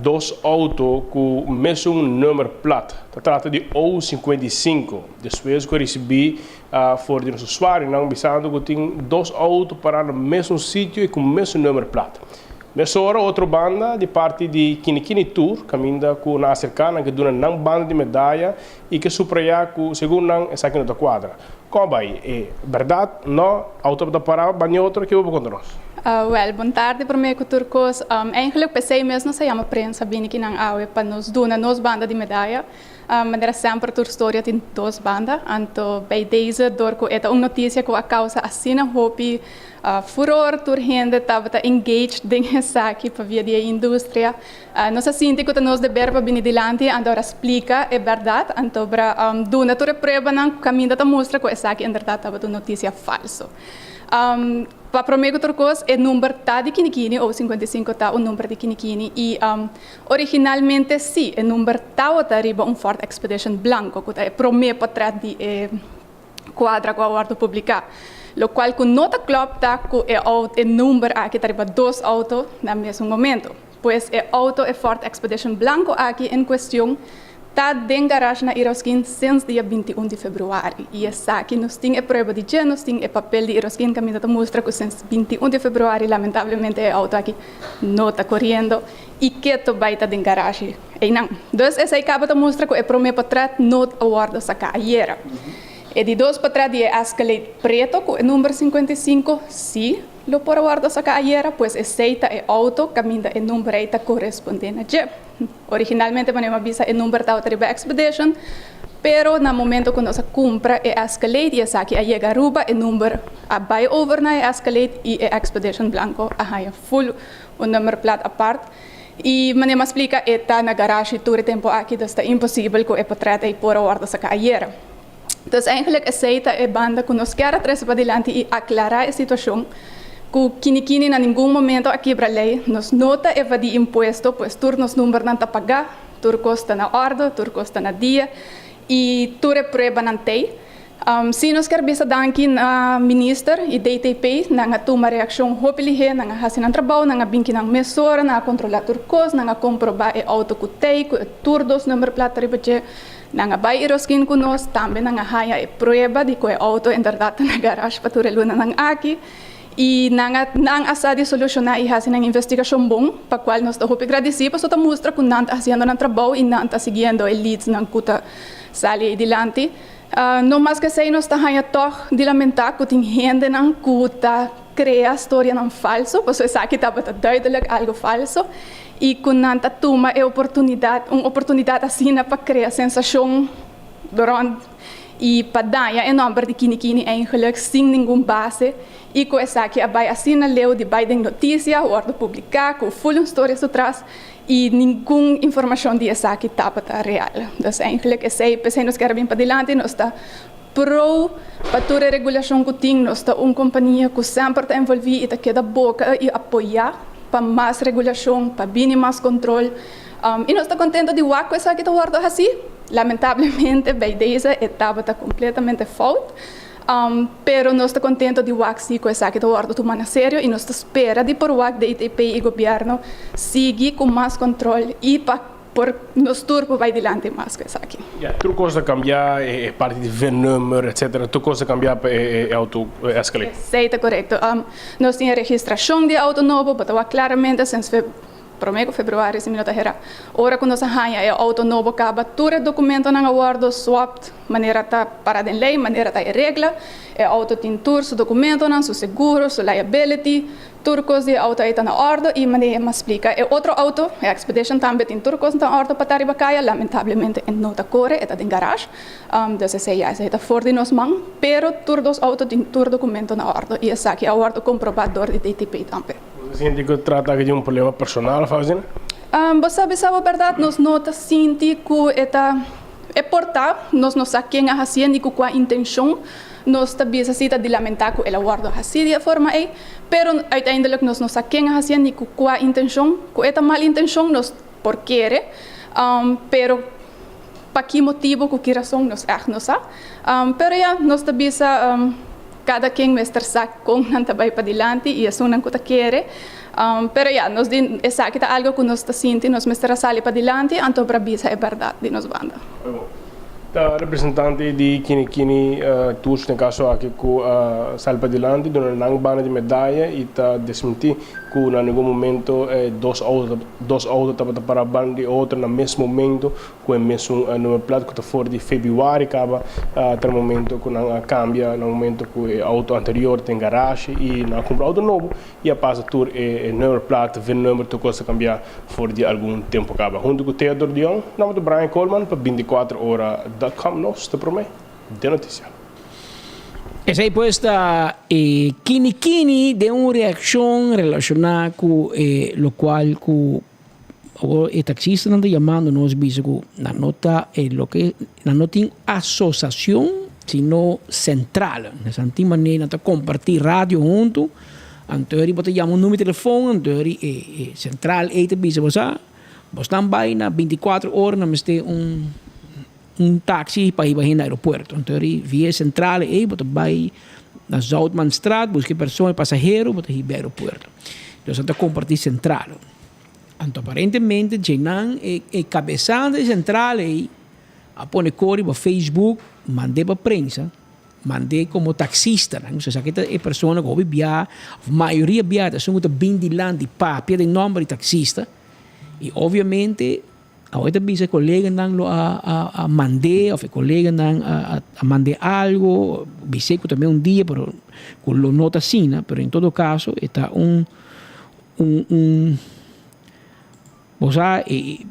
dos outo ku mesun nummer plat. Ta trata di O 55. Despues ku a risibí for di nos usuarionan bisando ku tin dos outo pará na mesun sitio i ku mesun nummer plat. Mesora otro banda di parti di Kinikini Tour kaminda ku nan aserká nan ke duna nan banda di medaya i ke suprayá ku segun nan esaki no ta kuadra. Kon bai e bèrdat? No, auto ta pará bani otro, ke bo por konta nos? Wèl, bon tardi promé ku tur kos. Eigenlik p'esei mes nos a yama prensa bini kinan awe pa nos duna nos banda di medaya. Manera semper tur storia tin dos banda, anto bij deze dor ku e ta un notisia ku a kousa asina hopi furor, tur hende tabata engaged den esaki pabia di e industria. Nos a sinti ku ta nos deber pa bini dilanti anto ora splika e bèrdat, anto bra duna tur e pruebanan ku kaminda ta mustra ku esaki inderdat tabata un notisia falso. Pa promé ku tur kos, e number ta di Kinikini, o 55 ta un number di Kinikini i originalmente sí, e number tabata riba un Ford Expedition blanko ku ta e promé potrèt di e kuadra ku a wòrdu publiká. Lokual ku no ta klòp ta ku e e number aki ta riba dos outo na mesun momento. Pues e auto e Ford Expedition blanco aki en cuestion ta den garage na Irausquin sinds dia 21 di februari y esaki nos tin e prueba di dje, nos tin e papel di Irausquin caminda ta mustra cu sinds 21 di februari lamentablemente e auto aki no ta coriendo y keto bay ta den garage eynan. Dus esey caba ta mustra cu e prome potret no a wordo saca ayera. E di dos potret di e Escalade preto cu e number 55 si. Lo por a wòrdu saká ayera, pues esei ta e outo kaminda e number ei ta korespondé na dje. Originalmente manera mi a bisa e number tabata riba Expedition, pero na momento ku nos a kumpra e Escalade i esaki a yega Aruba e number a bai over na e Escalade i e Expedition blanko a haña full un nummerplaat apart. I manera mi a splika e ta na garashi tur e tempu aki, dus ta imposibel ku e potrèt ei por a wòrdu saká ayera. Dus eigenlijk esei ta e banda ku nos kier a trese padilanti i aklará e situashon ku Kinikini na ningun momento a kibra lei. Nos no ta evadí impuesto, pues tur nos numbernan ta pagá, tur kos ta na òrdu, tur kos ta na dia i tur e pruebanan t'ei. Sí nos kier bisa danki na Minister i DTP, nan a tuma reakshon hopi lihé, nan a hasi nan trabou, nan a bin ki nan mesora, nan a kontrolá tur kos, nan a komprobá e outo ku t'ei, ku e tur dos numberplat ta riba dje. Nan a bai Iroskin ku nos, tambe nan a haña e prueba di ku e outo inderdat ta na garash pa tur e lunanan aki i nan a nan a sa di solushoná i hasi nan investigashon bon, pa kual nos ta hopi gradisí pasobra ta mustra ku nan ta hasiendo nan trabou i nan ta siguiendo e leadsnan ku ta sali ei dilanti. No mas ku esei nos ta haña tòg di lamentá ku tin hendenan ku ta krea storianan falso, pasobra esaki tabata duidelijk algu falso. I ku nan ta tuma e oportunidat, un oportunidat asina pa krea sensashon rònt i pa daña e nòmber di Kinikini eigenlik sin ningun base i ku esaki a bai asina leu di bai den notisia, wòrdu publiká ku ful un storia su tras i ningun informashon di esaki tabata real. Dus eigenlik esei, p'esei nos kier a bin padilanti, nos ta pro pa tur e regulashon ku tin. Nos ta un kompania ku semper ta envolví i ta keda boka i apoyá pa mas regulashon, pa bini mas kontrol. I nos ta kontento di wak ku esaki ta wòrdu hasí. Lamentablemente bij deze e tabata completamente fout. Pero nos ta contento di wak si cu esaki ta wordo tuma na serio y nos ta spera di por wak DTP y gobierno sigui cu mas control y pa por nos tur por bay dilanti mas cu esaki. Ya, tur cos ta cambia, e parti di V-nummer etcetera, tur cos ta cambia pa e auto Escalade. Esey ta corecto. Nos tin e registracion di e auto nobo, bo ta wak claramente sinds Promé ku februari si mi no ta herá. Ora ku nos a haña e outo nobo kaba tur e dokumentonan a wòrdu swapped manera ta pará den lei, manera ta e regla. E outo tin tur su dokumentonan, su seguro, su liability, tur kos di e outo ei ta na òrdu i manera mi a splika e otro outo, e Expedition tambe tin tur kos na òrdu pa ta riba kaya, lamentablemente e no ta kore, e ta den garage. Dus esei ya, esei ta for di nos man, pero tur dos outo tin tur dokumento na òrdu i esaki a wòrdu komprobá dor di DTP tambe. Bo ta sinti ku trata aki di un problema personal of asina? Bo sa bisa bo bèrdat, nos no ta sinti ku e ta e por ta, nos no sa ken a hasié ni ku kua intenshon. Nos ta bisa si ta di lamentá ku el a wòrdu hasí di e forma ei, pero uiteindelijk nos no sa ken a hasié ni ku kua intenshon. Ku e ta mal intenshon nos por kere, pero pa ki motibu, ku ki rason nos ègt no sa. Pero ya, nos ta bisa. Kada ken mester sa kon nan ta bai padilanti i esunnan ku ta kere. Pero ya, nos di esaki ta algo ku nos ta sinti nos mester a sali padilanti anto por a bisa e bèrdat di nos banda. Ta representante di Kini Kini Tours den kaso aki ku a sali padilanti duna nan banda di medaya i ta desmintí ku na ningun momento e dos outo dos outo tabata para banda di otro na mes momento Ku e mesun nummerplaat ku ta for di febrüari kaba ta na momento ku nan a kambia na momento ku e outo anterior den garage i nan a kumpra outo nobo i a pasa tur e nummerplaat, V-nummer tur kos a kambia for di algun tempu kaba. Huntu ku Theodor de Jong, nòmber ta Brian Koolman pa bintikuater ora dot com nos ta promé den notisia. Esei pues ta e kini kini den un reakshon relashoná ku e lokual ku Awor e taxistanan ta yamando nos bisa ku nan no ta e loke nan no tin asosashon sino sentral. Nan tin manera nan ta kompartí radio huntu anto bo ta yama un numero di telefon anto e e sentral ei ta bisa bo sa bosnan bai na binti kuater ora nan mester un un taxi pa hiba hende aeropuerto. Anto via e sentral ei bo ta bai na Zoutmanstraat buska e persona e pasahero bo ta hiba aeropuerto. Entonces nan ta kompartí sentral. Anto aparentemente djenan e e kabesante di sentral ei a pone kor riba Facebook mand'é pa prensa, mand'é komo taksistanan. So esaki ta e persona ku hopi bia òf mayoria bia ta esun ku ta bin dilanti papia den nòmber di taksista i obviamente Awe ta bisa e koleganan lo a a mand'é òf e koleganan a a mand'é algo, bis'é ku ta un dia pero ku lo no ta asina, pero en todo kaso e ta un un un bo sa e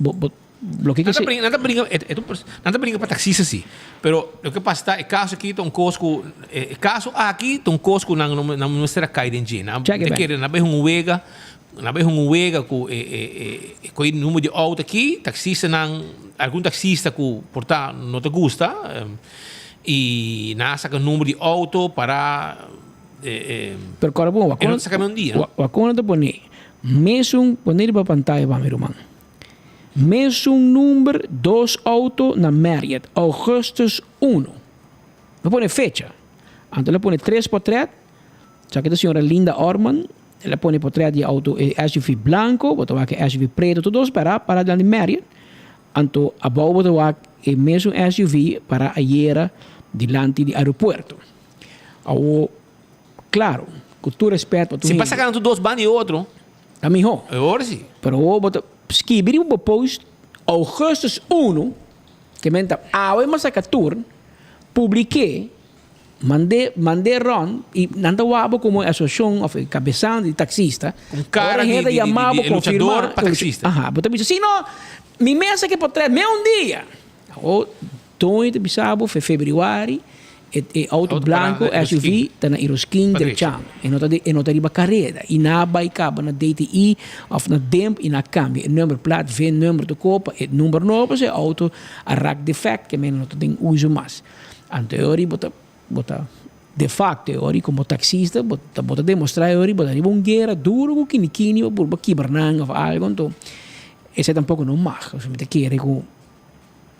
bo bo loke Nan ta bringa nan ta bringa e ta nan ta bringa pa taksista si, pero loke pasa ta e kaso aki ta un kos ku e kaso aki ta un kos ku nan nan no mester a kai den dje, nan ta kere nan bai hunga un wega Nan bai hunga un wega ku e e e ku e number di outo aki, taksistanan, algun taksista ku por ta no ta gusta i nan a saka number di outo para e e Pero kòrda bon, e no ta saka mi un dia. Wakon nan ta pone mesun, pone riba pantaya pa mi ruman, mesun number dos outo na Marriott, augustus uno. Lo pone fecha, anto lo pone tres potret. Esaki ta señora Linda Orman. El a pone potret di e auto e SUV blanco, bo ta wak e SUV preto, tur dos para para dilanti Marriott. Anto abou bo ta wak e mesun SUV para ayera dilanti di aeropuerto. Awo, claro, cu tur respet pa tur Si hende. pasa cana tur dos banda di otro. Ta miho. Awor si. Pero awo bo ta skibi riba bo post augustus uno, ke men ta awe mas a katur, publike. Mand'é, mand'é rond i nan ta wak bo komo e asosiashon òf e kabesante di taksista. Un kara Ora di, hende di, di, yama di bo e luchador konfirmá. pa taksista. Aha, bo ta bisa, si no, mi mes a ke potret me un dia. Awor, Tony ta bisa bo fe febrüari e e outo Auto pará blanko na SUV Eroskin. ta na Eroskin Pa drecha. drechando. E no ta e no ta riba kareda. I nan a bai kaba na DTI òf na DEMP i nan a kambia e nummerplaat, V-nummer ta kopa, e number nobo, pasobra e outo a rak defèkt, ke men no ta den uso mas. Anto e ora bo ta bo ta de facto e ora como taxista bo ta bo ta demostra e ora bo ta riba un guera duro cu kini kini bo purba kibra nan of algo anto esey tampoco no mag. Mi ta kere cu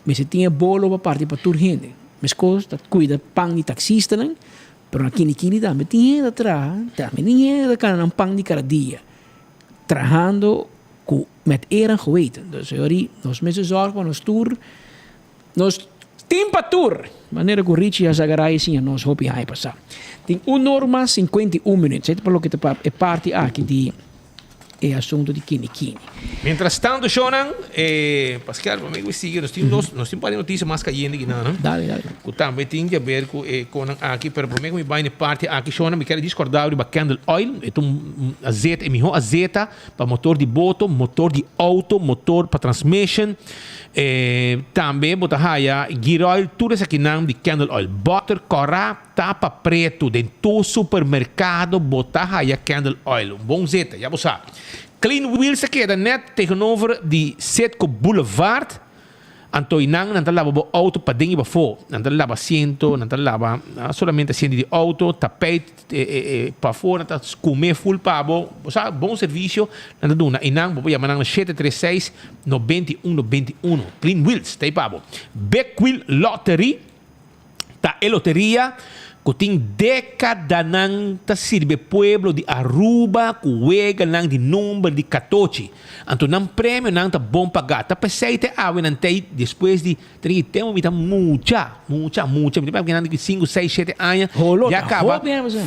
Mester tin e bolo pa parti pa tur hende. Meskos ta kuida pan di taksistanan, pero na kini kini tambe tin hende ta traha, tambe tin hende ta gana nan pan di kada dia, trahando ku met eer en geweten. Dus yori nos mester zorg pa nos tur, nos tin pa tur! Manera ku Richie a zagarai e siña nos hopi aña pasá. Tin un or mas 51 minuut, esei ta pa loke ta e parti aki di. e asunto di kini kini. Mientras tanto shownan, eh, Pascal, pa mi ku sigui, nos tin dos, nos tin un par di noticia mas cayente aki nan, no? Dale, dale. Ku tambe tin di haber ku e konan aki, pero prome ku mi bai na e parti aki, shownan, mi kere discorda riba candle oil, e ta un azeta, e miho azeta pa motor di boto, motor di auto, motor pa transmission, eh, tambe bo ta haya gear oil, tur esakinan di candle oil, butter, kora, Tapa pretu den tur supermerkado bo ta haya candle oil. Un bon zeta, ya bo sa. Clean Wheels a keda net tegenover di Citgo Boulevard. Anto einan nan ta laba bo auto paden i pafó. Nan ta laba asiento, nan ta laba solamente asiento di auto, tapijt pafó, nan ta skume full pa bo. Bo sa, bon servisio nan ta duna. Einan bo por yama nan na 736 91 91. Clean Wheels ta ei pa bo. Big Wheel Lottery. Ta e loteria cu tin decadanan ta sirbi e pueblo di Aruba cu weganan di number di catochi. Anto nan premionan ta bon paga. Ta pesey te awe nan tey despues di trinta i tempo mi ta mucha, mucha, mucha. Mi ta papia nan di cinco, seis, shete aña. Holo Ya ta caba hopi aña pasá.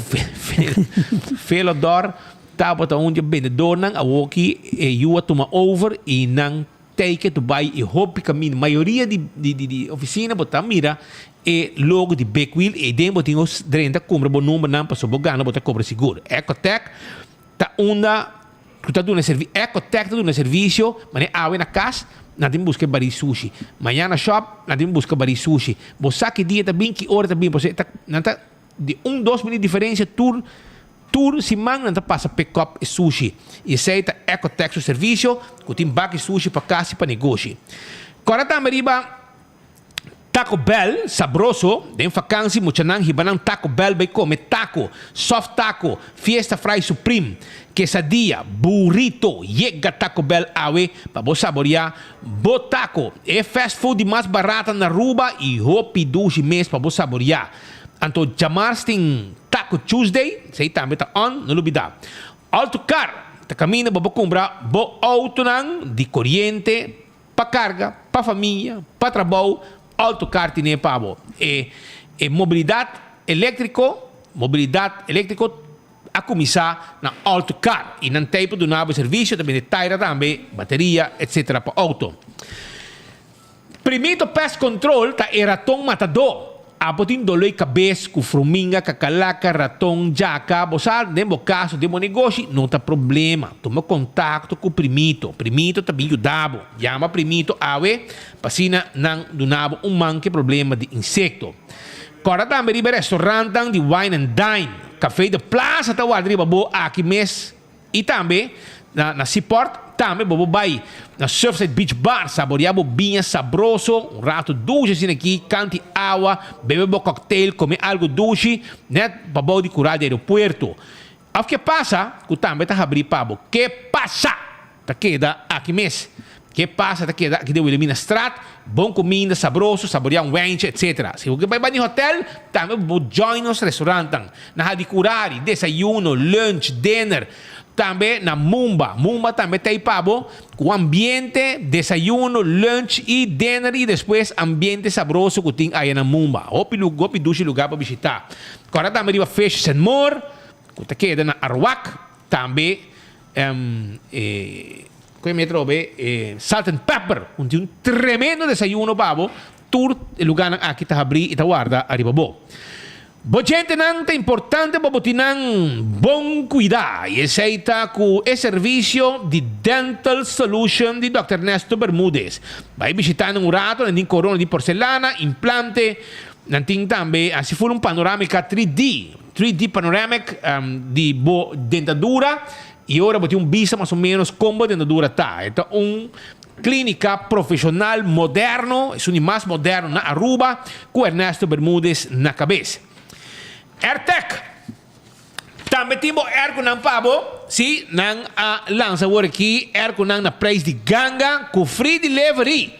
Felodor tabata un di e bendedornan. Awoki e yu a tuma over y nan Tei ke tu bai e hopi kaminda, mayoria di di di ofisina bo ta mira e logo di Big Wheel i den bo tin os drenta kumpra bo numbernan pasobra bo gana bo ta kobra sigur. Ecotec ta unda ku ta duna servi Ecotec ta duna servisio manera awe na kas nan tin buska e bari sushi, mañana shop nan tin buska bari sushi, bo sa ki dia ta bin ki ora ta bin pasobra e ta nan ta di un dos minüt diferensia tur Tur siman nan ta pasa pick up e sushi y esey ta Ecotec su servicio cu tin baki sushi pa cas y pa negoshi. Cora tambe riba Taco Bell sabroso, den vakansi muchanan hiba nan Taco Bell bay come taco, soft taco, fiesta fry supreme, quesadilla, burrito, yega Taco Bell awe pa bo saboria bo taco, e fast food di mas barata na Aruba y hopi dushi mes pa bo saboria. Anto djamars tin Taco Tuesday, esei tambe ta on, no lubida. Autocar ta kaminda bo por kumpra bo outonan di koriente pa karga, pa famia, pa trabou, Autocar tine pa bo. E e mobilidat eléktriko, mobilidat eléktriko a kuminsá na Autocar i nan tei pa duna bo servisio, ta bende taira tambe, bateria, etsetera pa outo. Primito pest control ta e raton matadó. Abo tin doló i kabes ku fruminga, kakalaka, raton, djaka, bo sa den bo kas o den bo negoshi, no ta problema. Tuma kontakto ku Primito. Primito ta bin yuda bo. Yama Primito awe pa asina nan duna bo un man ku e problema di insekto. Kòrda tambe riba e restorantnan di Wine and Dine. Café de Plaza ta warda riba bo aki mes. I tambe na na Seaport tambe bo por bai na Surfside Beach Bar saborea bo biña sabroso un rato dushi asina aki kanti awa bebe bo cocktail come algo dushi net pabou di kural di aeropuerto of ke pasa ku tambe ta habri pa bo ke pasa ta keda aki mes ke pasa ta keda aki den Wilhelminastraat bon kuminda sabroso saborea un wijntje etc si bo ke bai bai di hotel tambe bo por join nos restaurantnan. Na Hadicurari, desayuno, lunch, dinner. Tambe na Mumba. Mumba tambe ta ei pa bo ku ambiente, desayuno, lunch i dinner i despues ambiente sabroso ku tin aya na Mumba. Hopi lu hopi dushi lugar pa bishita. Kòrda tambe riba Fish and More ku ta keda na Arwak. Tambe e koe mi atrobe e Salt and Pepper ku tin un tremendo desayuno pa bo. Tur e lugarnan aki ta habrí i ta warda ariba bo. Bo djentenan ta importante pa bo tin nan bon kuidá i esei ta ku e servisio di Dental Solution di Dòkter Ernesto Bermudez. Bai bishitá nan un rato, nan tin korona di porselana, implante, nan tin tambe hasi full un panorámika 3D, 3D panoramic, di bo dentadura i ora bo tin un bista mas o ménos kon bo dentadura ta. E ta un Clínica profesional moderno, esun di mas moderno na Aruba, cu Ernesto Bermudez na cabes. Airtec Tambe tin bo airconan pa bo, si, nan a lansa awor aki airconan na prijs di ganga cu free delivery.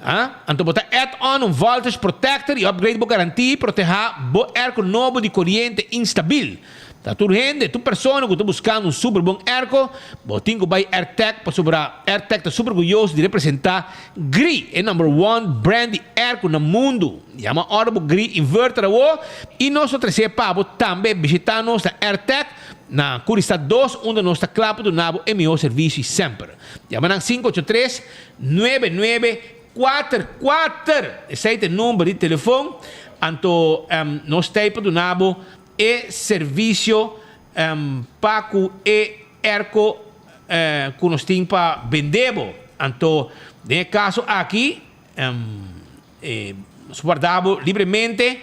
Ah, anto bo ta add on un voltage protector y upgrade bo garantia y proteha bo airco nobo di coriente instabil. Ta tur hende, tur persona cu ta buscando un super bon airco, bo tin cu bay Airtec pasobra Airtec ta super orguyoso di representa Gree, e number one brand di airco na mundo. Yama order bo Gree inverter awo y nos lo trece pa bo tambe. Bishita nos na Airtec na Curistad dos unda nos ta cla pa duna bo e miho servicio y semper. Yama nan 583 9944. Esei ta e number di telefon. Anto nos ta ei pa duna bo e servisio pa ku e airco ku nos tin pa bende bo. Anto den e kaso aki nos warda bo libremente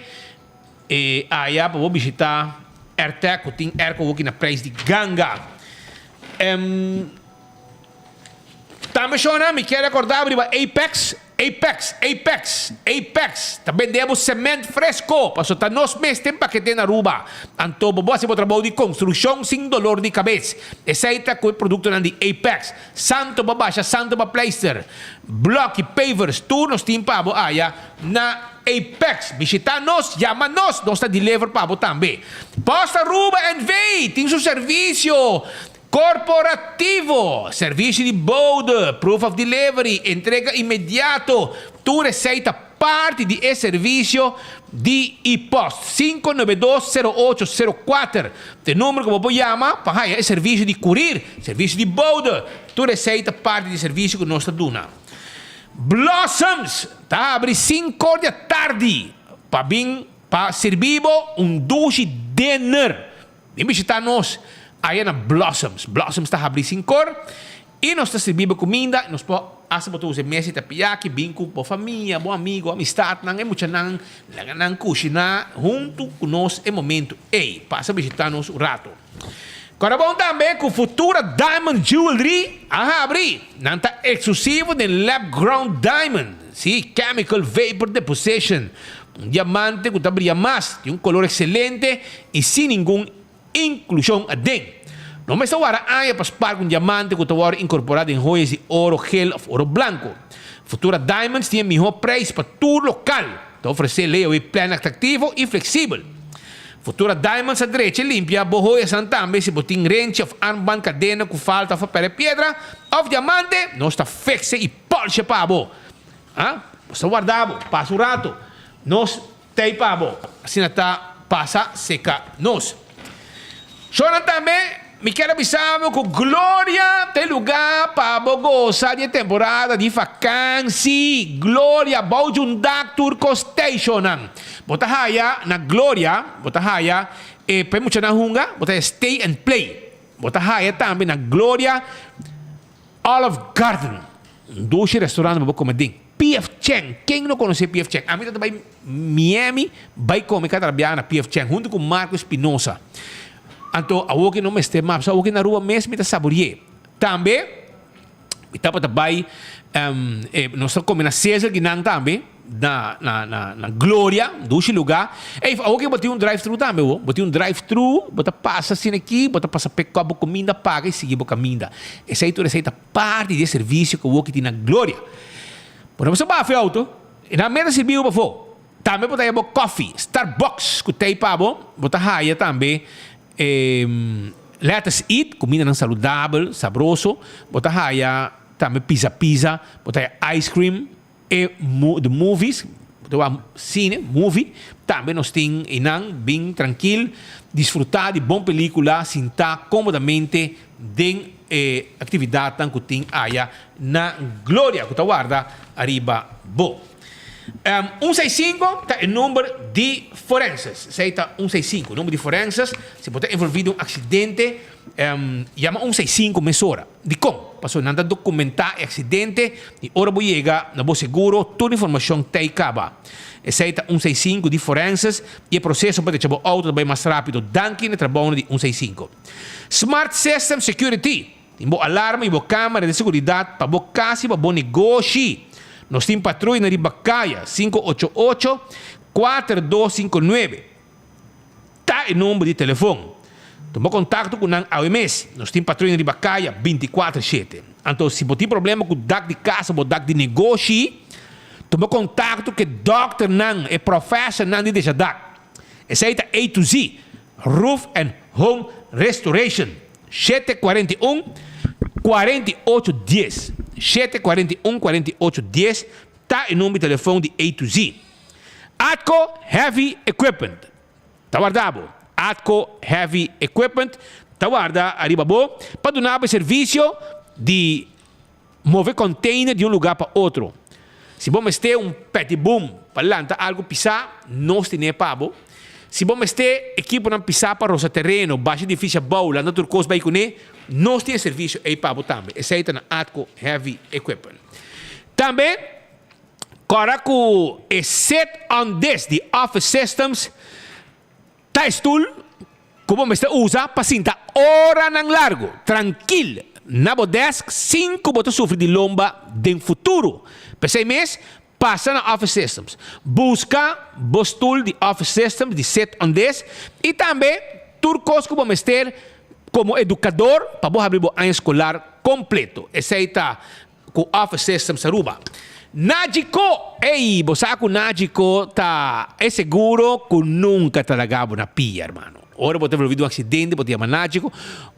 e aya pa bo bishita Airtec ku tin airco hoki na prijs di ganga. Tambe shona mi kier recorda bo riba Apex, Apex, Apex, Apex ta bende bo cement fresco paso ta nos mes tin pakete na Aruba. Anto bo bo haci bo trabou di construccion sin dolor di cabes. Esey ta cu e productonan di Apex. Santo pa basha, santo pa pleister, bloki, pavers, tur nos tin pa bo aya na Apex. Bishita nos, yama nos, nos ta deliver pa bo tambe. Post Aruba NV tin su servicio Korporativo, servisio di bode, proof of delivery, entrega inmediato, tur esei ta parti di e servisio di e-post. 592-0804 ta e number ku bo por yama pa haya e servisio di kurir, servisio di bode, tur esei ta parti di e servisio ku nos ta duna. Blossoms ta habri sinkor di atardi pa bin pa sirbi bo un dushi dinner. Bin bishita nos aya na Blossoms. Blossoms ta habri sinkor i nos ta sirbi bo kuminda. Nos por hasta bo ta usa e mesa i tapiyaki. Bin ku bo famia, bo amigo, amistatnan, e muchanan. Laga nan kushiná huntu ku nos e momentu ei. Pasa bishita nos un ratu. Kòrda bon tambe ku Futura Diamond Jewelry a habri. Nan ta eksklusivo den lab grown diamond, sí, chemical vapor deposition. Un diamante ku ta bria mas, tin un kolor ekselente i sin ningun inklushon aden. No mester wara aña pa spar ku un diamante ku ta wòrdu inkorporá den hoyas di oro gel òf oro blanku. Futura Diamonds tin e mihó preis pa tur lokal. Ta ofresé layaway plan atraktivo i fleksibel. Futura Diamonds a drecha i limpia bo hoyasnan tambe si bo tin renchi òf armband, kadena ku falta òf a pèrdè piedra òf diamante, nos ta fikse i pòlshe pa bo. Ha? Nos ta warda bo. Pasa un rato. Nos t'ei pa bo. Asina ta pasa seka nos. Shornan tambe, mi kier a bisa bo ku Gloria ta e lugá pa bo gosa di e temporada di fakansi. Gloria, bou di un dak tur kos t'ei, shornan. Bo ta haya na Gloria, bo ta haya e pa e muchanan hunga, bo ta haya stay and play. Bo ta haya tambe na Gloria Olive Garden. Un dushi restaurant pa bo come den. PF Chang, ken no conoce PF Chang? Ami ta bay Miami bay come cada biaha na PF Chang hunto cu Marco Espinosa. Anto awor ki no mester mas, awor ki na Aruba mes mi ta saborie. Tambe mi tabata bay nos ta come na Cesar Guinan tambe. Na na na na Gloria, dushi luga. Ey, awor ke bo tin un drive thru tambe bo. Bo tin un drive thru, bo ta pasa asina aki, bo ta pasa pick up bo kuminda, paga y sigui bo kaminda. Esey tur esey ta parti di e servisio ku awor ki tin na Gloria. Bo no mester baha fu e auto, e nan mes ta sirbi bo pafó. Tambe bo ta haya bo koffie, Starbucks ku tei pa bo, bo ta haya tambe e Let Us Eat, kumindanan saludabel, sabroso. Bo ta haya tambe pizza pizza, bo ta haya ice cream. E the movies, bo ta wak cine, movie, tambe nos tin einan, bin trankil, disfruta di bon pelicula, sinta comodamente den e actividadnan cu tin aya na Gloria, cu ta warda ariba bo. Un seis cinco ta e number di forenses, esey ta un seis cinco, number di forenses, si bo ta envolvi den un accidente, yama un seis cinco mesora. Dikon? Pasobra nan ta dokumentá e aksidente i ora bo yega na bo seguro tur informashon t'ei kaba. Esei ta un seis sinku di forenses i e proseso pa drecha bo outo ta bai mas rápido danki na e trabounan di un seis sinku. Smart System Security tin bo alarma i bo kámara di seguridat pa bo kas i pa bo negoshi. Nos tin patruya na riba kaya 588 4259. Ta e number di telefon. Tuma kontakto ku nan awe mes. Nos tin patruya riba kaya 24 shete. Anto si bo tin problema ku dak di kas o bo dak di negoshi, Tuma kontakto ku e dòkternan, e profèsernan di desha dak. Esei ta A to Z Roof and Home Restoration. 741 48 10. 741 48 10 ta e number di telefòn di A to Z. Atco Heavy Equipment ta warda bo. Atco Heavy Equipment ta warda ariba bo pa duna bo e servisio di Move container di un lugar pa otro. Si bo mester un petty boom pa lanta algo pisá, nos tine pa bo. Si bo mester ekiponan pisá pa rosa tereno, basha edificio abou, lanta tur kos bai kuné, nos tin e servisio ei pa bo tambe. Esei ta na Atco Heavy Equipment. Tambe, kòrda ku e Sit on This di Office Systems Ta e stul ku bo mester usa pa sinta oranan largu trankil na bo desk sin ku bo ta sufri di lomba den futuro. P'esei mes, pasa na Office Systems. Buska bo stul di Office Systems di Sit on This i tambe tur kos ku bo mester komo edukador pa bo habri bo aña skolar kompleto. Esei ta Ku Office Systems Aruba. Nagico! Ey, bo sa ku Nagico ta e seguro ku nunka ta laga bo na pia, hermano. Ora bo ta envolvi den un aksidente, bo ta yama Nagico,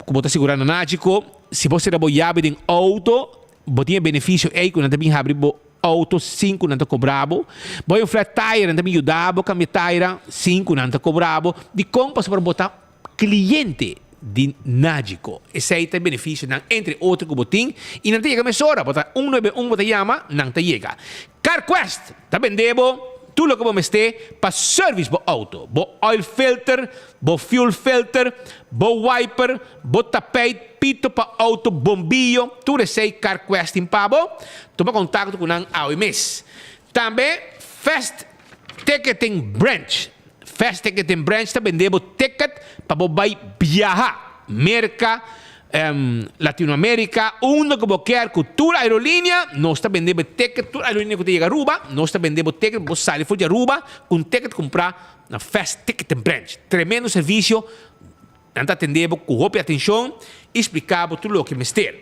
ku bo ta sigurá na Nagico. Si bo sera bo yabi den outo, bo tin e benefisio ey ku nan ta bin habri bo outo sin ku nan ta kobra bo. Bo hay un flat tire, nan ta bin yuda bo kambia tire sin ku nan ta kobra bo. Dikon? Pasobra bo ta Cliente di Nagico. Esey ta e beneficionan entre otro cu bo tin y nan ta yega mesora. Bo ta un nuebe un bo ta yama, nan ta yega. CarQuest ta bende bo tur loke bo mester pa service bo auto. Bo oil filter, bo fuel filter, bo wiper, bo tapijt, pito pa auto, bombillo, tur esey CarQuest tin pa bo. Tuma contacto cu nan awe mes. Tambe Fast Ticketing Branch. Fast Ticketing Branch ta bende bo ticket pa bo bai biaha Merca, Latinoamerica, unda cu bo kier cu tur aerolinea, nos ta bende bo ticket, tur aerolinea cu ta yega Aruba, nos ta bende bo ticket pa bo sali for di Aruba cu un ticket cumpra na Fast Ticketing Branch. Tremendo servicio. Nan ta atendé bo ku hopi atenshon i spliká bo tur loke mester.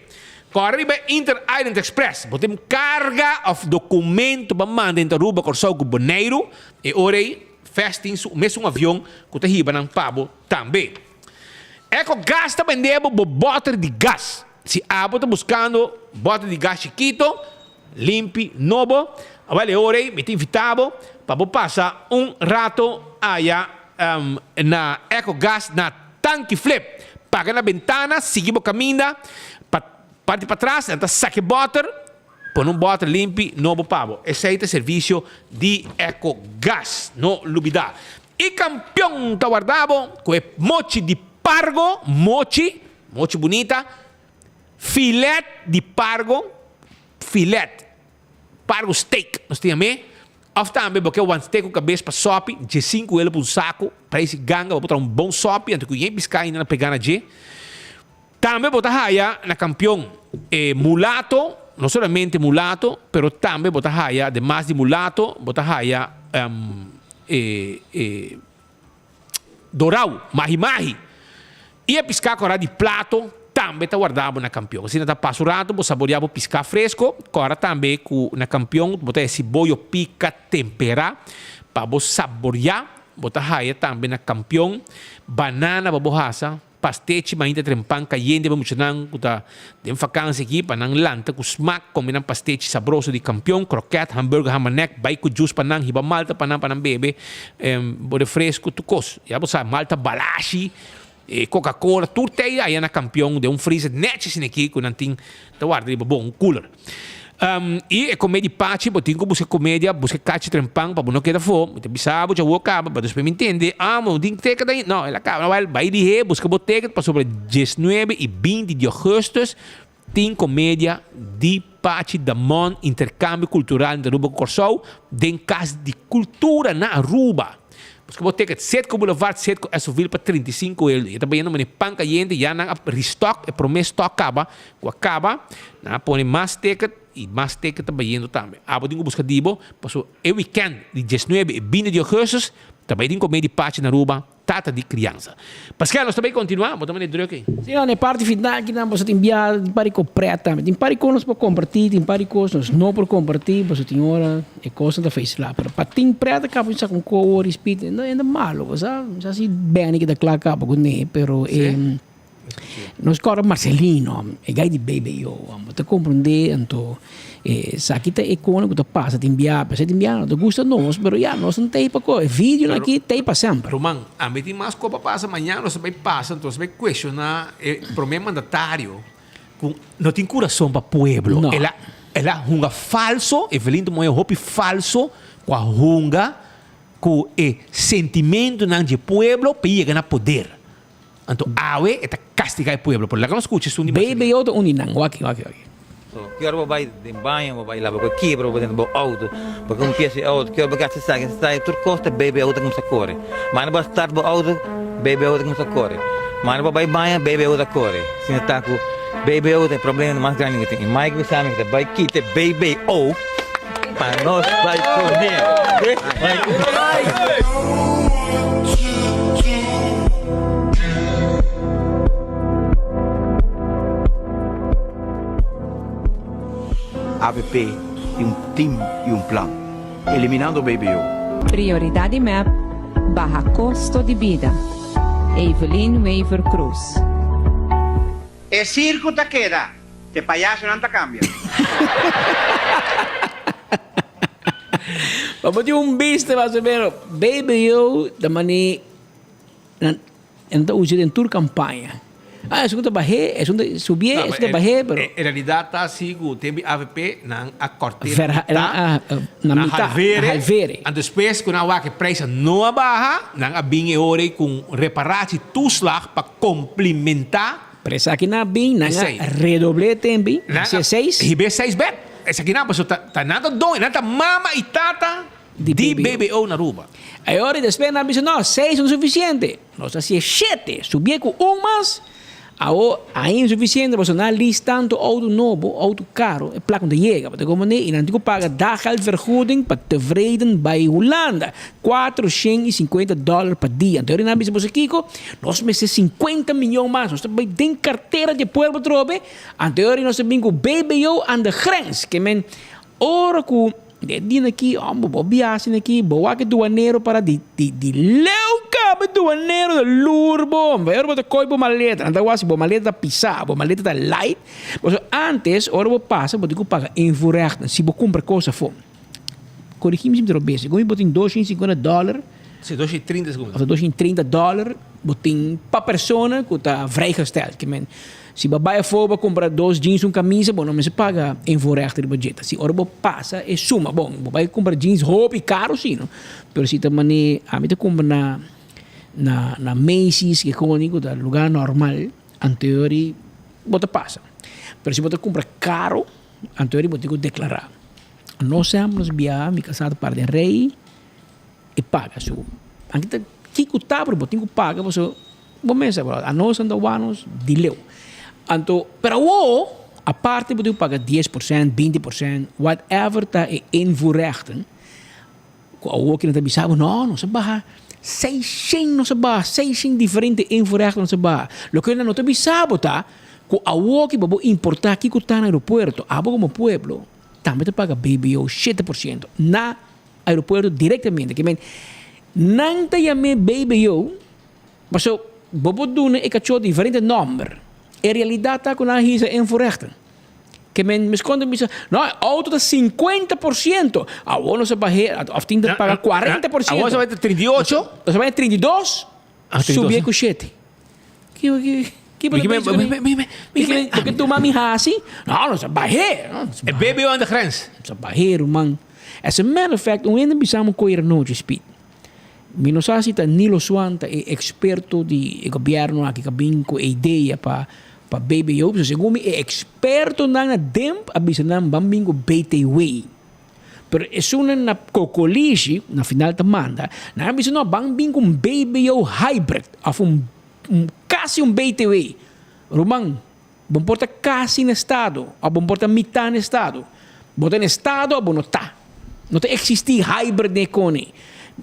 Kòrda riba e Inter Island Express. Bo tin karga òf dokumento pa manda entre Aruba, Kòrsou ku Boneiru? E ora ei Fast tin su mesun avion ku ta hiba nan pa bo tambe. Ecogas ta bende bo bo bòter di gas. Si abo ta buskando bòter di gas chikito, limpi, nobo, awel e ora ei mi ta invitá bo pa bo pasa un rato aya na Ecogas na Tanki Flip. Paga na bentana, sigui bo kaminda pa parti patras, nan ta saka e bòter, pone un bòter limpi nobo pa bo. Esei ta servisio di Ecogas, no lubidá. I kampion ta warda bo ku e mochi di pargo, mochi, mochi bunita, filet di pargo, filet, pargo steak nos ta yam'é, Of tambe bo ke wan steak ku kabes pa sopi, dje sinku elo pa un saku, preis di ganga, bo por traha un bon sopi anto ku yen piská ainda na pegá na dje. Tambe bo ta haya na Kampion e mulato, no solamente mulato, pero tambe bo ta haya ademas di mulato, bo ta haya e e dorau, mahi mahi. I e piská kòrá di plato tambe ta wardá bo na Kampion. Asina ta pasa un rato bo saboreá bo piská fresko. Kòrda tambe ku na Kampion bo ta hasi boyo pika temperá pa bo saboreá. Bo ta haya tambe na Kampion banana pa bo hasa. Pastechi mainta trempan kayente pa muchanan ku ta den fakansi aki pa nan lanta ku smak kome nan pastechi sabroso di Kampion, kroket, hamburger, hamanek, bai ku jus pa nan, hiba malta pa nan pa nan bebe bo refresco tur kos. Ya bo sa malta balashi, coca cola tur tei aya na Kampion den un freezer nechi asina aki ku nan tin ta warda riba bo un cooler. I e kome di pachi, bo tin ku buska komedia, buska kachi trempan pa bo no keda afó. Mi ta bisa bo djawo kaba, pa despues mi ntende, ah, bo no tin ticket ainda. No, el a kaba. Wèl, bai lihé, buska bo ticket pasobra diesnuebe i binti di ògùstùs tin komedia di Pachi Damon, Interkambio Kultural entre Aruba ku Kòrsou, den Kas di Kultura na Aruba. Buska bo ticket, Setco Boulevard, Setco Esovil pa 35 euro. E ta bayendo manera pan kayente, ya nan a restock, e promé stock kaba. Ku a kaba, nan a pone mas ticket i mas ticket ta bayendo tambe. Abo tin ku buska di bo, pasobra e weekend di diesnuebe i binti di augustus ta bai tin komé di pachi na Aruba. tata di kriansa. Paskel, nos ta bay kontinuá, bo ta manda e druk ei. Sí, na e parti final kinan boso tin bia tin par di kos pret tambe. Tin par di kos nos por kompartí, tin par di kos nos no por kompartí, pasobra tin ora e kosnan ta feisla. Pero pa tin pret a kaba sa ku koho rispit, e ta malo, bo sa. Mi sa si Benny kita kla kaba kuné, pero e Nos kòrda Marcelino, e gai di BBO, bo ta komprendé anto esaki ta e kona ku ta pasa tin bia, p'esei tin bia no ta gusta nos, pero ya nos no ta ei pa ko, e videonan aki ta ei pa semper. Ruman, ami tin mas ko pa pasa, mañana nos ta bai pasa, anto nos ta bai kuestioná e promé mandatario ku no tin kurason pa pueblo, el a el a hunga falso, Evelyn ta moe hopi falso ku a hunga ku e sentimentunan dje pueblo pa e yega na poder. Anto awe e ta castiga e pueblo. Por laga nos scucha esun di Marcelino. BBO ta un di nan. Waki, waki, waki. So, ki ora bo bai den baño, bo bai laba bo kibra, bo den bo auto, bo ke un pies di auto, ki ora bo gasta esaki, esaki, tur kos ta BBO ta kumsa kore. Manda bo start bo auto, BBO ta kumsa kore. Manda bo bai baño, BBO ta kore. Asina ta ku BBO ta e problema mas grandi ku tin. I Mike bisa mi ku ta bai kita e BBO pa nos bai kuné. Avp tin un team y un plan. Eliminando BBO. Prioridad di mep, baha costo di bida. Evelyn Wever Croes. E circo ta keda, e payasonan ta cambia. Pa bo tin un bista mas o menos, BBO ta mane nan nan ta usa den tur campaña. Ah, esun ta bah'é, esun ta subié, esun ta bah'é, pero. En realidad ta asi cu tempo di avp nan a cort'é na mitad, na mitad, na halvere. Anto despues cu nan a wak e prijs a no a baha, nan a bin e ora ei cu un reparatie toeslag pa complimenta. Pero esaki nan a bin, nan a redobl'é tempo, hasié seis. Hib'é seis bek. Esaki nan pasobra ta nan ta doño, nan ta mama y tata di BBO na Aruba. E ora despues nan a bisa no, seis no suficiente, nos a hacié shete, subié cu un mas, awo ainda insuficiente pasobra nan a lease tanto auto nobo, auto caro, e placa no ta yega, bo ta comprende? Y nan tin cu paga daggeldvergoeding pa tevreden bay Hulanda, 450 dollar pa dia. Anto e ora nan a bisa boso kico? Nos mester 50 miyon mas, nos ta bay den cartera di e pueblo atrobe. Anterior nos a bin ku BBO aan de grens. Ke men ora ku e dia aki, homber, bo biaha asina aki, bo wak e duanero para di di di leu kaba e duanero ta lur bo. Ora bo ta koi bo maleta, nan ta wak si bo maleta ta pisa, bo maleta ta light. Pasobra antes ora bo pasa bo tin ku paga invoerrechten si bo kumpra kos afó. Korigí mi si mi ta robes, segun mi bo tin 250 dòler. Si, 230 segun mi. Òf 230 dòler bo tin pa persona ku ta vrijgesteld. Ke men Si bo bai afó bo kumpra dos jeans un kamisa bo no mester paga invoerrecht riba dje. Ta si ora bo pasa e suma. Bon, bo bai kumpra jeans hopi karu si no, pero si ta manera ami ta kumpra na na na Macy's ke koni ku ta lugar normal anteori bo ta pasa. Pero si bo ta kumpra karu anteori bo tin ku deklará. Nos semper nos biaha mi kasá ta para den rei e paga su. Anke ta kiko ta pero bo tin ku paga pasobra Bo mester bro, anos nan ta wak nos di leu. Anto, pero awor, aparte bo tin ku paga 10%, 20%, whatever ta e invoerrechten, ku awor ki nan ta bisa bo, no, nos a baha 600, nos a baha 600 diferente invoerrechten nos a baha. Loke nan no ta bisa bo ta, ku awor ki bo por importa kiko ta na aeropuerto, abo komo pueblo tambe ta paga BBO 7% na aeropuerto direktamente. Ke men, nan ta yam'é BBO. Paso, bo por duna e kachó diferente nòmber. E realidat ta ku nan a hisa invoerrechten. Ke men meskon ta bisa, no, e outo ta 50%. Awor nos a bah'é, òf tin ta paga 40%. Awor nos a bai ta 38. Nos a bai 32, subié ku shete. Ki ki bo ta pensa ku mi? Loke tuma mi hasi? No, nos a bah'é. E BBO aan de grens. Nos a bah'é, ruman. As a matter of fact, un hende bisa mi koe anochi, Speed. Mi no sa si ta Nilo Swan ta e experto di e gobierno aki ka bin cu e idea pa pa BBO, pasobra segun mi e expertonan na DEMP a bisa nan ban bin cu BTW. Pero esunnan na Cocolishi, na final ta manda, nan a bisa no ban bin cu un BBO hybrid of un un casi un BTW. Ruman, bo por ta casi na estado of bo por ta mitad na estado. Bo ta na estado of bo no ta. No ta existi hybrid den e koni.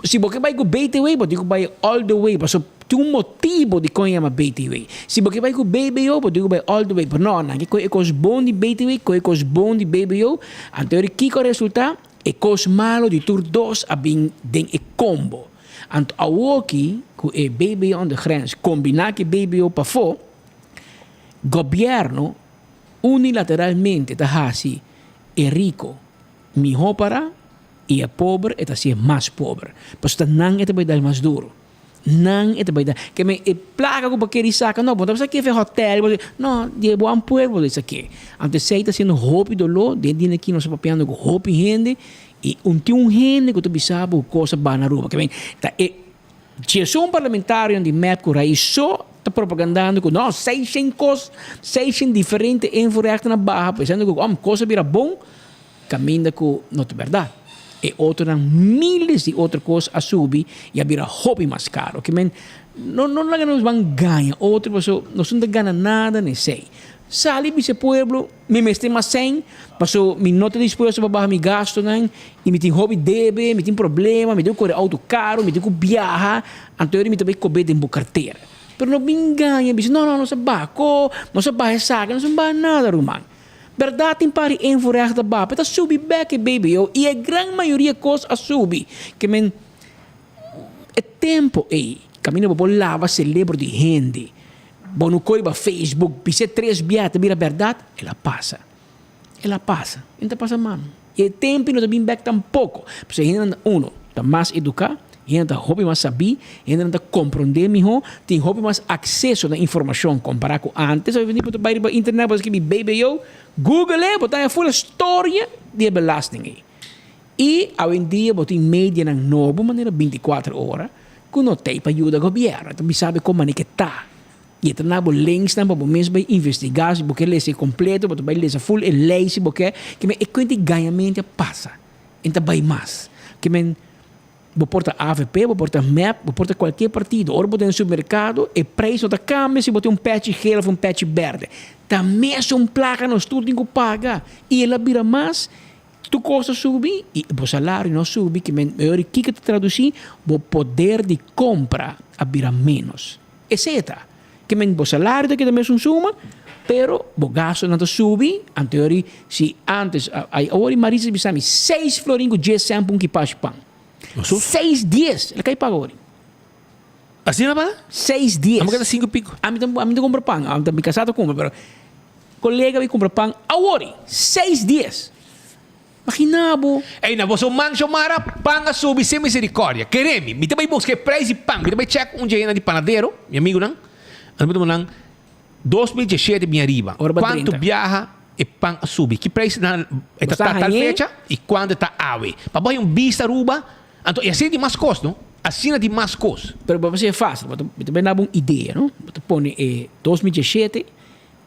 Si bo ke bai ku BTW, bo tin ku bai all the way. Pasobra Tin un motibo dikon e yama BTW. Si bo ke bai ku BBO, bo tin ku bai all the way. Pero no, nan ke kohe e kos bon di BTW, kohe e kos bon di BBO. Anto eri kiko a resulta? E kos malo di tur dos a bin den e kombo. Anto awoki ku e BBO on de grens kombiná ku e BBO pafó, gobièrnu unilateralmente ta hasi e riko mihó pará i e pober e ta hasié mas pober. Pasobra ta nan e ta bai dal mas duru. Nan e ta bai da. Ke men e plaka ku bo keri saka, no, bo no ta bisa ke fe hotel, bo no, di e bo ampuer bo ta bisa ke. Anto esei ta hasiendo hopi doló, den dia aki nos ta papiando ku hopi hende i un tin un hende ku ta bisa bo ku kos a baha na Aruba. Ke men ta e djesun parlamentarionan di mep ku rais so ta propagandando ku no, seishen kos, seishen diferente invoerrechten a baha, pensando ku om kos a bira bon, Kaminda ku no ta bèrdat. E otronan miles di otro kos a subi i a bira hopi mas karo. Ke men no no laga nos ban gaña otro paso nos no ta gana nada na esei. Sali bisa e pueblo mi mester mas sèn paso mi no ta dispuesto pa baha mi gastonan i mi tin hopi debe, mi tin problema, mi tin ku kore outo karo, mi tin ku biaha, anto mi ta bai kobe den bo kartera. Pero no bin gaña bisa no no nos a baha ko, nos a baha esaki, nos no baha nada ruman. Berdad tin par di invoerrecht ta baha, pero ta subi bek e BBO y e gran mayoria cos a subi. Ke men e tempo ey caminda bo por laba celebro di hende, bo no coy riba Facebook bis'e tres bia ta bira berdad, el a pasa. El a pasa. E no ta pasa mas. Y e tempo ey no ta bin bek tampoco. Pasobra e hendenan uno ta mas educa. Hende ta hopi mas sabí, hendenan ta komprondé mihó, tin hopi mas akseso na informashon kompará ku ántes. Hopi bo ta bai riba internet, bo ta skibi BBO, Google e, bo ta haña full e storia di e belasting ei. I awendia bo tin medianan nobo manera bintikuater ora ku no t'ei pa yuda gobièrnu, e ta bisa bo kon manera ke ta. I e ta na bo linksnan pa bo mes bai investigá si bo ke lesa e kompleto, bo ta bai lesa full e lei si bo ke. Ke men e kuent di gañamento a pasa, e no ta bai mas. Ke men. Bo por ta avp, bo por ta mep, bo por ta cualkier partido. Ora bo ta den supermercado, e prijs no ta cambia si bo tin un pechi geel of un pechi berde. Ta mesun placa nos tur tin cu paga. Y el a bira mas, tur cos a subi y bo salario no a subi. Ki men ora kico ta traduci? Bo poder di compra a bira menos. Esey ta. Ke men bo salario ta keda mesun suma, pero bo gastonan ta subi, anto yori si antes, ay awor i Marisa bisa mi seis florin ku dies sèn pa un kipashi pan. Seis dies, el a kai paga awor. Asina paga? Seis dies. Amo keda sinku piko. Ami ta ami ta kumpra pan, ami ta mi kasá ta kumpra, pero kolega mi kumpra pan awor, seis dies. Imagina bo. Ey, na boso man Xiomara, pan a subi sin misericordia. Kere mi, mi ta bay busca e prijs di pan. Mi ta bay check un dje di panadero, mi amigunan. Anto mi ta manda nan 2017 bin ariba. Ora ba Cuanto drenta. biaha e pan a subi? Ki prijs nan e ta Bo sa ta tal hañ'é? fecha y cuanto e ta awe? Pa bo hay un bista Aruba, anto y asina di mas cos, no? Asina di mas cos. Pero bo a haci facil, bo ta mi ta bay dabo un idea, no? Bo ta pone e 2017.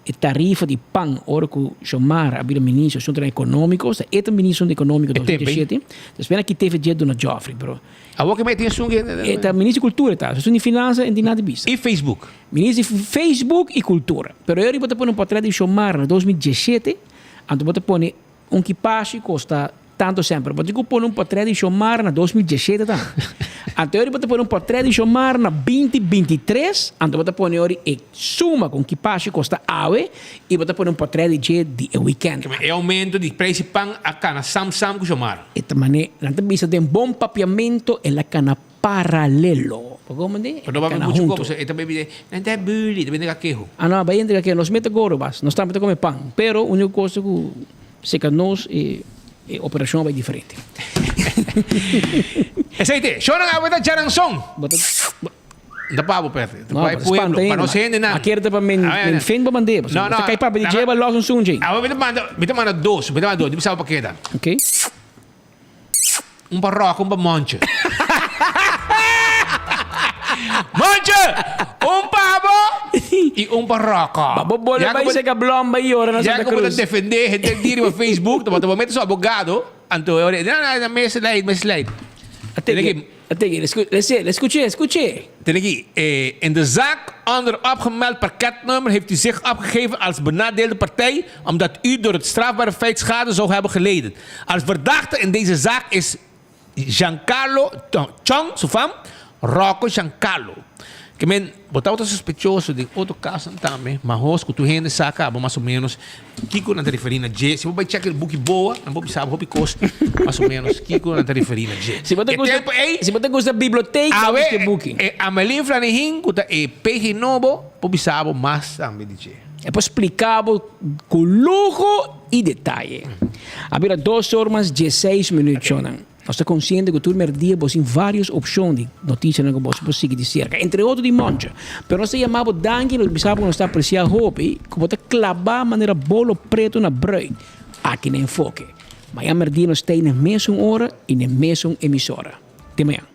E tarifa di pan ora ku Xiomara a bira ministro asuntonan ekonómiko, esta e ta ministro asunto ekonómiko dos mil diesshete, despues nan a kit'é dje duna Geoffrey, pero. Awor ke mi tin esun ke. E ta ministro di kultura e ta, asunto di finansa e no tin nada di bisa. I Facebook. Ministro di Facebook i kultura. Pero e ora bo ta pone un portret di Xiomara na 2017, anto bo ta pone Un kipashi kosta tanto semper. Bo tin ku pone un portret di Xiomara na 2017 tambe. Anto ori bo ta pone un portret di Xiomara na 2023, anto bo ta pone ori e suma ku un kipashi kosta awe i bo ta pone un portret di dje di e weekend. E aumento di prijs di pan a kana sam sam ku Xiomara. E ta mane, nan ta bisa den bon papiamento el a kana paralelo. Bo komprende? Pero no El a papia kana mucho hunto. ko, e ta baby de, nan ta buli, ta bini keho. Ah no, bai entrega keho. Nos mete goro bas. Nos tambe ta come pan. Pero unico cosa cu seca nos e e operacion a bai diferente. Esey te. Shownan awe ta djaranson. Bo ta. No ta pa bo Percy. Ta No, pa e bo ta pueblo, spanta pa hende, nos ma. hendenan. Ma kier ta pa men A ver, men fin bo mand'é. No, Pasobra no. bo ta kai papia di djeba los un sunchi. Awe mi ta manda, mi ta manda dos, mi ta manda dos. Di mi sa bo pa keda. Ok. Un pa Rock, un pa Monche. Monche! Un pa bo y un pa Rocco. Pa bo bole bai seca blom bai yora na Santa Ya como ta Cruz. defende henter di riba Facebook, ta bo mete su abogado, anto e ora, no, no, na mes slide, mes slide. Ategi, ategi, lese, escuché, escuché. Ten aki, in de zaak onder opgemeld parketnummer heeft u zich opgegeven als benadeelde partij omdat u door het strafbare feit schade zou hebben geleden. Als verdachte in deze zaak is Giancarlo Chong, su fam, Rocco Giancarlo. Ke men, bo tabata sospechoso den otro kasonan tambe, ma hos ku tur hende sa kaba mas o menos kiko nan ta referí na dje. Si bo bai chèk e buki boa, nan por bisa bo hopi kos mas o menos kiko nan ta referí na dje. Si bo ta E gusta, tempu ei, si bo ta gusta biblioteca, awe buska e buki. e Amelin Flanihin ku ta e PG nobo por bisa bo mas tambe di dje. E por spliká bo ku luho i detaye. A bira dos or mas dieseis minüt, shonnan. Nos ta konsiente ku tur merdia bo tin vários opshon di notisianan ku bo por sigui di serka, entre otro di Moncho. Pero nos ta yama bo danki i nos bisa bo ku nos ta apresiá hopi ku bo ta klabá manera bolo pretu na brùit aki na Enfoke. Mañan merdia nos ta ei na e mesun ora i na e mesun emisora. Te mañan.